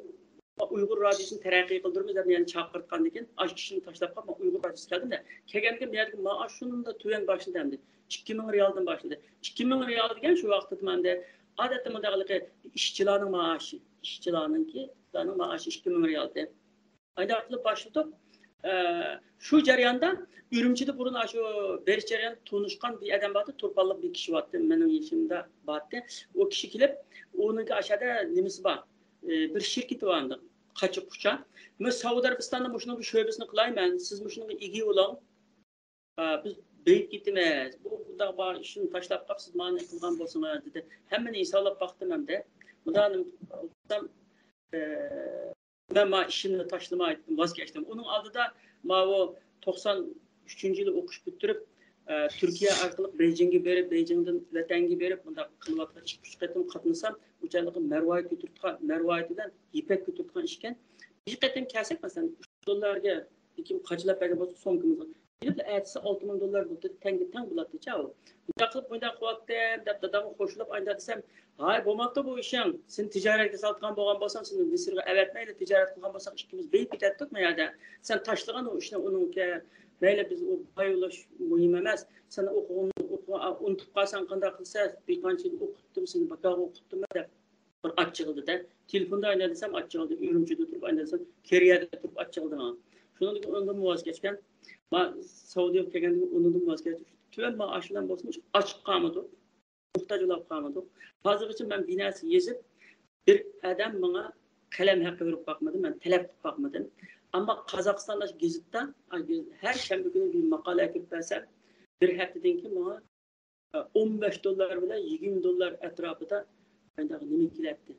ئۇيغۇر رادىيوسىنى تەرەققىي قىلدۇرىمىز دەپ مېنى چاقىرتقاندىن كېيىن، ئاشۇ ئىشنى تاشلاپ قاپ، مەن ئۇيغۇر رادىيوسىغا كەلدىم-دە. كەلگەندىن كېيىن بۇ يەردىكى مائاش شۇنداق تۆۋەن باشلىدى ئەمدى. ئىككى مىڭ رىيالدىن باشلىدى. ئىككى مىڭ رىيال دېگەن شۇ ۋاقىتتا مەندە ئادەتتە مۇنداق ھېلىقى ئىشچىلارنىڭ مائاشى، ئىشچىلارنىڭكى، ئىشچىلارنىڭ مائاشى ئىككى مىڭ رىيالدى. ئايدا قىلىپ باشلىدۇق. ئە، شۇ جەرياندا ئۈرۈمچىدە بۇرۇن شۇ بېرىش جەريانىدا تونۇشقان بىر ئادەم بارتى، تۇرپانلىق بىر كىشى بارتى، مېنىڭ يېشىمدا بارتى. ئۇ كىشى كېلىپ، ئۇنىڭكى ئاشۇ يەردە نېمىسى بار، ئە، بىر شىركىتى بار ئەمدى، قاچا-قۇچا. مەن سەئۇدى ئەرەبىستاندا مۇشۇنىڭ بىر شۆبىسىنى قىلاي مەن، سىز مۇشۇنىڭغا ئىگە بولۇڭ. ئە، بىز بېيىپ كېتىمىز. بۇ، بۇنداق بار ئىشنى تاشلاپ قاپ، سىز مانا قىلغان بولسىڭىز، دېدى. ھەممىنى ھېسابلاپ باقتىم ئەمدى. مۇنداق قىلسام، ئە، مەن ما ئىشىمنى تاشلىماي ۋاز كەچتىم. ئۇنىڭ ئالدىدا ماۋۇ توقسان ئۈچىنچى يىلى ئوقۇش پۈتتۈرۈپ، ئە، تۈركىيە ئارقىلىق بېيجىڭگە بېرىپ، بېيجىڭدىن ۋەتەنگە بېرىپ، مۇنداق قىلىۋاتقان ئىككى، ئۈچ قېتىم قاتنىسام، ئۇ چاغلىقى مەرۋايىت كۆتۈرتكەن، مەرۋايىت بىلەن يىپەك كۆتۈرتكەن ئىكەن. بىر قېتىم كەلسەك، مەسىلەن، ئۈچ دوللارغا لېكىن قاچىلاپ بەرگەن بولسا سومكىمىزغا. كېلىپلا ئەتىسى ئالتە مىڭ دوللار بولدى، تەڭگە تەڭ بولاتتىچە ئۇ. مۇنداق قىلىپ، مۇنداق قىلىۋاتتىم دەپ دادامغا خوشلاپ ئايدا دېسەم، ھاي، بولماپتۇ بۇ ئىشىڭ. سېنى تىجارەتكە سالىدىغان بولغان بولسام، سېنى مىسىرغا ئەۋەتمەيلى، تىجارەت قىلغان بولساق ئىككىمىز بېيىپ كېتەتتۇق ما يەردە. سەن تاشلىغان ئۇ ئىشنى ئۇنىڭكى. مەيلى، بىز ئۇ باي بولۇش مۇھىم ئەمەس. سەن ئوقۇغىنىڭ ئوقۇ-، ئۇنتۇپ قالساڭ قانداق قىلىسەن؟ بىر قانچە يىل ئوقۇتتۇم، سېنى بىكارغا ئوقۇتتۇممۇ دەپ. بىر ئاچچىقلىدى-دە. تېلېفوندا ئاينا دېسەم ئاچچىقلىدى، ئۈرۈمچىدە تۇرۇپ ئاينا دېسەم، كېرىيەدە تۇرۇپ ئاچچىقلىدى ماڭا. شۇنىڭدىن كېيىن ئۇنىڭدىن ۋاز كەچكەن. ما سەئۇدىيەگە كەلگەندىن كېيىن ئۇنىڭدىن ۋاز كەچتىم. تۆۋەن مائاش بىلەن بولسىمۇ ئاچ قالمىدۇق، موھتاج بولۇپ قالمىدۇق. ھازىرغىچە مەن بىر نەرسە يېزىپ، بىر ئادەم ماڭا قەلەم ھەققى بېرىپ باقمىدى، مەن تەلەپ قىلىپ باقمىدىم. ئەمما قازاقىستاندا گېزىتتا، ھەر شەنبە كۈنى بىر ماقالە ئەكىرىپ بەرسەم، بىر ھەپتىدىن كېيىن ماڭا ئون بەش دوللار بىلەن يىگىرمە دوللار ئەتراپىدا ئانداق نېمە كېلەتتى.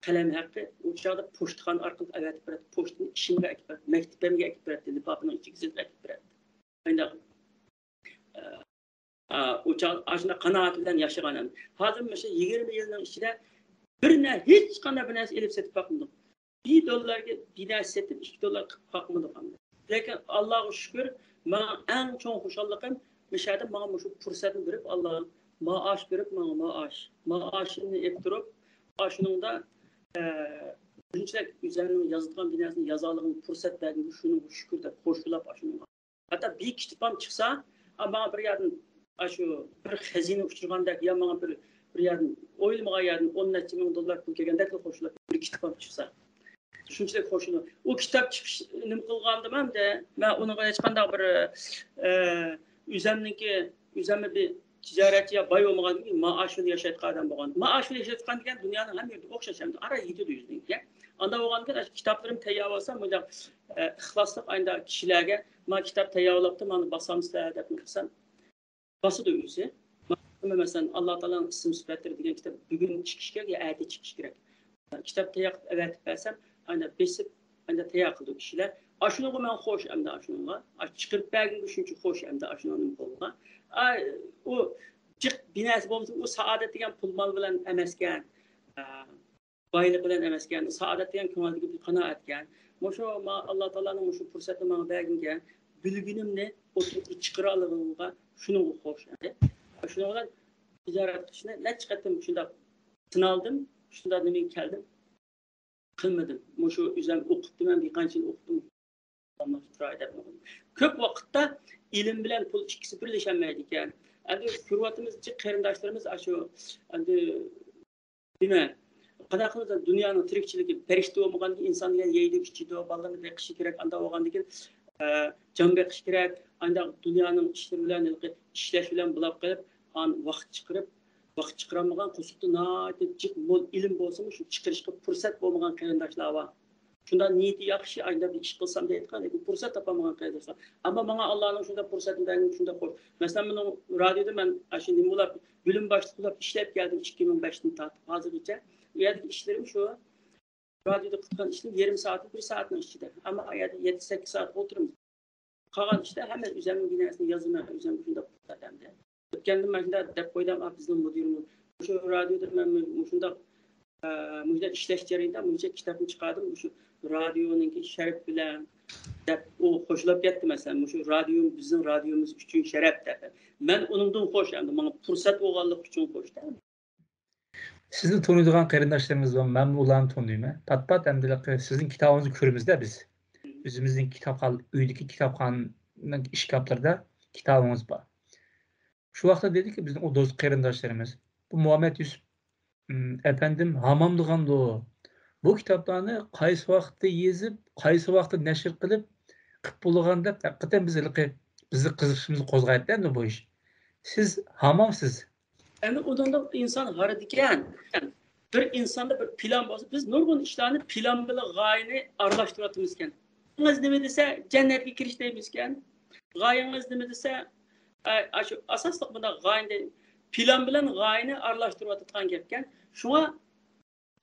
قەلەم ھەققى ئۇ چاغدا پوچتىخانا ئارقىلىق ئەۋەتىپ بېرەتتى. پوچتىنى ئىشىمگە ئەكىپ بېرەتتى، مەكتىپىمگە ئەكىپ بېرەتتى، لىپاپىنىڭ ئىچىگە سېلىپ ئەكىپ بېرەتتى. ئانداق، ئە، ئۇ چاغ ئاشۇنداق قانائەت بىلەن ياشىغان ئەمدى. ھازىر مۇشۇ يىگىرمە يىلنىڭ ئىچىدە بىر نە-، ھېچقانداق بىر نەرسە ئېلىپ سېتىپ باقمىدىم. بىر دوللارغا بىر نەرسە سېتىپ، ئىككى دوللار قىلىپ باقمىدۇق ئەمدى. لېكىن ئاللاغا شۈكۈر، ماڭا ئەڭ چوڭ خۇشاللىقىم، مۇشۇ يەردە ماڭا مۇشۇ پۇرسەتنى بېرىپ، ئاللا مائاش بېرىپ، ماڭا مائاش، مائاشىمنى ئېلىپ تۇرۇپ، ئاشۇنىڭدا، ئە، شۇنچىلىك ئۆزۈمنىڭ يازىدىغان بىر نەرسىنى يازالىغان پۇرسەت بەرگەنگە شۇنىڭغا شۈكۈر دەپ خوش بولۇپ، ئاشۇنىڭغا. ھەتتا بىر كىتابام چىقسا، ئا، ماڭا بىر يەردىن، ئاشۇ بىر خەزىنە ئۇچرىغاندەك، يا ماڭا بىر، بىر يەردىن، ئويلىمىغان يەردىن ئون نەچچە مىڭ دوللار پۇل كەلگەندەكلا خوشلاپ، بىر كىتابام چىقسا. شۇنچىلىك خوشلىنىپ. ئۇ كىتاب چىقىش نېمە قىلغاندا مەن دە، مەن ئۇنىڭغا ھېچقانداق بىر، ئە، ئۆزەمنىڭكى، ئۆزەممۇ بىر تىجارەتچى يا باي بولمىغاندىن كېيىن مائاش بىلەن ياشايدىغان ئادەم بولغان. مائاش بىلەن ياشايدىغان دېگەن دۇنيانىڭ ھەممە يېرىدە ئوخشاش، ئەمدى ئارا يېتىدۇ يۈزدىن كېيىن. ئاندا بولغاندىكىن، ئاشۇ كىتابلىرىم تەييار بولسا، مۇنداق، ئە، ئىخلاسلىق ئايدا كىشىلەرگە، ما كىتاب تەييار بولۇپتۇ، مانا باسامسىلەر دەپ قىلسام، باسىدۇ ئۆزى. مەسىلەن، ئاللا تائالانىڭ ئىسىم سۈپەتلىرى دېگەن كىتاب بۈگۈن چىقىشى كېرەك يا ئەتە چىقىشى كېرەك. كىتاب تەييار قىلىپ ئەۋەتىپ بەرسەم، ئانداق بېسىپ، ئانداق تەييار قىلىدۇ كىشىلەر. ئاشۇنىڭغا مەن خوش ئەمدى ئاشۇنىڭغا. ئاش-، چىقىرىپ بەرگىنىگە شۇنچە خوش ئەمدى ئاشۇنىڭ نېمە قىلغىنىغا. ئاي، ئۇ جىق بىر نەرسە بولمىسا، ئۇ سائادەت دېگەن پۇل مال بىلەن ئەمەسكەن. ئا، بايلىق بىلەن ئەمەسكەن. سائادەت دېگەن كۆڭۈلدىكى بىر قانائەتكەن. مۇشۇ ما-، ئاللا تائالانىڭ مۇشۇ پۇرسەتنى ماڭا بەرگىنىگە بىلگىنىمنى ئوتتۇرىغا چىقىرالىغىنىمغا شۇنىڭغا خوش. شۇنىڭ بىلەن تىجارەت قىلىشنى نەچچە قېتىم شۇنداق سىنالدىم، شۇنداق نېمىگە كەلدىم، قىلمىدىم. مۇشۇ ئۆزۈم ئوقۇپتىمەن، بىر قانچە يىل ئوقۇتتۇم. كۆپ ۋاقىتتا ئىلىم بىلەن پۇل ئىككىسى بىرلىشەلمەيدىكەن. ئەمدى كۆرۈۋاتىمىز، جىق قېرىنداشلىرىمىز ئاشۇ، ئەمدى نېمە، قانداق قىلىمىز، دۇنيانىڭ تىرىكچىلىكى، پەرىشتە بولمىغاندىن كېيىن ئىنسان دېگەن يەيدۇ، ئىچىدۇ، بالىلىرىنى بېقىشى كېرەك، ئانداق بولغاندىن كېيىن، ئە، جان بېقىش كېرەك، ئانداق دۇنيانىڭ ئىشلىرى بىلەن، ھېلىقى ئىشلەش بىلەن بولاپ قېلىپ، ئان ۋاقىت چىقىرىپ، ۋاقىت چىقىرالمىغان، قورسىقتا ناھايىتى جىق مول ئىلىم بولسىمۇ، شۇ چىقىرىشقا پۇرسەت بولمىغان قېرىنداشلار بار. شۇنداق نىيىتى ياخشى، ئايدا بىر ئىش قىلسام دەيدىغان، لېكىن پۇرسەت تاپالمىغان قېرىنداشلار. ئەمما ماڭا ئاللانىڭ شۇنداق پۇرسەتنى بەرگىنى شۇنداق خوش. مەسىلەن، مېنىڭ رادىيودا مەن ئاشۇ نېمە بولاپ، بۆلۈم باشلىقى بولاپ ئىشلەپ كەلدىم ئىككى مىڭ بەشتىن تارتىپ ھازىرغىچە. ئۇ يەردىكى ئىشلىرىم شۇ. رادىيودا قىلغان ئىشلىرىم يېرىم سائەت، بىر سائەتنىڭ ئىچىدە. ئەمما ئۇ يەردە يەتتە، سەككىز سائەت ئولتۇرىمىز. قالغان ئىشتا ھەممە ئۆزۈمنىڭ بىناسىنى يازىمەن، ئۆزۈم شۇنداق ئەمدى. ئۆتكەندە مەن شۇنداق دەپ قويدۇم، ئا، بىزنىڭ مۇدىرىمىز مۇشۇ رادىيودا مەن مۇشۇنداق، ئە، مۇشۇنداق ئىشلەش جەريانىدا مۇشۇ كىتابنى چىقاردىم، مۇشۇ رادىيونىڭكى شەرىپى بىلەن دەپ ئۇ خوشلاپ كەتتى، مەسىلەن، مۇشۇ رادىيو بىزنىڭ رادىيومىز ئۈچۈن شەرەپ دەپ. مەن ئۇنىڭدىن خوش، ئەمدى ماڭا پۇرسەت بولغانلىقى ئۈچۈن خوش دە. سىزنى تونۇيدىغان قېرىنداشلىرىمىز بار، مەنمۇ ئۇلارنى تونۇيمەن. پات-پات ئەمدىلىقى سىزنىڭ كىتابىڭىزنى كۆرىمىز-دە بىز. بىزنىڭ كىتابخان-، ئۆيدىكى كىتابخانىنىڭ ئىشكاپلىرىدا كىتابىڭىز بار. شۇ ۋاقىتتا دېدىكى، بىزنىڭ ئۇ دوست قېرىنداشلىرىمىز، بۇ مۇھەممەد يۈسۈپ، ئەپەندىم ھاماملىغاندۇ؟ بۇ كىتابلارنى قايسى ۋاقىتتا يېزىپ، قايسى ۋاقىتتا نەشر قىلىپ، قىپ بولغان دەپ، ھەقىقەتەن بىز ھېلىقى، بىزنىڭ قىزىقىشىمىزنى قوزغايتتى ئەمدى بۇ ئىش. سىز ھامامسىز. ئەمدى ئۇنىڭدا ئىنسان ھارىدىكەن. بىر ئىنساندا بىر پىلان بولسا، بىز نۇرغۇن ئىشلارنى پىلان بىلەن غايىنى ئارىلاشتۇرۇۋاتىمىزكەن. غايىڭىز نېمە دېسە، جەننەتكە كىرىش دەيمىزكەن. غايىڭىز نېمە دېسە، ئاشۇ ئاساسلىق بۇنداق غايىنى، پىلان بىلەن غايىنى ئارىلاشتۇرۇۋاتىدىغان گەپكەن. شۇڭا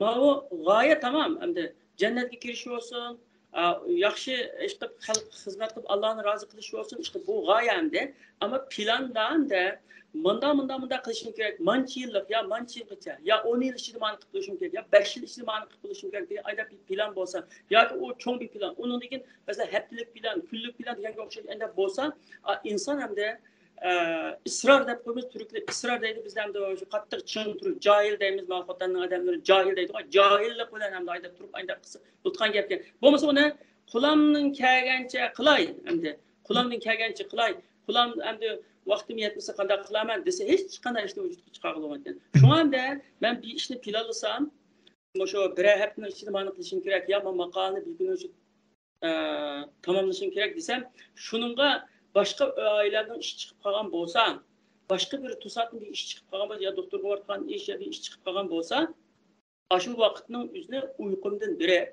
ماۋۇ غايە تامام، ئەمدى جەننەتكە كىرىش بولسۇن، ئا، ياخشى ئىش قىلىپ، خەلققە خىزمەت قىلىپ، ئاللانى رازى قىلىش بولسۇن، ئىشقىلىپ بۇ غايە ئەمدى. ئەمما پىلاندا ئەمدى مۇنداق، مۇنداق، مۇنداق قىلىشىم كېرەك، مانچە يىللىق يا مانچە يىلغىچە، يا ئون يىل ئىچىدە مانا قىلىپ بولۇشۇم كېرەك، يا بەش يىل ئىچىدە مانا قىلىپ بولۇشۇم كېرەك دېگەن ئايدا بىر پىلان بولسا، ياكى ئۇ چوڭ بىر پىلان، ئۇنىڭدىن كېيىن مەسىلەن ھەپتىلىك پىلان، كۈنلۈك پىلان دېگەنگە ئوخشاش ئەمدى بولسا، ئا، ئىنسان ئەمدى ئە، ئىسرار دەپ قويىمىز، تۈركلەر ئىسرار دەيدۇ، بىزدە ئەمدى شۇ قاتتىق چىڭ تۇرۇش، جاھىل دەيمىز، مانا خوتەننىڭ ئادەملىرى جاھىل دەيدۇ، جاھىللىق بىلەن ئەمدى ئايدا تۇرۇپ ئايدا قىلسا بولىدىغان گەپكەن. بولمىسا ئۇنى قولامدىن كەلگەنچە قىلاي، ئەمدى قولامدىن كەلگەنچە قىلاي، قولام ئەمدى ۋاقتىم يەتمىسە قانداق قىلارمەن دېسە، ھېچقانداق ئىشنى ۋۇجۇدقا چىقارغىلى بولمايدىكەن. شۇڭا ئەمدى مەن بىر ئىشنى پىلانلىسام، مۇشۇ بىرەر ھەپتىنىڭ ئىچىدە مانا قىلىشىم كېرەك، يا ما ماقالىنى بىر كۈننىڭ ئىچىدە ئە، تاماملىشىم كېرەك دېسەم، شۇنىڭغا باشقا ئائىلىلەردىن ئىش چىقىپ قالغان بولسا، باشقا بىر توساتتىن بىر ئىش چىقىپ قالغان بولسا، يا دوختۇرغا بارغان ئىش، يا بىر ئىش چىقىپ قالغان بولسا، ئاشۇ ۋاقىتنىڭ ئۆزىنى ئۇيقۇمدىن بېرىپ،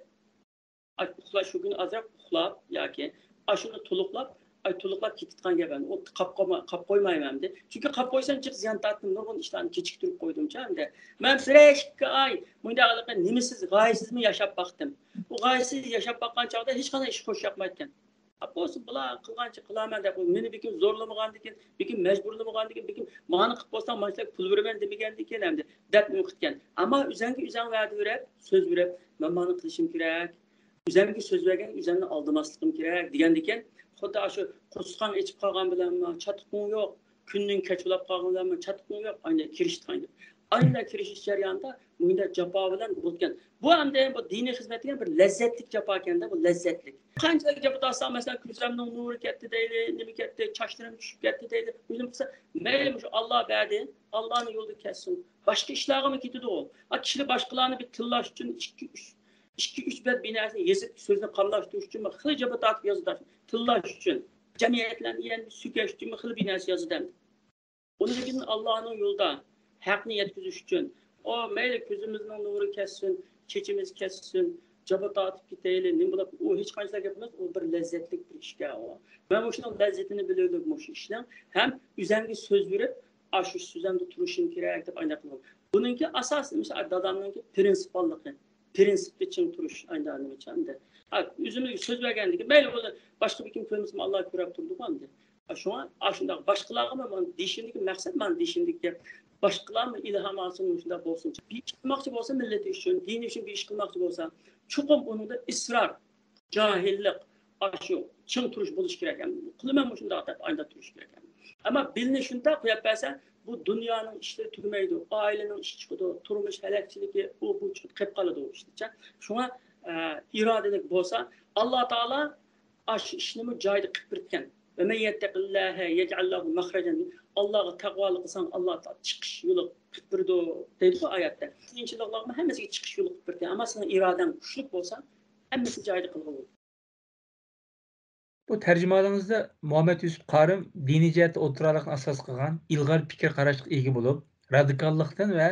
ئاي، ئۇخلاش، شۇ كۈنى ئازراق ئۇخلاپ ياكى ئاشۇنى تولۇقلاپ، ئاي، تولۇقلاپ كېتىدىغان گەپ ئەمدى. ئۇ قاپ قويما-، قاپ قويمايمەن ئەمدى. چۈنكى قاپ قويسام جىق زىيان تارتتىم، نۇرغۇن ئىشلارنى كېچىكتۈرۈپ قويدۇمچۇ ئەمدى. مەن بىرەر ئىككى ئاي مۇنداق نېمىسىز، غايىسىزمۇ ياشاپ باقتىم. ئۇ غايىسىز ياشاپ باققان چاغدا ھېچقانداق ئىش خوش ياقمايدىكەن. بولسا بۇلار قىلغانچە قىلارمەن دەپ، مېنى بىكىم زورلىمىغاندىكىن، بىكىم مەجبۇرلىمىغاندىكىن، بىكىم مانا قىلىپ بولساڭ مانچىلەك پۇل بېرىمەن دېمىگەندىكىن ئەمدى دەپ ئۇنى قىلىدىكەن. ئەمما ئۆزەڭگە ئۆزەڭ ۋەدە بېرىپ، سۆز بېرىپ، مەن مانا قىلىشىم كېرەك، ئۆزەمگە سۆز بەرگەن، ئۆزەمنى ئالدىماسلىقىم كېرەك دېگەندىكىن، خۇددى ئاشۇ قورسىقىڭ ئېچىپ قالغان بىلەن چاتىقىڭ يوق، كۈننىڭ كەچ بولاپ قالغان بىلەن چاتىقىڭ يوق، ئاينى كىرىشتىڭ. ئاينى كىرىشىش جەريانىدا مۇنداق جاپا بىلەن بولىدىكەن. بۇ ئەمدى بۇ دىنىي خىزمەت دېگەن بىر لەززەتلىك جاپا ئىكەن-دە، بۇ لەززەتلىك. قانچىلىك جاپا تارتساق، مەسىلەن، كۆزۈمنىڭ نۇرى كەتتى دەيلى، نېمە كەتتى، چاچلىرىم چۈشۈپ كەتتى دەيلى. ئۆزۈم قىلسا، مەيلى، مۇشۇ ئاللا بەردى، ئاللانىڭ يولىدا كەتسۇن. باشقا ئىشلارغىمۇ كېتىدىغۇ. ئا، كىشىلەر باشقىلارنى بىر تىللاش ئۈچۈن ئىككى، ئۈچ، ئىككى، ئۈچ بەت بىر نەرسىنى يېزىپ، سۆزنى قاملاشتۇرۇش ئۈچۈن خېلى جاپا تارتىپ يازىدۇ. تىللاش ئۈچۈن، جەمئىيەتلەرنى يەنە سۆكەش ئۈچۈن خېلى بىر نەرسە يازىدۇ. ئۇنىڭدىن كېيىن ئاللانىڭ يولىدا ھەقنى يەتكۈزۈش ئۈچۈن، ئۇ مەيلى كۆزىمىزنىڭ نۇرى كەتسۇن، چېچىمىز كەتسۇن، جاپا تارتىپ كېتەيلى، نېمە بولۇپ، ئۇ ھېچقانچە گەپ ئەمەس، ئۇ بىر لەززەتلىك بىر ئىشكەن ئۇ. مەن مۇشۇنىڭ لەززىتىنى بىلىۋىدىم مۇشۇ ئىشنىڭ. ھەم ئۆزەمگە سۆز بېرىپ، ئاشۇ سۆزەمدە تۇرۇشۇم كېرەك دەپ ئاينداق قىلغان. بۇنىڭكى ئاساسىي، مىسال، دادامنىڭكى پىرىنسىپاللىقى، پىرىنسىپتا چىڭ تۇرۇش، ئاينداق نېمىچە ئەمدى. ھە، ئۆزىمىز سۆز بەرگەندىكىن، مەيلى ئۇنى باشقا بىر كىم كۆرمىسىمۇ، ئاللا كۆرۈپ تۇرىدىغۇ ئەمدى. شۇڭا ئاشۇنداق باشقىلارغىمۇ مانا دېيىشىمدىكى مەقسەت، مانا دېيىشىمدىكى گەپ، باشقىلارمۇ ئىلھام ئالسۇن، مۇشۇنداق بولسۇن. بىر ئىش قىلماقچى بولسا مىللىتى ئۈچۈن، دىنى ئۈچۈن بىر ئىش قىلماقچى بولسا، چوقۇم ئۇنىڭدا ئىسرار، جاھىللىق، ئاشۇ چىڭ تۇرۇش بولۇشى كېرەك. قىلىمەن مۇشۇنداق دەپ ئايدا تۇرۇش كېرەك. ئەمما بېلىنى شۇنداق قويۇپ بەرسە، بۇ دۇنيانىڭ ئىشلىرى تۈگىمەيدۇ، ئائىلىنىڭ ئىشى چىقىدۇ، تۇرمۇش ھەلەكچىلىكى، ئۇ بۇ چىقىپ قېلىپ قالىدۇ ئىشتىچە. شۇڭا ئىرادىلىك بولسا، ئاللا تائالا ئاشۇ ئىشنىمۇ جايىدا قىلىپ بېرىدىكەن. وَمَن يَتَّقِ اللَّهَ يَجْعَل لَّهُ مَخْرَجًا. ئاللاغا تەقۋالىق قىلساڭ، ئاللا تائالا چىقىش يولى قىلىپ بېرىدۇ دەيدىغۇ ئايەتتە. قىيىنچىلىقلارمۇ ھەممىسىگە چىقىش يولى قىلىپ بېرىدۇ. ئەمما سېنىڭ ئىرادەڭ كۈچلۈك بولسا، ھەممىسىنى جايىدا قىلغىلى بولىدۇ. بۇ تەرجىمىھالىڭىزدا مۇھەممەد يۈسۈپ قارىم دىنىي جەھەتتە ئولتۇراقلىقنى ئاساس قىلغان ئىلغار پىكىر قاراشقا ئىگە بولۇپ، رادىكاللىقتىن ۋە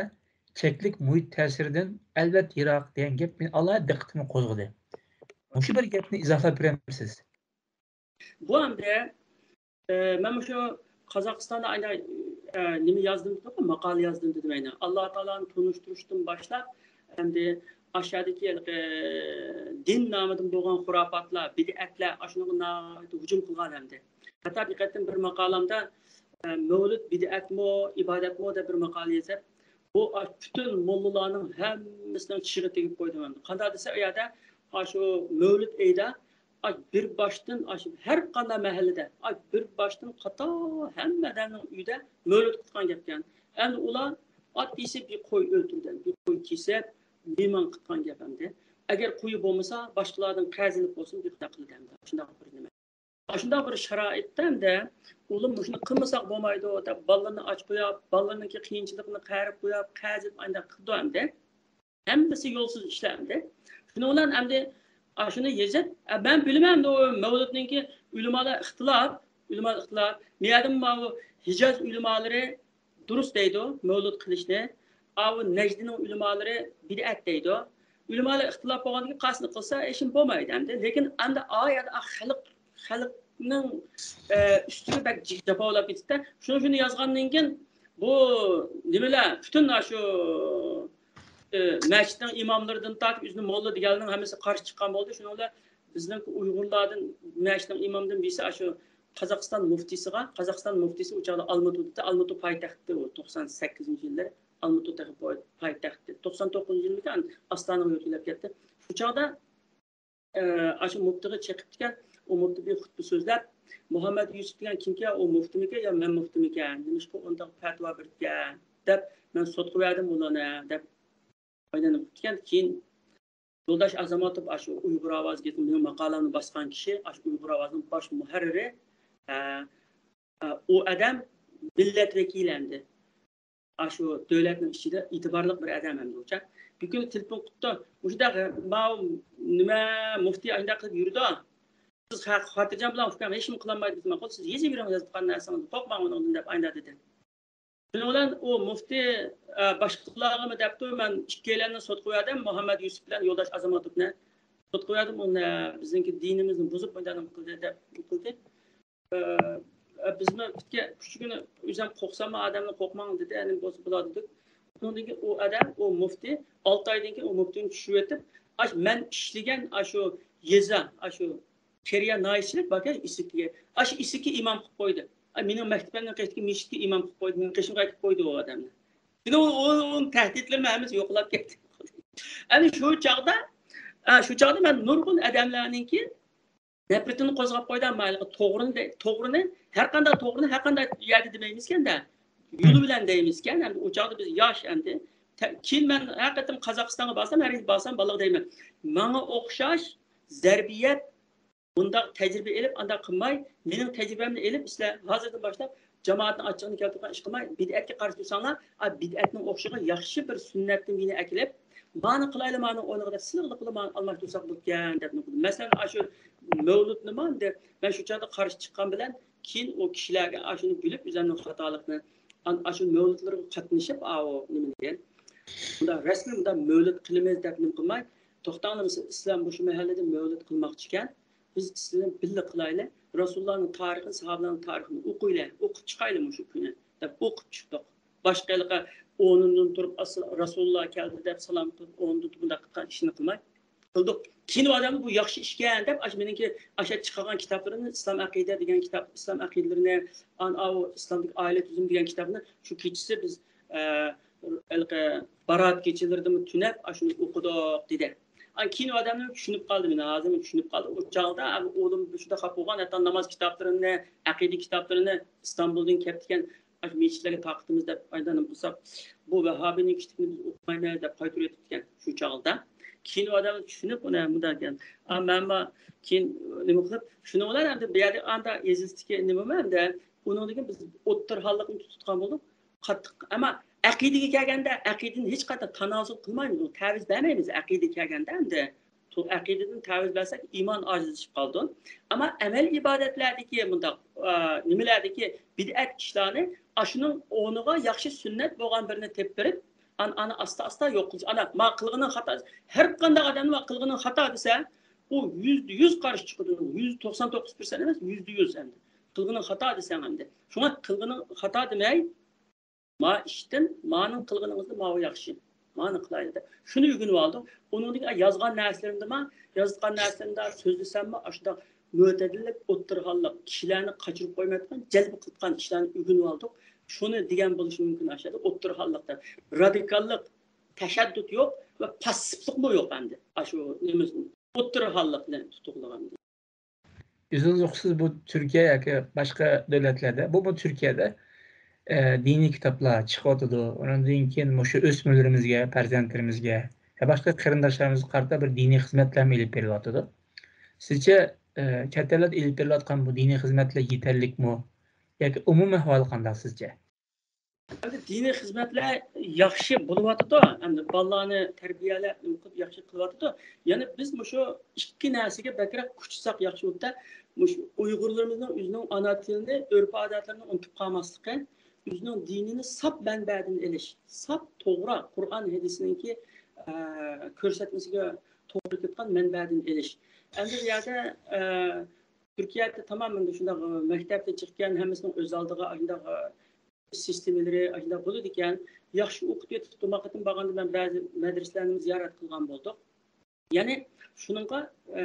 چەكلىك مۇھىت تەسىرىدىن ئەلۋەتتە يىراق دېگەن گەپ مېنىڭ ئالاھىدە دىققىتىمنى قوزغىدى. مۇشۇ بىر گەپنى ئىزاھلاپ بېرەمسىز؟ بۇ ئەمدى ئە، مەن مۇشۇ قازاقىستاندا ئاينا ئە، نېمە يازدىم دېدىم، ماقالە يازدىم دېدىم ئەينەن. ئاللا تائالانى تونۇشتۇرۇشتىن باشلاپ، ئەمدى ئاشۇ يەردىكى ھېلىقى دىن نامىدىن بولغان خۇراپاتلار، بىدئەتلەر، ئاشۇنىڭغا ناھايىتى ھۇجۇم قىلغان ئەمدى. ھەتتا بىر قېتىم بىر ماقالەمدە ئە، مەۋلۇت بىدئەتمۇ، ئىبادەتمۇ دەپ بىر ماقالە يېزىپ، بۇ ئاش-، پۈتۈن موللىلارنىڭ ھەممىسىنىڭ چىشىغا تېگىپ قويدۇم ئەمدى. قانداق دېسە، ئۇ يەردە ئاشۇ مەۋلۇت ئېيىدا ئاش بىر باشتىن، ئاش ھەر قانداق مەھەللىدە ئاش بىر باشتىن قاتار ھەممە ئادەمنىڭ ئۆيىدە مەۋلۇت قىلغان گەپكەن. ئەمدى ئۇلار ئات دېسە بىر قوي ئۆلتۈردى، بىر قوي كېسىپ، مېھمان قىلغان گەپ ئەمدى. ئەگەر قويى بولمىسا، باشقىلاردىن قەرز ئېلىپ بولسۇن، بىر قانداق قىلىدۇ ئەمدى. شۇنداق بىر نېمە. ئاشۇنداق بىر شارائىتتا ئەمدى ئۇلار مۇشۇنى قىلمىساق بولمايدۇ دەپ، بالىلىرىنى ئاچ قويۇپ، بالىلىرىنىڭكى قىيىنچىلىقىنى قەرىپ قويۇپ، قەرز ئېلىپ ئانداق قىلىدۇ ئەمدى. ھەممىسى يولسىز ئىشلار ئەمدى. شۇنىڭ بىلەن ئەمدى ئاشۇنى يېزىپ، ئە، مەن بىلىمەن ئەمدى ئۇ مەۋلۇتنىڭكى ئۆلىمالار ئىختىلاپ، ئۆلىمالار ئىختىلاپ. مەيەردىمۇ ماۋۇ ھىجاز ئۆلىمالىرى دۇرۇس دەيدۇ، مەۋلۇت قىلىشنى. ئاۋۇ نەجدىنىڭ ئۆلىمالىرى بىدئەت دەيدۇ. ئۆلىمالار ئىختىلاپ بولغاندىن كېيىن قايسىنى قىلسا، ھېچنېمە بولمايدۇ ئەمدى. لېكىن ئەمدى ئايەت خەلق، خەلقنىڭ ئە، ئۈستىگە بەك جىق جاپالاپ كېتىپتۇ. شۇنى، شۇنى يازغاندىن كېيىن بۇ نېمىلەر، پۈتۈن ئاشۇ ئە، مەسچىتنىڭ ئىماملىرىدىن تارتىپ ئۆزىنى موللا دېگەنلەرنىڭ ھەممىسى قارشى چىققان بولدى. شۇنىڭ بىلەن بىزنىڭ ئۇيغۇرلاردىن، مەسچىتنىڭ ئىمامىدىن بىرسى ئاشۇ قازاقىستان مۇفتىسىغا، قازاقىستان مۇفتىسى ئۇ چاغدا ئالمۇتىدا، ئالمۇتۇ پايتەختتى ئۇ، توقسان سەككىزىنچى يىللىرى ئالمۇتۇ تېخى پاي-، پايتەختتى. توقسان توققۇزىنچى يىلمىكەن ئاستانىغا يۆتكىلىپ كەتتى. شۇ چاغدا ئاشۇ مۇفتىغا چېقىپتىكەن. ئۇ مۇفتى بىر خۇتبە سۆزلەپ، مۇھەممەد يۈسۈپ دېگەن كىمكەن؟ ئۇ مۇفتىمىكەن يا مەن مۇفتىمىكەن؟ نېمىشقا ئۇنداق پەتىۋا بېرىپتىكەن دەپ، مەن سوتقا بەردىم ئۇلارنى دەپ ئايلىنىپ كېتىكەن. كېيىن يولداش ئازاماتوف، ئاشۇ ئۇيغۇر ئاۋازى گېزىتى، مېنىڭ ماقالەمنى باسقان كىشى، ئاشۇ ئۇيغۇر ئاۋازىنىڭ باش مۇھەررىرى، ئە، ئە، ئۇ ئادەم مىللەت ۋەكىلى ئەمدى. ئاشۇ دۆلەتنىڭ ئىچىدە ئېتىبارلىق بىر ئادەم ئەمدى ئۇچا. بىر كۈنى تېلېفون قىپتۇ. مۇشۇنداق، ماۋۇ نېمە، مۇفتى ئاشۇنداق قىلىپ يۈرىدۇ. سىز خا-، خاتىرجەم بولۇڭ، ئۇكام، ھېچنېمە قىلالمايدۇ، دېسە، ماقۇل، سىز يېزىۋېرىڭ يازغان نەرسىڭىزنى، قورقماڭ ئۇنىڭدىن دەپ ئاينا دېدى. شۇنىڭ بىلەن ئۇ مۇفتى، ئە، باشقىلارغىمۇ دەپتۇ، مەن ئىككىيلەننى سوتقا بەردىم، مۇھەممەد يۈسۈپ بىلەن يولداش ئازاماتوفنى سوتقا بەردىم، ئۇنى بىزنىڭكى دىنىمىزنى بۇزۇپ مۇنداق قىلدى دەپ قىلدى. ئە، ئە، بىزمۇ پۈتكە كۈچىگىنى ئۆزۈم قورقساممۇ ئادەمنى قورقماڭ دېدى، ئەنە بولسا بولار دېدۇق. ئۇنىڭدىن كېيىن ئۇ ئادەم، ئۇ مۇفتى ئالتە ئايدىن كېيىن ئۇ مۇفتىنى چۈشۈرۈۋېتىپ، ئاشۇ مەن ئىشلىگەن ئاشۇ يېزا، ئاشۇ كېرىيە ناھىيەسىچىلىك باركەن ئىسىكىگە. ئاشۇ ئىسىككە ئىمام قىلىپ قويدى. ئاي، مېنىڭ مەكتىپىمنىڭ قېشىدىكى مەسچىتكە ئىمام قىلىپ قويدى، مېنىڭ قېشىمغا ئەكىپ قويدى ئۇ ئادەمنى. شۇنىڭ ئۇ، ئۇنىڭ تەھدىتلىرىمۇ ھەممىسى يوقلاپ كەتتى. ئەنە شۇ چاغدا، ئە، شۇ چاغدا مەن نۇرغۇن ئادەملەرنىڭكى نەپرىتىنى قوزغاپ قويدى، ئەمما ھېلىقى توغرىنى، توغرىنى، ھەر قانداق توغرىنى ھەر قانداق يەردە دېمەيمىزكەن-دە، يولى بىلەن دەيمىزكەن. ئەمدى ئۇ چاغدا بىز ياش ئەمدى. تە-، كېيىن مەن ھەر قېتىم قازاقىستانغا بارسام، ھەر يىل بارسام بالىغا دەيمەن، ماڭا ئوخشاش زەربىيەت، بۇنداق تەجرىبە ئېلىپ، ئانداق قىلماي، مېنىڭ تەجرىبەمنى ئېلىپ، سىلەر ھازىردىن باشلاپ جامائەتنىڭ ئاچچىقىنى كەلتۈرگەن ئىش قىلماي، بىدئەتكە قارشى تۇرساڭلار، ئا، بىدئەتنىڭ ئوخشىغان ياخشى بىر سۈننەتنى يەنە ئەكېلىپ، مانى قىلايلى، مانى ئورنىغا دەپ، سىلىغا قىلىپ مانى ئالماشتۇرساق بولىدىكەن دەپ. مەسىلەن، ئاشۇ مەۋلۇتنىمۇ ئەمدى مەن شۇ چاغدا قارشى چىققان بىلەن، كېيىن ئۇ كىشىلەرگە ئاشۇنى بىلىپ، ئۆزۈمنىڭ خاتالىقىنى، ئان-، ئاشۇ مەۋلۇتلىرىغا قاتنىشىپ، ئاۋۇ نېمە دېگەن، مۇنداق رەسمىي مۇنداق مەۋلۇت قىلىمىز دەپ نېمە قىلماي، توختاڭلار، مەسىلەن، ئىسلام مۇشۇ مەھەللىدە مەۋلۇت قىلماقچىكەن، بىز سىلەر بىللە قىلايلى، رەسۇلۇللانىڭ تارىخىنى، ساھابىلەرنىڭ تارىخىنى ئوقۇيلى، ئوقۇپ چىقايلى مۇشۇ كۈنى دەپ ئوقۇپ چىقتۇق. باشقا ھېلىقى ئورنۇمدىن تۇرۇپ، ئەسسالام، رەسۇلۇللا كەلدى دەپ سالام قىلىپ، ئورنىدىن تۇرۇپ، بۇنداق قىلغان ئىشنى قىلماي قىلدۇق. كېيىن ئۇ ئادەمنى بۇ ياخشى ئىشكەن دەپ، ئاشۇ مېنىڭكى ئاشۇ چىقارغان كىتابلىرىمنى، ئىسلام ئەقىدە دېگەن كىتاب، ئىسلام ئەقىدىلىرىنى، ئان-، ئاۋۇ ئىسلامدىكى ئائىلە تۈزۈمى دېگەن كىتابنى شۇ كېچىسى بىز، ئە، ھېلىقى بارات كېچىلىرىدىمۇ تۈنەپ، ئاشۇنى ئوقۇدۇق، دېدى. ئانا كېيىن ئۇ ئادەملەر چۈشىنىپ قالدى، مېنى ھازىرمۇ چۈشىنىپ قالدى. ئۇ چاغدا ئۇ ئوغلۇم شۇنداق خاپا بولغان، ھەتتا ناماز كىتابلىرىنى، ئەقىدە كىتابلىرىنى ئىستانبۇلدىن كەپتىكەن، ئاشۇ مەسچىتلەرگە تارقىتىمىز دەپ، ئايدانىم قىلساق، بۇ ۋەھھابىينىڭ كىتابىنى بىز ئوقۇمايمىز دەپ قايتۇرۇۋېتىپتىكەن شۇ چاغدا. كېيىن ئۇ ئادەم چۈشىنىپ، ئۇنى مۇنداق دېگەن. ئا، مەن ما-، كېيىن نېمە قىلىپ، شۇنىڭ بىلەن ئەمدى بۇ يەردە ئاندا يېزىسىدىكى نېمىمۇ ئەمدى، ئۇنىڭدىن كېيىن بىز ئوتتۇرا ھاللىقنى تۇتقان بولدۇق. قاتتىق. ئەمما ئەقىدىگە كەلگەندە، ئەقىدىنى ھېچقانداق تانازۇل قىلمايمىز، تەۋىز بەرمەيمىز ئەقىدىگە كەلگەندە ئەمدى. تو-، ئەقىدىدىن تەۋىز بەرسەك، ئىمان ئاجىزلىشىپ قالىدۇ. ئەمما ئەمەل ئىبادەتلەردىكى مۇنداق، ئا، نېمىلەردىكى بىدئەت ئىشلارنى ئاشۇنىڭ ئورنىغا ياخشى سۈننەت بولغان بىرنى تېپىپ بېرىپ، ئان-، ئانا ئاستا-ئاستا يوق قىلىش. ئانا، ما قىلغىنىڭ خاتا. ھەر قانداق ئادەمنىڭ ما قىلغىنىڭ خاتا دېسە، ئۇ يۈزدە يۈز قارشى چىقىدۇ. يۈز توقسان توققۇز پىرسەنت ئەمەس، يۈزدە يۈز ئەمدى. قىلغىنىڭ خاتا دېسەڭ ئەمدى. شۇڭا قىلغىنىڭ خاتا دېمەي، ما ئىشتىن، مانىڭ قىلغىنىڭىزدا ماۋۇ ياخشى. مانى قىلايلى دەپ. شۇنى ئۆگىنىۋالدۇق. ئۇنىڭدىن كېيىن يازغان نەرسىلىرىمدىمۇ، يازغان نەرسىلىرىمدە سۆزلىسەممۇ، ئاشۇنداق مۆتەدىللىك، ئوتتۇرا ھاللىق، كىشىلەرنى قاچۇرۇپ قويمايدىغان، جەلپ قىلىدىغان ئىشلارنى ئۆگىنىۋالدۇق. شۇنى دېگەن بولۇشى مۇمكىن ئاشۇ يەردە ئوتتۇرا ھاللىق دەپ. رادىكاللىق، تەشەددۇت يوق ۋە پاسسىپلىقمۇ يوق ئەمدى. ئاشۇ نېمىسى، ئوتتۇرا ھاللىق بىلەن تۇتۇقلۇق ئەمدى. ئۆزىڭىز ئۇقىسىز، بۇ تۈركىيە ياكى باشقا دۆلەتلەردە، بۇ، بۇ تۈركىيەدە، ئە، دىنىي كىتابلار چىقىۋاتىدۇ. ئۇنىڭدىن كېيىن مۇشۇ ئۆسمۈرلىرىمىزگە، پەرزەنتلىرىمىزگە ۋە باشقا قېرىنداشلىرىمىزغا قارىتا بىر دىنىي خىزمەتلەرمۇ ئېلىپ بېرىلىۋاتىدۇ. سىزچە، ئە، چەت ئەللەردە ئېلىپ بېرىلىۋاتقان بۇ دىنىي خىزمەتلەر يېتەرلىكمۇ؟ ياكى ئومۇمىي ئەھۋالى قانداق سىزچە؟ ئەمدى دىنىي خىزمەتلەر ياخشى بولۇۋاتىدۇ. ئەمدى بالىلارنى تەربىيەلەپ، نېمە قىلىپ ياخشى قىلىۋاتىدۇ. يەنى بىز مۇشۇ ئىككى نەرسىگە بەكرەك كۈچ قىلساق ياخشى بولۇپتۇ. مۇشۇ ئۇيغۇرلىرىمىزنىڭ ئۆزىنىڭ ئانا تىلىنى، ئۆرپ-ئادەتلىرىنى ئۇنتۇپ قالماسلىقى، ئۆزىنىڭ دىنىنى ساپ مەنبەدىن ئېلىش، ساپ توغرا قۇرئان ھەدىسنىڭكى، ئە، كۆرسەتمىسىگە توغرا كېلىدىغان مەنبەدىن ئېلىش. ئەمدى بۇ يەردە، ئە، تۈركىيەدە تامامەن شۇنداق، ئە، مەكتەپتىن چىققان ھەممىسىنىڭ ئۆز ئالدىغا شۇنداق، ئە، سىستېمىلىرى ئاشۇنداق بولىدىكەن. ياخشى ئوقۇتۇۋېتىپتۇ. ما قېتىم بارغاندا مەن بەزى مەدرىسىلەرنىمۇ زىيارەت قىلغان بولدۇق. يەنى شۇنىڭغا، ئە،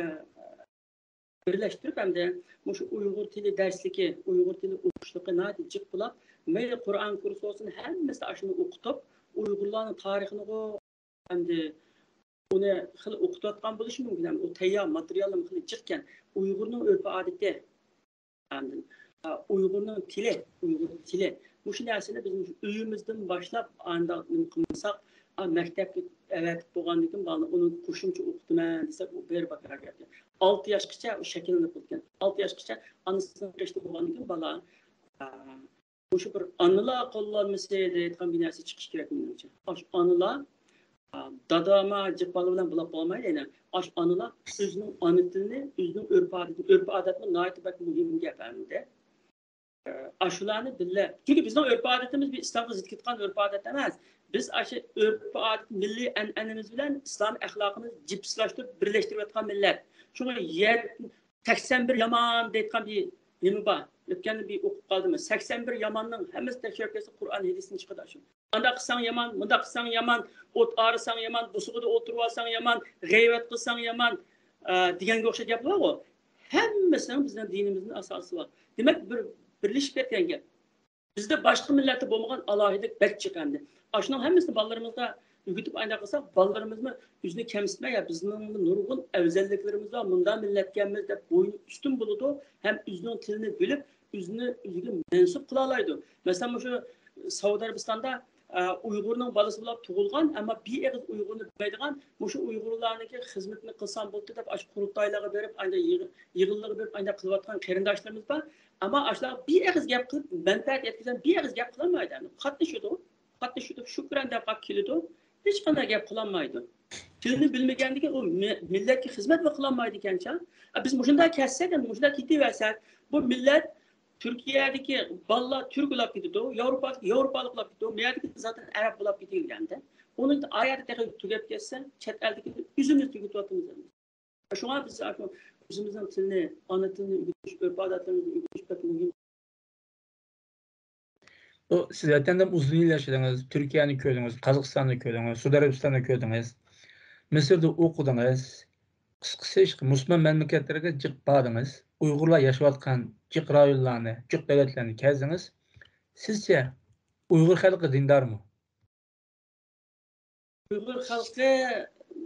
بىرلەشتۈرۈپ ئەمدى مۇشۇ ئۇيغۇر تىلى دەرسلىكى، ئۇيغۇر تىلى ئوقۇشلۇقى ناھايىتى جىق بولۇپ، مەيلى قۇرئان كۇرسى بولسۇن، ھەممىسىدە ئاشۇنى ئوقۇتۇپ، ئۇيغۇرلارنىڭ تارىخىنىغۇ، ئەمدى ئۇنى خېلى ئوقۇتۇۋاتقان بولۇشى مۇمكىن. ئۇ تەييار ماتېرىياللىرىمۇ خېلى جىقكەن. ئۇيغۇرنىڭ ئۆرپ-ئادىتى، ئاندىن، ئا، ئۇيغۇرنىڭ تىلى، ئۇيغۇر تىلى. مۇشۇ نەرسىنى بىز مۇشۇ ئۆيىمىزدىن باشلاپ ئانداق نېمە قىلمىساق، ئا، مەكتەپكە ئەۋەتىپ بولغاندىن كېيىن بالىنى ئۇنى قوشۇمچە ئوقۇتىمەن دېسەك، ئۇ بىر بەكرەك گەپ. ئالتە ياشقىچە ئۇ شەكىللىنىپ قالىدىكەن. ئالتە ياشقىچە ئانىسىنىڭ قېشىدا بولغاندىن كېيىن بالا، ئا، مۇشۇ بىر ئانىلار قوللانمىسى دەيدىغان بىر نەرسە چىقىشى كېرەك مېنىڭچە. ئاشۇ ئانىلار، ئا، داداما جىق بالا بىلەن بولاپ بولمايدۇ يەنە. ئاشۇ ئانىلار ئۆزىنىڭ ئانا تىلىنى، ئۆزىنىڭ ئۆرپ-ئادىتىنى، ئۆرپ-ئادەتمۇ ناھايىتى بەك مۇھىم گەپ ئەمدى. ئا، ئاشۇلارنى بىللە. چۈنكى بىزنىڭ ئۆرپ-ئادىتىمىز بىر ئىسلامغا زىت كېتىدىغان ئۆرپ-ئادەت ئەمەس. بىز ئاشۇ ئۆرپ-ئادەت، مىللىي ئەنئەنىمىز بىلەن ئىسلامىي ئەخلاقىمىزنى جىپسىلاشتۇرۇپ، بىرلەشتۈرۈۋاتقان مىللەت. شۇڭا يەر سەكسەن بىر يامان دەيدىغان بىر نېمە بار. ئۆتكەندە بىر ئوقۇپ قالدىم. سەكسەن بىر ياماننىڭ ھەممىسى تەكشۈرۈپ كەلسە، قۇرئان ھەدىستىن چىقىدۇ شۇ. ئانداق قىلساڭ يامان، مۇنداق قىلساڭ يامان، ئوت ئارىساڭ يامان، بوسۇغىدا ئولتۇرۇۋالساڭ يامان، غەيۋەت قىلساڭ يامان، ئە، دېگەنگە ئوخشاش گەپلەر بارغۇ. ھەممىسىنىڭ بىزنىڭ دىنىمىزنىڭ ئاساسى بار. دېمەك، بىر بىرلىشىپ كەتكەن گەپ. بىزدە باشقا مىللەتتە بولمىغان ئالاھىدىلىك بەك جىق ئەمدى. ئاشۇنىڭ ھەممىسىنى بالىلىرىمىزغا ئۆگىتىپ ئاينداق قىلساق، بالىلىرىمىزمۇ ئۆزىنى كەمسىتمەي، يا بىزنىڭ نۇرغۇن ئەۋزەللىكلىرىمىز بار، مۇنداق مىللەتكەنمىز دەپ بوينى ئۈستۈن بولىدۇ ھەم ئۆزىنىڭ تىلىنى بىلىپ، ئۆزىنى ئۆزىگە مەنسۇپ قىلالايدۇ. مەسىلەن، مۇشۇ سەئۇدى ئەرەبىستاندا، ئە، ئۇيغۇرنىڭ بالىسى بولۇپ تۇغۇلغان، ئەمما بىر ئېغىز ئۇيغۇرنى بىلمەيدىغان، مۇشۇ ئۇيغۇرلارنىڭكى خىزمىتىنى قىلسام بولدى دەپ، ئاشۇ قۇرۇلتايلارغا بېرىپ، ئاندىن يىغ-، يىغىنلارغا بېرىپ، ئانداق قىلىۋاتقان قېرىنداشلىرىمىز بار. ئەمما ئاشۇلارغا بىر ئېغىز گەپ قىلىپ، مەنپەئەت يەتكۈزگەن بىر ئېغىز گەپ قىلالمايدۇ. قاتنىشىدۇ، قاتنىشىدۇ، شۈكران دەپ قاپ كېلىدۇ. ھېچقانداق گەپ قىلالمايدۇ. تىلنى بىلمىگەندىكىن ئۇ مى-، مىللەتكە خىزمەتمۇ قىلالمايدىكەنچە. ئە، بىز مۇشۇنداق كەتسەك، ئەمدى مۇشۇنداق كېتىۋەرسەك، بۇ مىللەت تۈركىيەدىكى بالىلار تۈرك بولاپ كېتىدۇ، ياۋروپا، ياۋروپالىق بولاپ كېتىدۇ، مۇ يەردىكى زاتەن ئەرەب بولاپ كېتىدىكەن. ئۇنىڭ ئايەردە تېخى تۈگەپ كەتسە، چەت ئەلدىكى ئۆزىمىز تۈگىتىۋاتىمىز. شۇڭا بىز ئاشۇ ئۆزىمىزنىڭ تىلىنى، ئانا تىلىنى ئۆگىنىش، ئۆرپ-ئادەتلىرىمىزنى ئۆگىنىش بەك مۇھىم. بۇ، سىز ۋەتەندە ئۇزۇن يىل ياشىدىڭىز، تۈركىيەنى كۆردىڭىز، قازاقىستاننى كۆردىڭىز، سۇدى ئەرەبىستاننى كۆردىڭىز، مىسىردا ئوقۇدىڭىز. قىسقىسى، ئىشقا مۇسۇلمان مەملىكەتلەرگە جىق باردىڭىز. ئۇيغۇرلار ياشاۋاتقان جىق رايونلارنى، جىق دۆلەتلەرنى كەزدىڭىز. سىزچە، ئۇيغۇر خەلقى دىندارمۇ؟ ئۇيغۇر خەلقى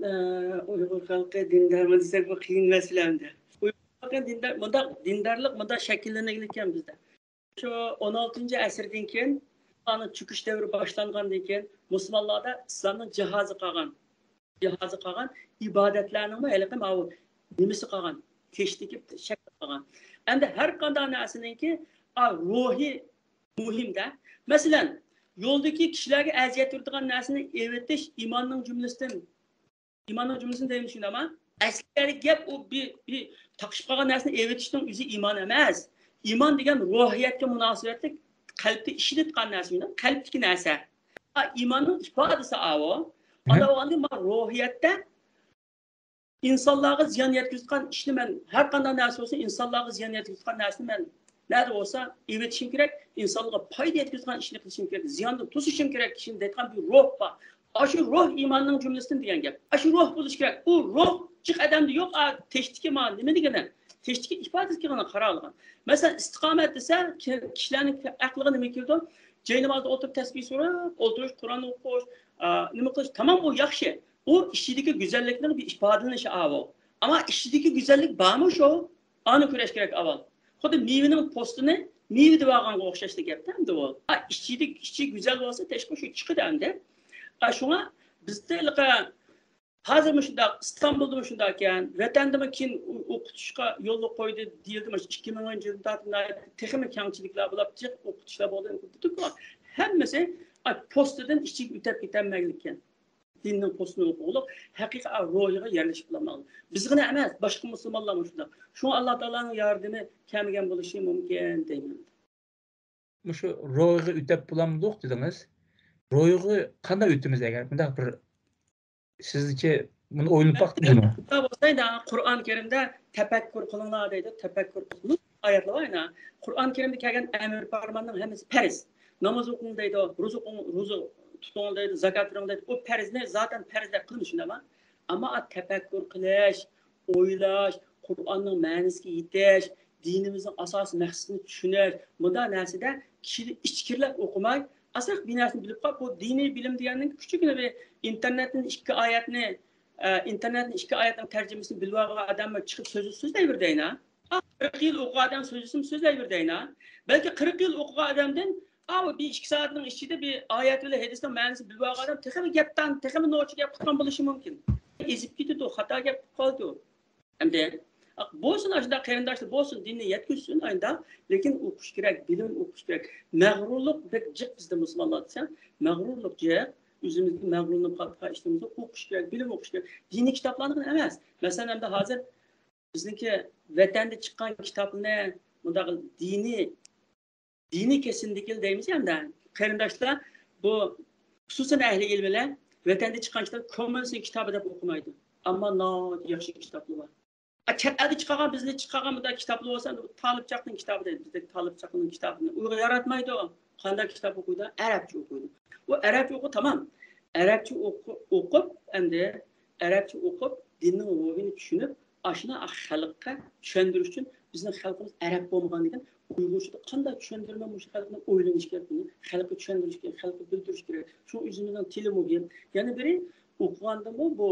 ئۇيغۇر خەلقى دىندارمۇ دېسەك، بۇ قىيىن مەسىلە ئەمدى. ئۇيغۇر خەلقى دىندار، مۇنداق دىندارلىق مۇنداق شەكىللىنگەنىكەن بىزدە. شۇ ئون ئالتىنچى ئەسىردىن كېيىن ئىسلامنىڭ چۆكۈش دەۋرى باشلانغاندىن كېيىن مۇسۇلمانلاردا ئىسلامنىڭ جاھازى قالغان. جاھازى قالغان، ئىبادەتلەرنىڭمۇ ھېلىقى ماۋۇ نېمىسى قالغان، تېشىدىكى شەكلى قالغان. ئەمدى ھەر قانداق نەرسىنىڭكى، ئا، روھى مۇھىمدە. مەسىلەن، يولدىكى كىشىلەرگە ئەزىيەت بېرىدىغان نەرسىنى ئېۋىتىش ئىماننىڭ جۈملىسىدىن، ئىماننىڭ جۈملىسىدىن دەيمىز شۇنداقمۇ؟ ئەسلى گەپ ئۇ بىر، بىر تاقىشىپ قالغان نەرسىنى ئېۋىتىشنىڭ ئۆزى ئىمان ئەمەس. ئىمان دېگەن روھىيەتكە مۇناسىۋەتلىك، قەلبتە ئىشىنىدىغان نەرسە، قەلبتىكى نەرسە. ئا، ئىماننىڭ ئىپادىسى ئاۋۇ. ئانداق بولغاندىن كېيىن مانا روھىيەتتە ئىنسانلارغا زىيان يەتكۈزىدىغان ئىشنى مەن، ھەر قانداق نەرسە بولسۇن، ئىنسانلارغا زىيان يەتكۈزىدىغان نەرسىنى مەن نەدە بولسا ئېۋىتىشىم كېرەك، ئىنسانلارغا پايدا يەتكۈزىدىغان ئىشنى قىلىشىم كېرەك، زىياندىن توسۇشۇم كېرەك كىشىنى دەيدىغان بىر روھ بار. ئاشۇ روھ ئىماننىڭ جۈملىسىدىن دېگەن گەپ. ئاشۇ روھ بولۇشى كېرەك. ئۇ روھ جىق ئادەمدە يوق. ئا، تېشتىكى ما نېمە دېگىنى؟ تېشتىكى ئىپادىسىگە قاراۋالغان. مەسىلەن، ئىستىقامەت دېسە، كى-، كىشىلەرنىڭ ئەقلىگە نېمە كېلىدۇ؟ جاينامازدا ئولتۇرۇپ تەسبىھ سوراپ ئولتۇرۇش، قۇرئان ئوقۇش، ئا، نېمە قىلىش، تامام ئۇ ياخشى. ئۇ ئىچىدىكى گۈزەللىكنىڭ بىر ئىپادىلىنىشى ئاۋۇ. ئەمما ئىچىدىكى گۈزەللىك بارمۇ شۇ؟ ئانى كۆرۈش كېرەك ئاۋۋال. خۇددى مېۋىنىڭ پوستىنى مېۋە دەپ ئالغانغا ئوخشاشلا گەپتە ئەمدى ئۇ. ئا، ئىچىدىكى، ئىچى گۈزەل بولسا تېشىقى شۇ چىقىدۇ ئەمدى. ئا، شۇڭا بىزدە ھېلىقى ھازىر مۇشۇنداق، ئىستانبۇلدىمۇ شۇنداق ئىكەن، ۋەتەندىمۇ كېيىن ئۇ-، ئوقۇتۇشقا يولغا قويدى دېيىلدى. مۇشۇ ئىككى مىڭىنچى يىلدىن تارتىپ ناھايىتى تېخىمۇ كەڭچىلىكلەر بولۇپ جىق ئوقۇتۇشلار بولدى. ھەممىسى، ئا، پوستىدىن ئىچىگە ئۆتەپ كېتەلمەيدىكەن. دىننىڭ پوستىنى ئوقۇغۇلۇق، ھەقىقىي روھىغا يەرلىشىپ بولالمايدۇ. بىزغىنە ئەمەس، باشقا مۇسۇلمانلارمۇ شۇنداق. شۇڭا ئاللا تائالانىڭ ياردىمى كەلمىگەن بولۇشى مۇمكىن دەيمەن. مۇشۇ روھىغا ئۆتەپ بولامدۇق دېدىڭىز. روھىغا قانداق ئۆتىمىز ئەگەر؟ مۇنداق بىر سىزچە بۇنى ئويلىنىپ باقتىڭىزمۇ؟ شۇنداق بولسا، قۇرئان كەرىمدە تەپەككۇر قىلىڭلار دەيدۇ، تەپەككۇر قىلىڭ. ئايەتلەر بار ئەنە. قۇرئان كەرىمدە كەلگەن ئەمر پەرماننىڭ ھەممىسى پەرز. ناماز ئوقۇڭ دەيدۇ، روزا ئوقۇڭ، روزا تۇتۇڭ دەيدۇ، زاكات بېرىڭ دەيدۇ. ئۇ پەرزنى زاتەن پەرز دەپ قىلىمىز، شۇنداقمۇ؟ ئەمما تەپەككۇر قىلىش، ئويلاش، قۇرئاننىڭ مەنىسىگە يېتىش، دىنىمىزنىڭ ئاساسىي مەقسىتىنى چۈشىنىش، مۇنداق نەرسىدە كىشىلەر ئىچكىرىلەپ ئوقۇماي، ئاسراق بىر نەرسىنى بىلىپ قاپ، بۇ دىنىي بىلىم دېگەننىڭ كىچىككىنە بىر ئىنتېرنېتتىن ئىككى ئايەتنى، ئە، ئىنتېرنېتتىن ئىككى ئايەتنىڭ تەرجىمىسىنى بىلىۋالغان ئادەم چىقىپ سۆز-، سۆزلەيۋېرىدۇ ئەينە. ئا، قىرىق يىل ئوقۇغان ئادەم سۆزلىسىمۇ سۆزلەيۋېرىدۇ ئەينە. بەلكى قىرىق يىل ئوقۇغان ئادەمدىن، ئا، بۇ بىر ئىككى سائەتنىڭ ئىچىدە بىر ئايەت بىلەن ھەدىسنىڭ مەنىسىنى بىلىۋالغان ئادەم تېخىمۇ گەپتان، تېخىمۇ نوچە گەپ قىلغان بولۇشى مۇمكىن. ئېزىپ كېتىدۇ، خاتا گەپ قىلىپ قالىدۇ. ئەمدى، بولسۇن، ئاشۇنداق قېرىنداشلار، بولسۇن، دىننى يەتكۈزسۇن، ئايندا. لېكىن ئوقۇش كېرەك، بىلىم ئوقۇش كېرەك. مەغرۇرلۇق بەك جىق بىزدە مۇسۇلمانلار دېسە، مەغرۇرلۇق جىق. ئۆزىمىزگە مەغرۇرلىنىپ قالىدىغان ئىشلىرىمىزدا ئوقۇش كېرەك، بىلىم ئوقۇش كېرەك. دىنىي كىتابلارنىلا ئەمەس. مەسىلەن، ئەمدى ھازىر بىزنىڭكى ۋەتەندە چىققان كىتابنى مۇنداق دىنىي دىنىي كېسىندىكى دەيمىز ئەمدى. قېرىنداشلار، بۇ خۇسۇسەن ئەھلى ئىلىملەر ۋەتەندە چىققان كىتاب كوممۇنىستنىڭ كىتابى دەپ ئوقۇمايدۇ. ئەمما ناھايىتى ياخشى كىتابلار بار. ئا، چەت ئەلدە چىقارغان، بىزنى چىقارغان بۇنداق كىتابلار بولسا، تالىپچاقنىڭ كىتابى دەيدۇ. بىزدەك تالىپچاقنىڭ كىتابىنى ئۇيغۇر ياراتمايدۇ. قانداق كىتاب ئوقۇيدۇ؟ ئەرەبچە ئوقۇيدۇ. ئۇ ئەرەبچە ئوقۇ، تامام. ئەرەبچە ئوقۇ-، ئوقۇپ، ئەمدى ئەرەبچە ئوقۇپ، دىننىڭ روھىنى چۈشىنىپ، ئاشۇنى خەلققە چۈشەندۈرۈش ئۈچۈن بىزنىڭ خەلقىمىز ئەرەب بولمىغاندىكىن، ئۇيغۇرچىدا قانداق چۈشەندۈرىمەن مۇشۇ خەلقنى ئويلىنىش كېرەك، بۇنى خەلققە چۈشەندۈرۈش كېرەك، خەلققە بىلدۈرۈش كېرەك. شۇڭا ئۆزىمىزنىڭ تىلى مۇھىم. يەنە بىرى، ئوقۇغاندىمۇ بۇ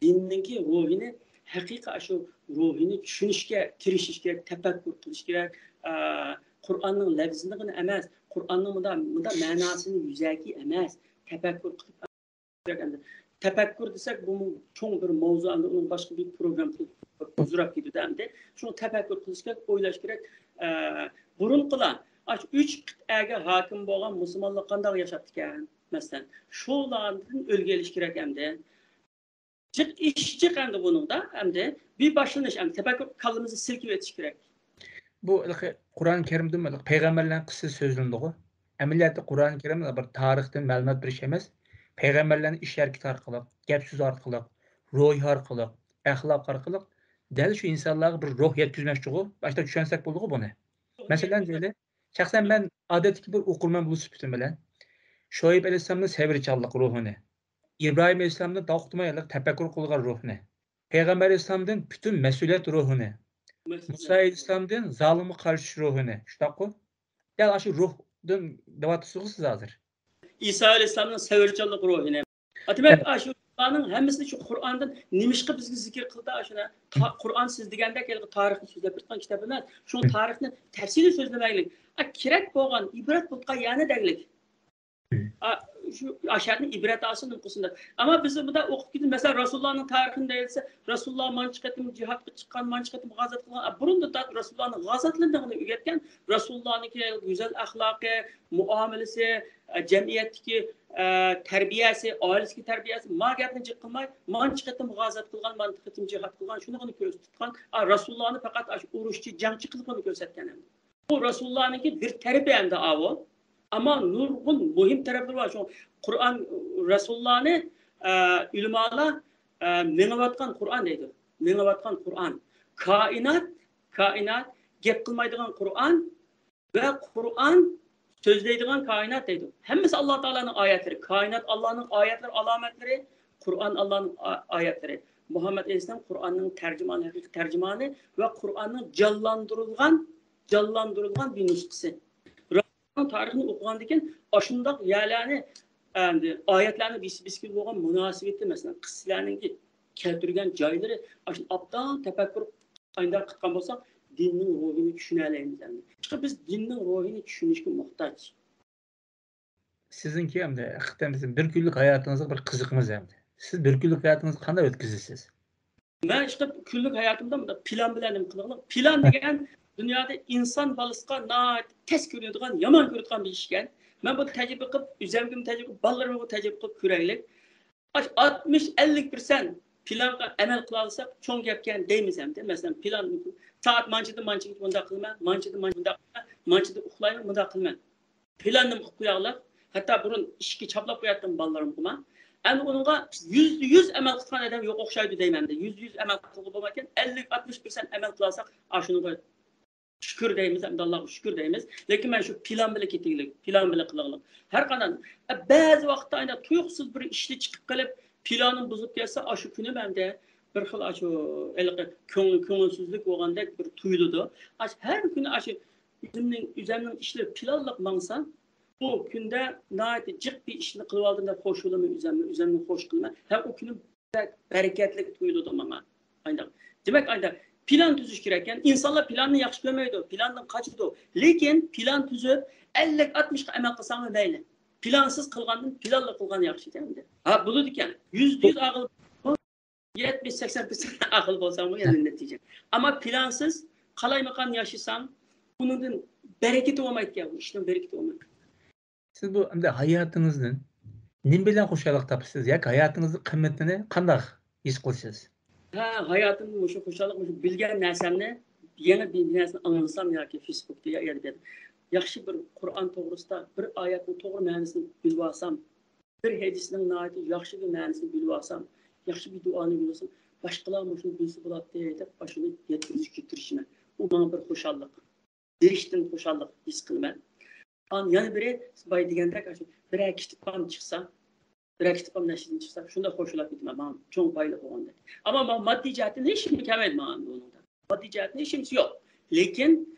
دىننىڭكى روھىنى، ھەقىقىي ئاشۇ روھىنى چۈشىنىشكە تىرىشىش كېرەك، تەپەككۇر قىلىش كېرەك. ئا، قۇرئاننىڭ لەۋزىنىغىلا ئەمەس، قۇرئاننىڭ مۇنداق، مۇنداق مەناسىنى يۈزەكى ئەمەس، تەپەككۇر قىلىپ كېرەك ئەمدى. تەپەككۇر دېسەك، بۇمۇ چوڭ بىر ماۋزۇ، ئەمدى ئۇنىڭ باشقا بىر پروگرامما ئۇزىراپ كېتىدۇ ئەمدى. شۇڭا تەپەككۇر قىلىش كېرەك، ئويلاش كېرەك. ئە، بۇرۇنقىلار، ئاشۇ ئۈچ قىتئەگە ھاكىم بولغان مۇسۇلمانلار قانداق ياشاپتىكەن؟ مەسىلەن، شۇلاردىن ئۈلگە ئېلىش كېرەك ئەمدى. جىق ئىش جىق ئەمدى بۇنىڭدا، ئەمدى بىر باشلىنىش، ئەمدى تەپەككۇر كاللىمىزنى سىلكىۋېتىش كېرەك. بۇ ھېلىقى قۇرئان كەرىمدىمۇ ھېلىقى پەيغەمبەرلەرنىڭ قىسسىسى سۆزلىنىدىغۇ. ئەمەلىيەتتە قۇرئان كەرىم بىر تارىختىن مەلۇمات بېرىش ئەمەس، پەيغەمبەرلەرنىڭ ئىش ھەرىكىتى ئارقىلىق، گەپ سۆزى ئارقىلىق، روھى ئارقىلىق، ئەخلاق ئارقىلىق دەل شۇ ئىنسانلارغا بىر روھ يەتكۈزمەكچىغۇ. باشتا چۈشەنسەك بولىدىغۇ بۇنى. مەسىلەن دەيلى، شەخسەن مەن ئادەتتىكى بىر ئوقۇرمەن بولۇش سۈپىتىم بىلەن شوئەيب ئەلەيھىسسالامنىڭ سەۋرچانلىق روھىنى، ئىبراھىم ئەلەيھىسسالامدىن توختىماي تەپەككۇر قىلغان روھنى، پەيغەمبەر ئەلەيھىسسالامدىن پۈتۈن مەسئۇلىيەت روھىنى، مۇسا ئەلەيھىسسالامدىن زالىمغا قارشى تۇرۇش روھىنى، شۇنداققۇ؟ دەل ئاشۇ روھدىن دەۋاتىسىزغۇ سىز ھازىر. ئىسا ئەلەيھىسسالامنىڭ سەۋرچانلىق روھىنى. دېمەك، ئاشۇ ئۇلارنىڭ ھەممىسىنى شۇ قۇرئاندىن نېمىشقا بىزگە زىكىر قىلدى ئاشۇنى؟ تا-، قۇرئان سىز دېگەندەك ھېلىقى تارىخنى سۆزلەپ بېرىدىغان كىتاب ئەمەس. شۇ تارىخنى تەپسىلىي سۆزلىمەيلى. ئا، كېرەك بولغان، ئىبرەت بولۇپ قالغان يەرنى دەگلىك. ئا، شۇ ئاشۇ يەردىن ئىبرەت ئالسۇن، نېمە قىلسۇن دەپ. ئەمما بىز بۇندا ئوقۇپ كېتىپ، مەسىلەن، رەسۇلۇللانىڭ تارىخىنى دەيۋەتسە، رەسۇلۇللا مانچە قېتىم جىھادقا چىققان، مانچە قېتىم غازات قىلغان. ئا، بۇرۇندىن تارتىپ رەسۇلۇللانىڭ غازاتلىرىنى ئۆگەتكەن، رەسۇلۇللانىڭكى گۈزەل ئەخلاقى، مۇئامىلىسى، ئە، جەمئىيەتتىكى، ئە، تەربىيەسى، ئائىلىسىدىكى تەربىيەسى، ما گەپنى جىق قىلماي، مانچە قېتىم غازات قىلغان، مانچە قېتىم جىھاد قىلغان، شۇنىڭغىنى كۆرسىتىپ تۇتقان. ئا، رەسۇلۇللانى پەقەت ئاشۇ ئۇرۇشچى، جەڭچى قىلىپلا كۆرسەتكەن ئەمدى. بۇ رەسۇلۇللانىڭكى بىر تەرىپى ئەمدى ئاۋۇ. ئەمما نۇرغۇن مۇھىم تەرەپلىرى بار. شۇ قۇرئان، رەسۇلۇللانى، ئە، ئۆلىمالار، ئە، مېڭىۋاتقان قۇرئان دەيدۇ. مېڭىۋاتقان قۇرئان. كائىنات، كائىنات، گەپ قىلمايدىغان قۇرئان ۋە قۇرئان سۆزلەيدىغان كائىنات دەيدۇ. ھەممىسى ئاللا تائالانىڭ ئايەتلىرى. كائىنات ئاللانىڭ ئايەتلىرى، ئالامەتلىرى، قۇرئان ئاللانىڭ ئا-، ئايەتلىرى. مۇھەممەد ئەلەيھىسسالام قۇرئاننىڭ تەرجىمانى، ھەقىقىي تەرجىمانى ۋە قۇرئاننىڭ جانلاندۇرۇلغان، جانلاندۇرۇلغان بىر نۇسخىسى. رەسۇلۇللانىڭ تارىخىنى ئوقۇغاندىن كېيىن ئاشۇنداق يەرلەرنى، ئەمدى ئايەتلەرنىڭ بىرسى بىرسىگە بولغان مۇناسىۋىتى، مەسىلەن، قىسسىلەرنىڭكى كەلتۈرگەن جايلىرى، ئاشۇ ئوبدان تەپەككۇر قانداق قىلغان بولساق، دىننىڭ روھىنى چۈشىنەلەيمىز ئەمدى. چۈنكى بىز دىننىڭ روھىنى چۈشىنىشكە موھتاج. سىزنىڭكى ئەمدى ھەقىقەتەن بىر كۈنلۈك ھاياتىڭىزغا بىر قىزىقىمىز ئەمدى. سىز بىر كۈنلۈك ھاياتىڭىزنى قانداق ئۆتكۈزىسىز؟ مەن ئىشقىلىپ كۈنلۈك ھاياتىمدا مۇنداق پىلان بىلەن نېمە قىلغىلى. پىلان دېگەن دۇنيادا ئىنسان بالىسىغا ناھايىتى تەس كۆرۈنىدىغان، يامان كۆرىدىغان بىر ئىش ئىكەن. مەن بۇ تەجرىبە قىلىپ، ئۆزۈمگىمۇ تەجرىبە قىلىپ، بالىلىرىمغا تەجرىبە قىلىپ كۆرەيلى. ئاشۇ ئاتمىش، ئەللىك پىرسەنت پىلانغا ئەمەل قىلالىساق، چوڭ گەپكەن دەيمىز ئەمدى. مەسىلەن، پىلان سائەت مانچىدىن مانچىگىچە مۇنداق قىلىمەن، مانچىدىن مانچە مۇنداق قىلىمەن، مانچىدىن ئۇخلايمەن، مۇنداق قىلىمەن. پىلاننى قىلىپ قوياغلىق. ھەتتا بۇرۇن ئىشىككە چاپلاپ قوياتتىم بالىلىرىمغىمۇ. ئەمدى ئۇنىڭغا يۈزدە يۈز ئەمەل قىلغان ئادەم يوق ئوخشايدۇ دەيمەن ئەمدى. يۈزدە يۈز ئەمەل قىلغىلى بولمايدىكەن، ئەللىك، ئاتمىش پىرسەنت ئەمەل قىلالىساق، ئاشۇنىڭغا شۈكۈر دەيمىز، ھەمدە ئاللاغا شۈكۈر دەيمىز. لېكىن مەن شۇ پىلان بىلەن كېتىگلىك، پىلان بىلەن قىلىغلىق. ھەر قانداق، بەزى ۋاقىتتا ئاينا تۇيۇقسىز بىر ئىشنى چىقىپ قېلىپ، پىلانىم بۇزۇلۇپ كەتسە، ئاشۇ كۈنى مەندە بىر خىل ئاشۇ ھېلىقى كۆڭۈل، كۆڭۈلسىزلىك بولغاندەك بىر تۇيۇلىدۇ. ئاشۇ ھەر كۈنى ئاشۇ ئۆزۈمنىڭ، ئۆزەمنىڭ ئىشلىرى پىلانلىق ماڭسا، بۇ كۈندە ناھايىتى جىق بىر ئىشنى قىلىۋالدىم دەپ خوش بولىمەن ئۆزەمنى، ئۆزەمنى خوش قىلىمەن. ھە، ئۇ كۈنۈم بەك بەرىكەتلىك تۇيۇلىدۇ ماڭا. ئاينداق. دېمەك، ئاينداق پىلان تۈزۈش كېرەككەن. ئىنسانلار پىلاننى ياخشى كۆرمەيدۇ، پىلاندىن قاچىدۇ. لېكىن پىلان تۈزۈپ، ئەللىك، ئاتمىشقا ئەمەل قىلساڭمۇ مەيلى. پىلانسىز قىلغاندىن پىلانلىق قىلغان ياخشى ئىكەن ئەمدى. ھا، بولىدىكەن. يۈزدە يۈز ئاقىل، يەتمىش، سەكسەن پىرسەنت ئاقىل بولساڭمۇ يەنە نەتىجە. ئەمما پىلانسىز، قالايمىقان ياشىساڭ، ئۇنىڭدىن بەرىكىتى بولمايدىكەن، ئۇ ئىشنىڭ بەرىكىتى بولمايدۇ. سىز بۇ ئەمدى ھاياتىڭىزدىن نېمە بىلەن خۇشاللىق تاپىسىز ياكى ھاياتىڭىزنىڭ قىممىتىنى قانداق ھېس قىلىسىز؟ ھە، ھاياتىمدا مۇشۇ خۇشاللىق، مۇشۇ بىلگەن نەرسەمنى، يېڭى بىر نەرسىنى ئاڭلىسام ياكى فېيسبۇكتا يا يەردە ياخشى بىر قۇرئان توغرىسىدا بىر ئايەتنىڭ توغرا مەنىسىنى بىلىۋالسام، بىر ھەدىسنىڭ ناھايىتى ياخشى بىر مەنىسىنى بىلىۋالسام، ياخشى بىر دۇئانى بىلىۋالسام، باشقىلار مۇشۇنى بىلسە بولاتتى دەپ، ئاشۇنى يەتكۈزۈشكە تىرىشىمەن. ئۇ ماڭا بىر خۇشاللىق، بېرىشتىن خۇشاللىق ھېس قىلىمەن. ئان يەنە بىرى، سىز بايا دېگەندەك، ئاشۇ بىرەر كىتابام چىقسا، بىرەر كىتابام نەشردىن چىقسا، شۇنداق خۇشاللىنىپ كېتىمەن، ماڭا چوڭ بايلىق بولغاندەك. ئەمما ماڭا ماددىي جەھەتتىن ھېچنېمە كەلمەيدۇ ماڭا ئۇنىڭدا. ماددىي جەھەتتىن ھېچنېمىسى يوق. لېكىن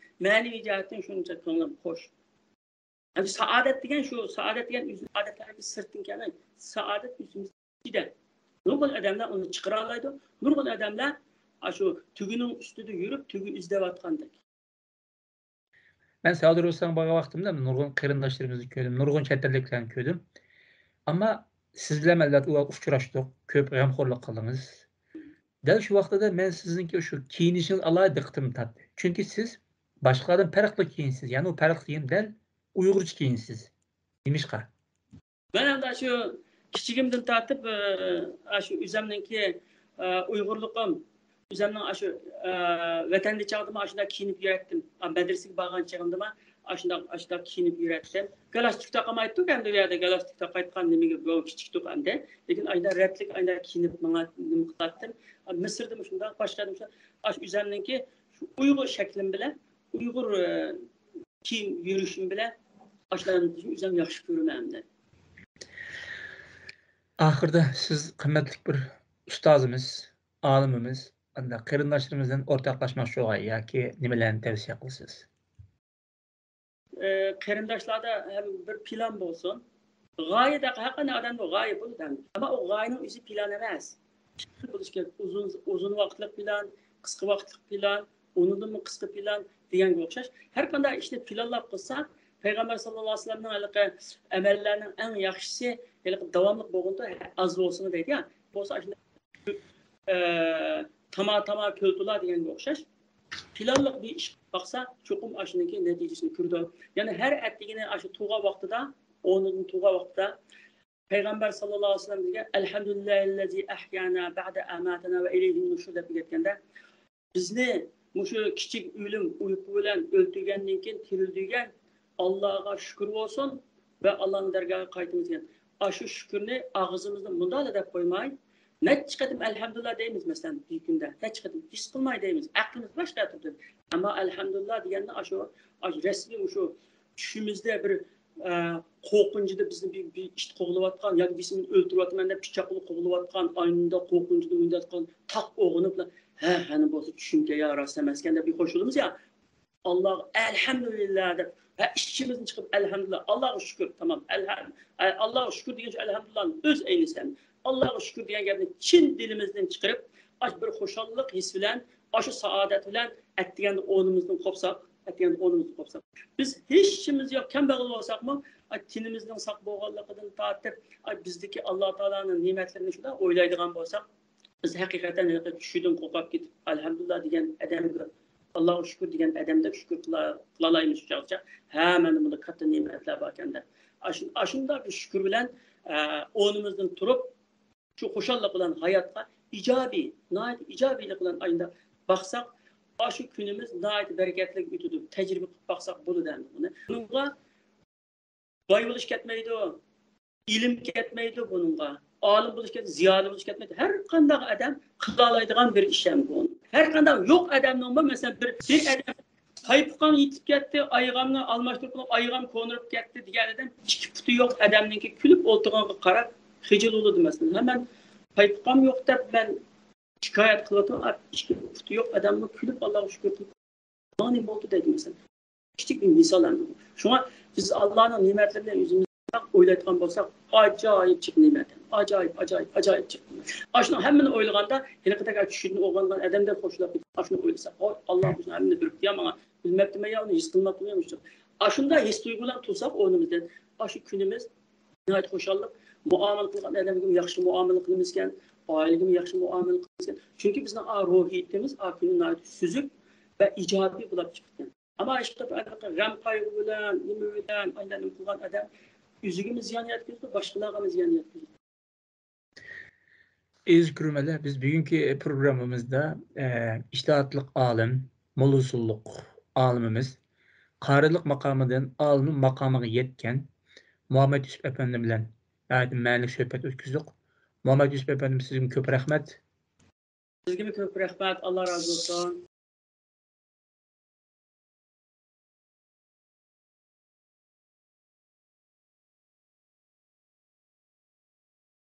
مەنىۋى جەھەتتىن شۇنچە كۆڭلۈم خۇش. ئەمدى سائادەت دېگەن شۇ، سائادەت دېگەن ئۆزىنىڭ ئادەتلەرگە سىرتتىن كەلمەي، سائادەت ئۆزىمىزدە. نۇرغۇن ئادەملەر ئۇنى چىقىرالايدۇ. نۇرغۇن ئادەملەر ئاشۇ تۆگىنىڭ ئۈستىدە يۈرۈپ، تۆگە ئىزدەۋاتقاندەك. مەن سەئۇدى ئەرەبىستانغا بارغان ۋاقتىمدا نۇرغۇن قېرىنداشلىرىمىزنى كۆردۈم، نۇرغۇن چەت ئەللىكلەرنى كۆردۈم. ئەمما سىز بىلەن ئەلۋەتتە ئۇلار ئۇچراشتۇق، كۆپ غەمخورلۇق قىلدىڭىز. دەل شۇ ۋاقتىدا مەن سىزنىڭكى شۇ كىيىنىشىڭىز ئالاھىدە دىققىتىمنى تارتتى. چۈنكى سىز باشقىلاردىن پەرقلىق كىيىنىسىز، يەنى ئۇ پەرقلىق كىيىم دەل ئۇيغۇرچە كىيىنىسىز. نېمىشقا؟ مەن ئەمدى شۇ كىچىكىمدىن تارتىپ، ئە، ئاشۇ ئۆزەمنىڭكى، ئە، ئۇيغۇرلۇقۇم، ئۆزەمنىڭ ئاشۇ، ئە، ۋەتەندە چاغدىمۇ ئاشۇنداق كىيىنىپ يۈرەتتىم. ئا، مەدرىسىگە بارغان چېغىمدىمۇ ئاشۇنداق، ئاشۇنداق كىيىنىپ يۈرەتتىم. گالاستۇك تاقىمايتتۇق ئەمدى ئۇ يەردە، گالاستۇك تاقايتقان نېمىگە بۇ كىچىكتۇق ئەمدى. لېكىن ئايدا رەتلىك ئايدا كىيىنىپ ماڭا نېمە قىلاتتىم. ئا، مىسىردىمۇ شۇنداق، باشقا يەردىمۇ شۇنداق. ئاشۇ ئۆزەمنىڭكى شۇ ئۇيغۇر شەكلىم بىلەن ئۇيغۇر، ئە، كىيىم يۈرۈشۈم بىلەن ئاشۇلارنى ئۆزۈم ياخشى كۆرىمەن ئەمدى. ئاخىردا سىز قىممەتلىك بىر ئۇستازىمىز، ئالىمىمىز، ئەمدى قېرىنداشلىرىمىز بىلەن ئورتاقلاشماقچى بولغان ياكى نېمىلەرنى تەۋسىيە قىلىسىز؟ ئە، قېرىنداشلاردا ھەم بىر پىلان بولسۇن، غايە دەپ ھەر قانداق ئادەمدە غايە بولىدۇ. ئەمما ئۇ غايىنىڭ ئۆزى پىلان ئەمەس. بولۇشى كېرەك. ئۇزۇن، ئۇزۇن ۋاقىتلىق پىلان، قىسقا ۋاقىتلىق پىلان، ئۇنىڭدىنمۇ قىسقا پىلان دېگەنگە ئوخشاش. ھەر قانداق ئىشنى پىلانلاپ قىلسا، پەيغەمبەر ساللاللاھۇ ئەلەيھى ۋەسەللەمنىڭ ھېلىقى ئەمەللەرنىڭ ئەڭ ياخشىسى ھېلىقى داۋاملىق بولغىنىدۇر، ئاز بولسىمۇ دەيدۇ يا. بولسا ئاشۇنداق، ئە، تاما تاما كۆل تولا دېگەنگە ئوخشاش. پىلانلىق بىر ئىش باقسا، چوقۇم ئاشۇنىڭكى نەتىجىسىنى كۆرىدۇ. يەنى ھەر ئەتىگىنى ئاشۇ تۇرغان ۋاقتىدا، ئورنىدىن تۇرغان ۋاقتىدا پەيغەمبەر ساللاللاھۇ ئەلەيھى ۋەسەللەم بىزگە، «ئەلھەمدۇلىللاھىللەزى ئەھيانا بەئدە ئەماتەنا ۋە ئىلەيھىن نۇشۇر» دەپ ئۆگەتكەندە، بىزنى مۇشۇ كىچىك ئۆلۈم، ئۇيقۇ بىلەن ئۆلتۈرگەندىن كېيىن تىرىلدۈرگەن ئاللاغا شۈكۈر بولسۇن ۋە ئاللانىڭ دەرگاھىغا قايتىمىز دېگەن. ئاشۇ شۈكۈرنى ئاغزىمىزدا مۇندالا دەپ قويماي، نەچچە قېتىم «ئەلھەمدۇلىللا» دەيمىز، مەسىلەن، بىر كۈندە نەچچە قېتىم ھېس قىلماي دەيمىز، ئەقلىمىز باشقا يەردە تۇرىدۇ. ئەمما «ئەلھەمدۇلىللا» دېگەننى ئاشۇ، ئاشۇ رەسمىي مۇشۇ چۈشىمىزدە بىر، ئە، قورقۇنچىدا بىزنى بىر، بىر ئىت قوغلىۋاتقان ياكى بىرسى مېنى ئۆلتۈرۈۋاتىدۇ دەپ پىچاق بىلەن قوغلىۋاتقان، ئاينىدا قورقۇنچىدا مۇنداق قىلغان تاق ئويغىنىپ، ھە، ھەنە بولسا چۈشۈمكەن يا، راست ئەمەسكەن دەپ بىر خوش بولىمىز يا. ئاللاغا ئەلھەمدۇلىللا دەپ، ھە، ئىچىمىزدىن چىقىپ ئەلھەمدۇلىللا، ئاللاغا شۈكۈر، تامام، ئەلھەم-، ئە، ئاللاغا شۈكۈر دېگەنچە ئەلھەمدۇلىللانىڭ ئۆز ئەينىسى. ئاللاغا شۈكۈر دېگەن گەپنى چىن دىلىمىزدىن چىقىرىپ، ئاشۇ بىر خۇشاللىق ھېسسى بىلەن، ئاشۇ سائادەت بىلەن ئەتىگەندە ئورنىمىزدىن قوپساق، ئەتىگەندە ئورنىمىزدىن قوپساق، بىز ھېچ ئىشىمىز يوق، كەمبەغەل بولساقمۇ، ئا، تېنىمىزنىڭ ساق بولغانلىقىدىن تارتىپ، ئا، بىزدىكى ئاللا تائالانىڭ نېمەتلىرىنى شۇنداق ئويلايدىغان بولساق، بىز ھەقىقەتەن ھېلىقى چۈشىدىن قوپۇپ كېتىپ، «ئەلھەمدۇلىللا» دېگەن ئادەمگە، «ئاللاغا شۈكۈر» دېگەن ئادەمدەك شۈكۈر قىلا-، قىلالايمىز شۇ چاغقىچە. ھە، مەندە بۇنداق كاتتا نېمەتلەر باركەن دەپ. ئاشۇ-، ئاشۇنداق بىر شۈكۈر بىلەن، ئە، ئورنىمىزدىن تۇرۇپ، شۇ خۇشاللىق بىلەن ھاياتقا ئىجابىي، ناھايىتى ئىجابىيلىق بىلەن ئاينداق باقساق، ئاشۇ كۈنىمىز ناھايىتى بەرىكەتلىك ئۆتىدۇ. تەجرىبە قىلىپ باقساق بولىدۇ ئەمدى بۇنى. بۇنىڭغا باي بولۇش كەتمەيدۇ، ئىلىم كەتمەيدۇ بۇنىڭغا. ئالىم بولۇش كەتمەيدۇ، زىيالىي بولۇش كەتمەيدۇ. ھەر قانداق ئادەم قىلالايدىغان بىر ئىش ھەم بۇ. ھەر قانداق يوق ئادەمنىڭمۇ، مەسىلەن، بىر، بىر ئادەم پايپىقىم يېتىپ كەتتى، ئايىغىمنى ئالماشتۇرۇپ، ئايىغىم كونىراپ كەتتى دېگەن ئادەم ئىككى پۇتى يوق ئادەمنىڭكى كۈلۈپ ئولتۇرغىنىغا قاراپ خىجىل بولىدۇ، مەسىلەن. ھە، مەن پايپىقىم يوق دەپ، مەن شىكايەت قىلىۋاتىمەن، ئىككى پۇتى يوق ئادەممۇ كۈلۈپ، «ئاللاغا شۈكۈر» قىلىپ، «مانا نېمە بولدى» دەيدۇ، مەسىلەن. كىچىك بىر مىسال ئەمدى بۇ. شۇڭا بىز ئاللانىڭ نېمەتلىرىنى ئۆزىمىز ئويلايدىغان بولساق، ئاجايىپ جىق نېمەت. ئاجايىپ، ئاجايىپ، ئاجايىپ جىق نېمەت. ئاشۇنىڭ ھەممىنى ئويلىغاندا، ھېلىقىدەك چۈشىدىن ئويغانغان ئادەمدەك خوشلاپ كېتىپ، ئاشۇنى ئويلىساق، «ۋاي، ئاللا بۇنى ھەممىنى بېرىپتۇ يا ماڭا. بىلمەپتىمەن يا، ئۇنى ھېس قىلماپتىمەن يا.» ئاشۇنداق ھېس تۇيغۇ بىلەن تۇرساق ئورنىمىزدىن، ئاشۇ كۈنىمىز ناھايىتى خۇشاللىق. مۇئامىلە قىلغان ئادەمگىمۇ ياخشى مۇئامىلە قىلىمىزكەن، ئائىلىگىمۇ ياخشى مۇئامىلە قىلىمىزكەن. چۈنكى بىزنىڭ ئا، روھىيىتىمىز ئا كۈنى ناھايىتى سۈزۈك ۋە ئىجابىي بولاپ چىقىدىكەن. ئەمما ھېچقانداق غەم قايغۇ بىلەن، نېمە بىلەن، ئايلانما قىلغان ئادەم ئۆزىگىمۇ زىيان يەتكۈزىدۇ، باشقىلارغىمۇ زىيان يەتكۈزىدۇ. ئەزىز كۆرۈرمەنلەر، بىز بۈگۈنكى پروگراممىمىزدا، ئە، ئىجتىھاتلىق ئالىم، موللا ئۇسۇللۇق ئالىمىمىز، قارىلىق ماقامىدىن ئالىم ماقامىغا يەتكەن مۇھەممەد يۈسۈپ ئەپەندى بىلەن ناھايىتى مەنىلىك سۆھبەت ئۆتكۈزدۇق. مۇھەممەد يۈسۈپ ئەپەندىم، سىزگىمۇ كۆپ رەھمەت. سىزگىمۇ كۆپ رەھمەت، ئاللا رازى بولسۇن.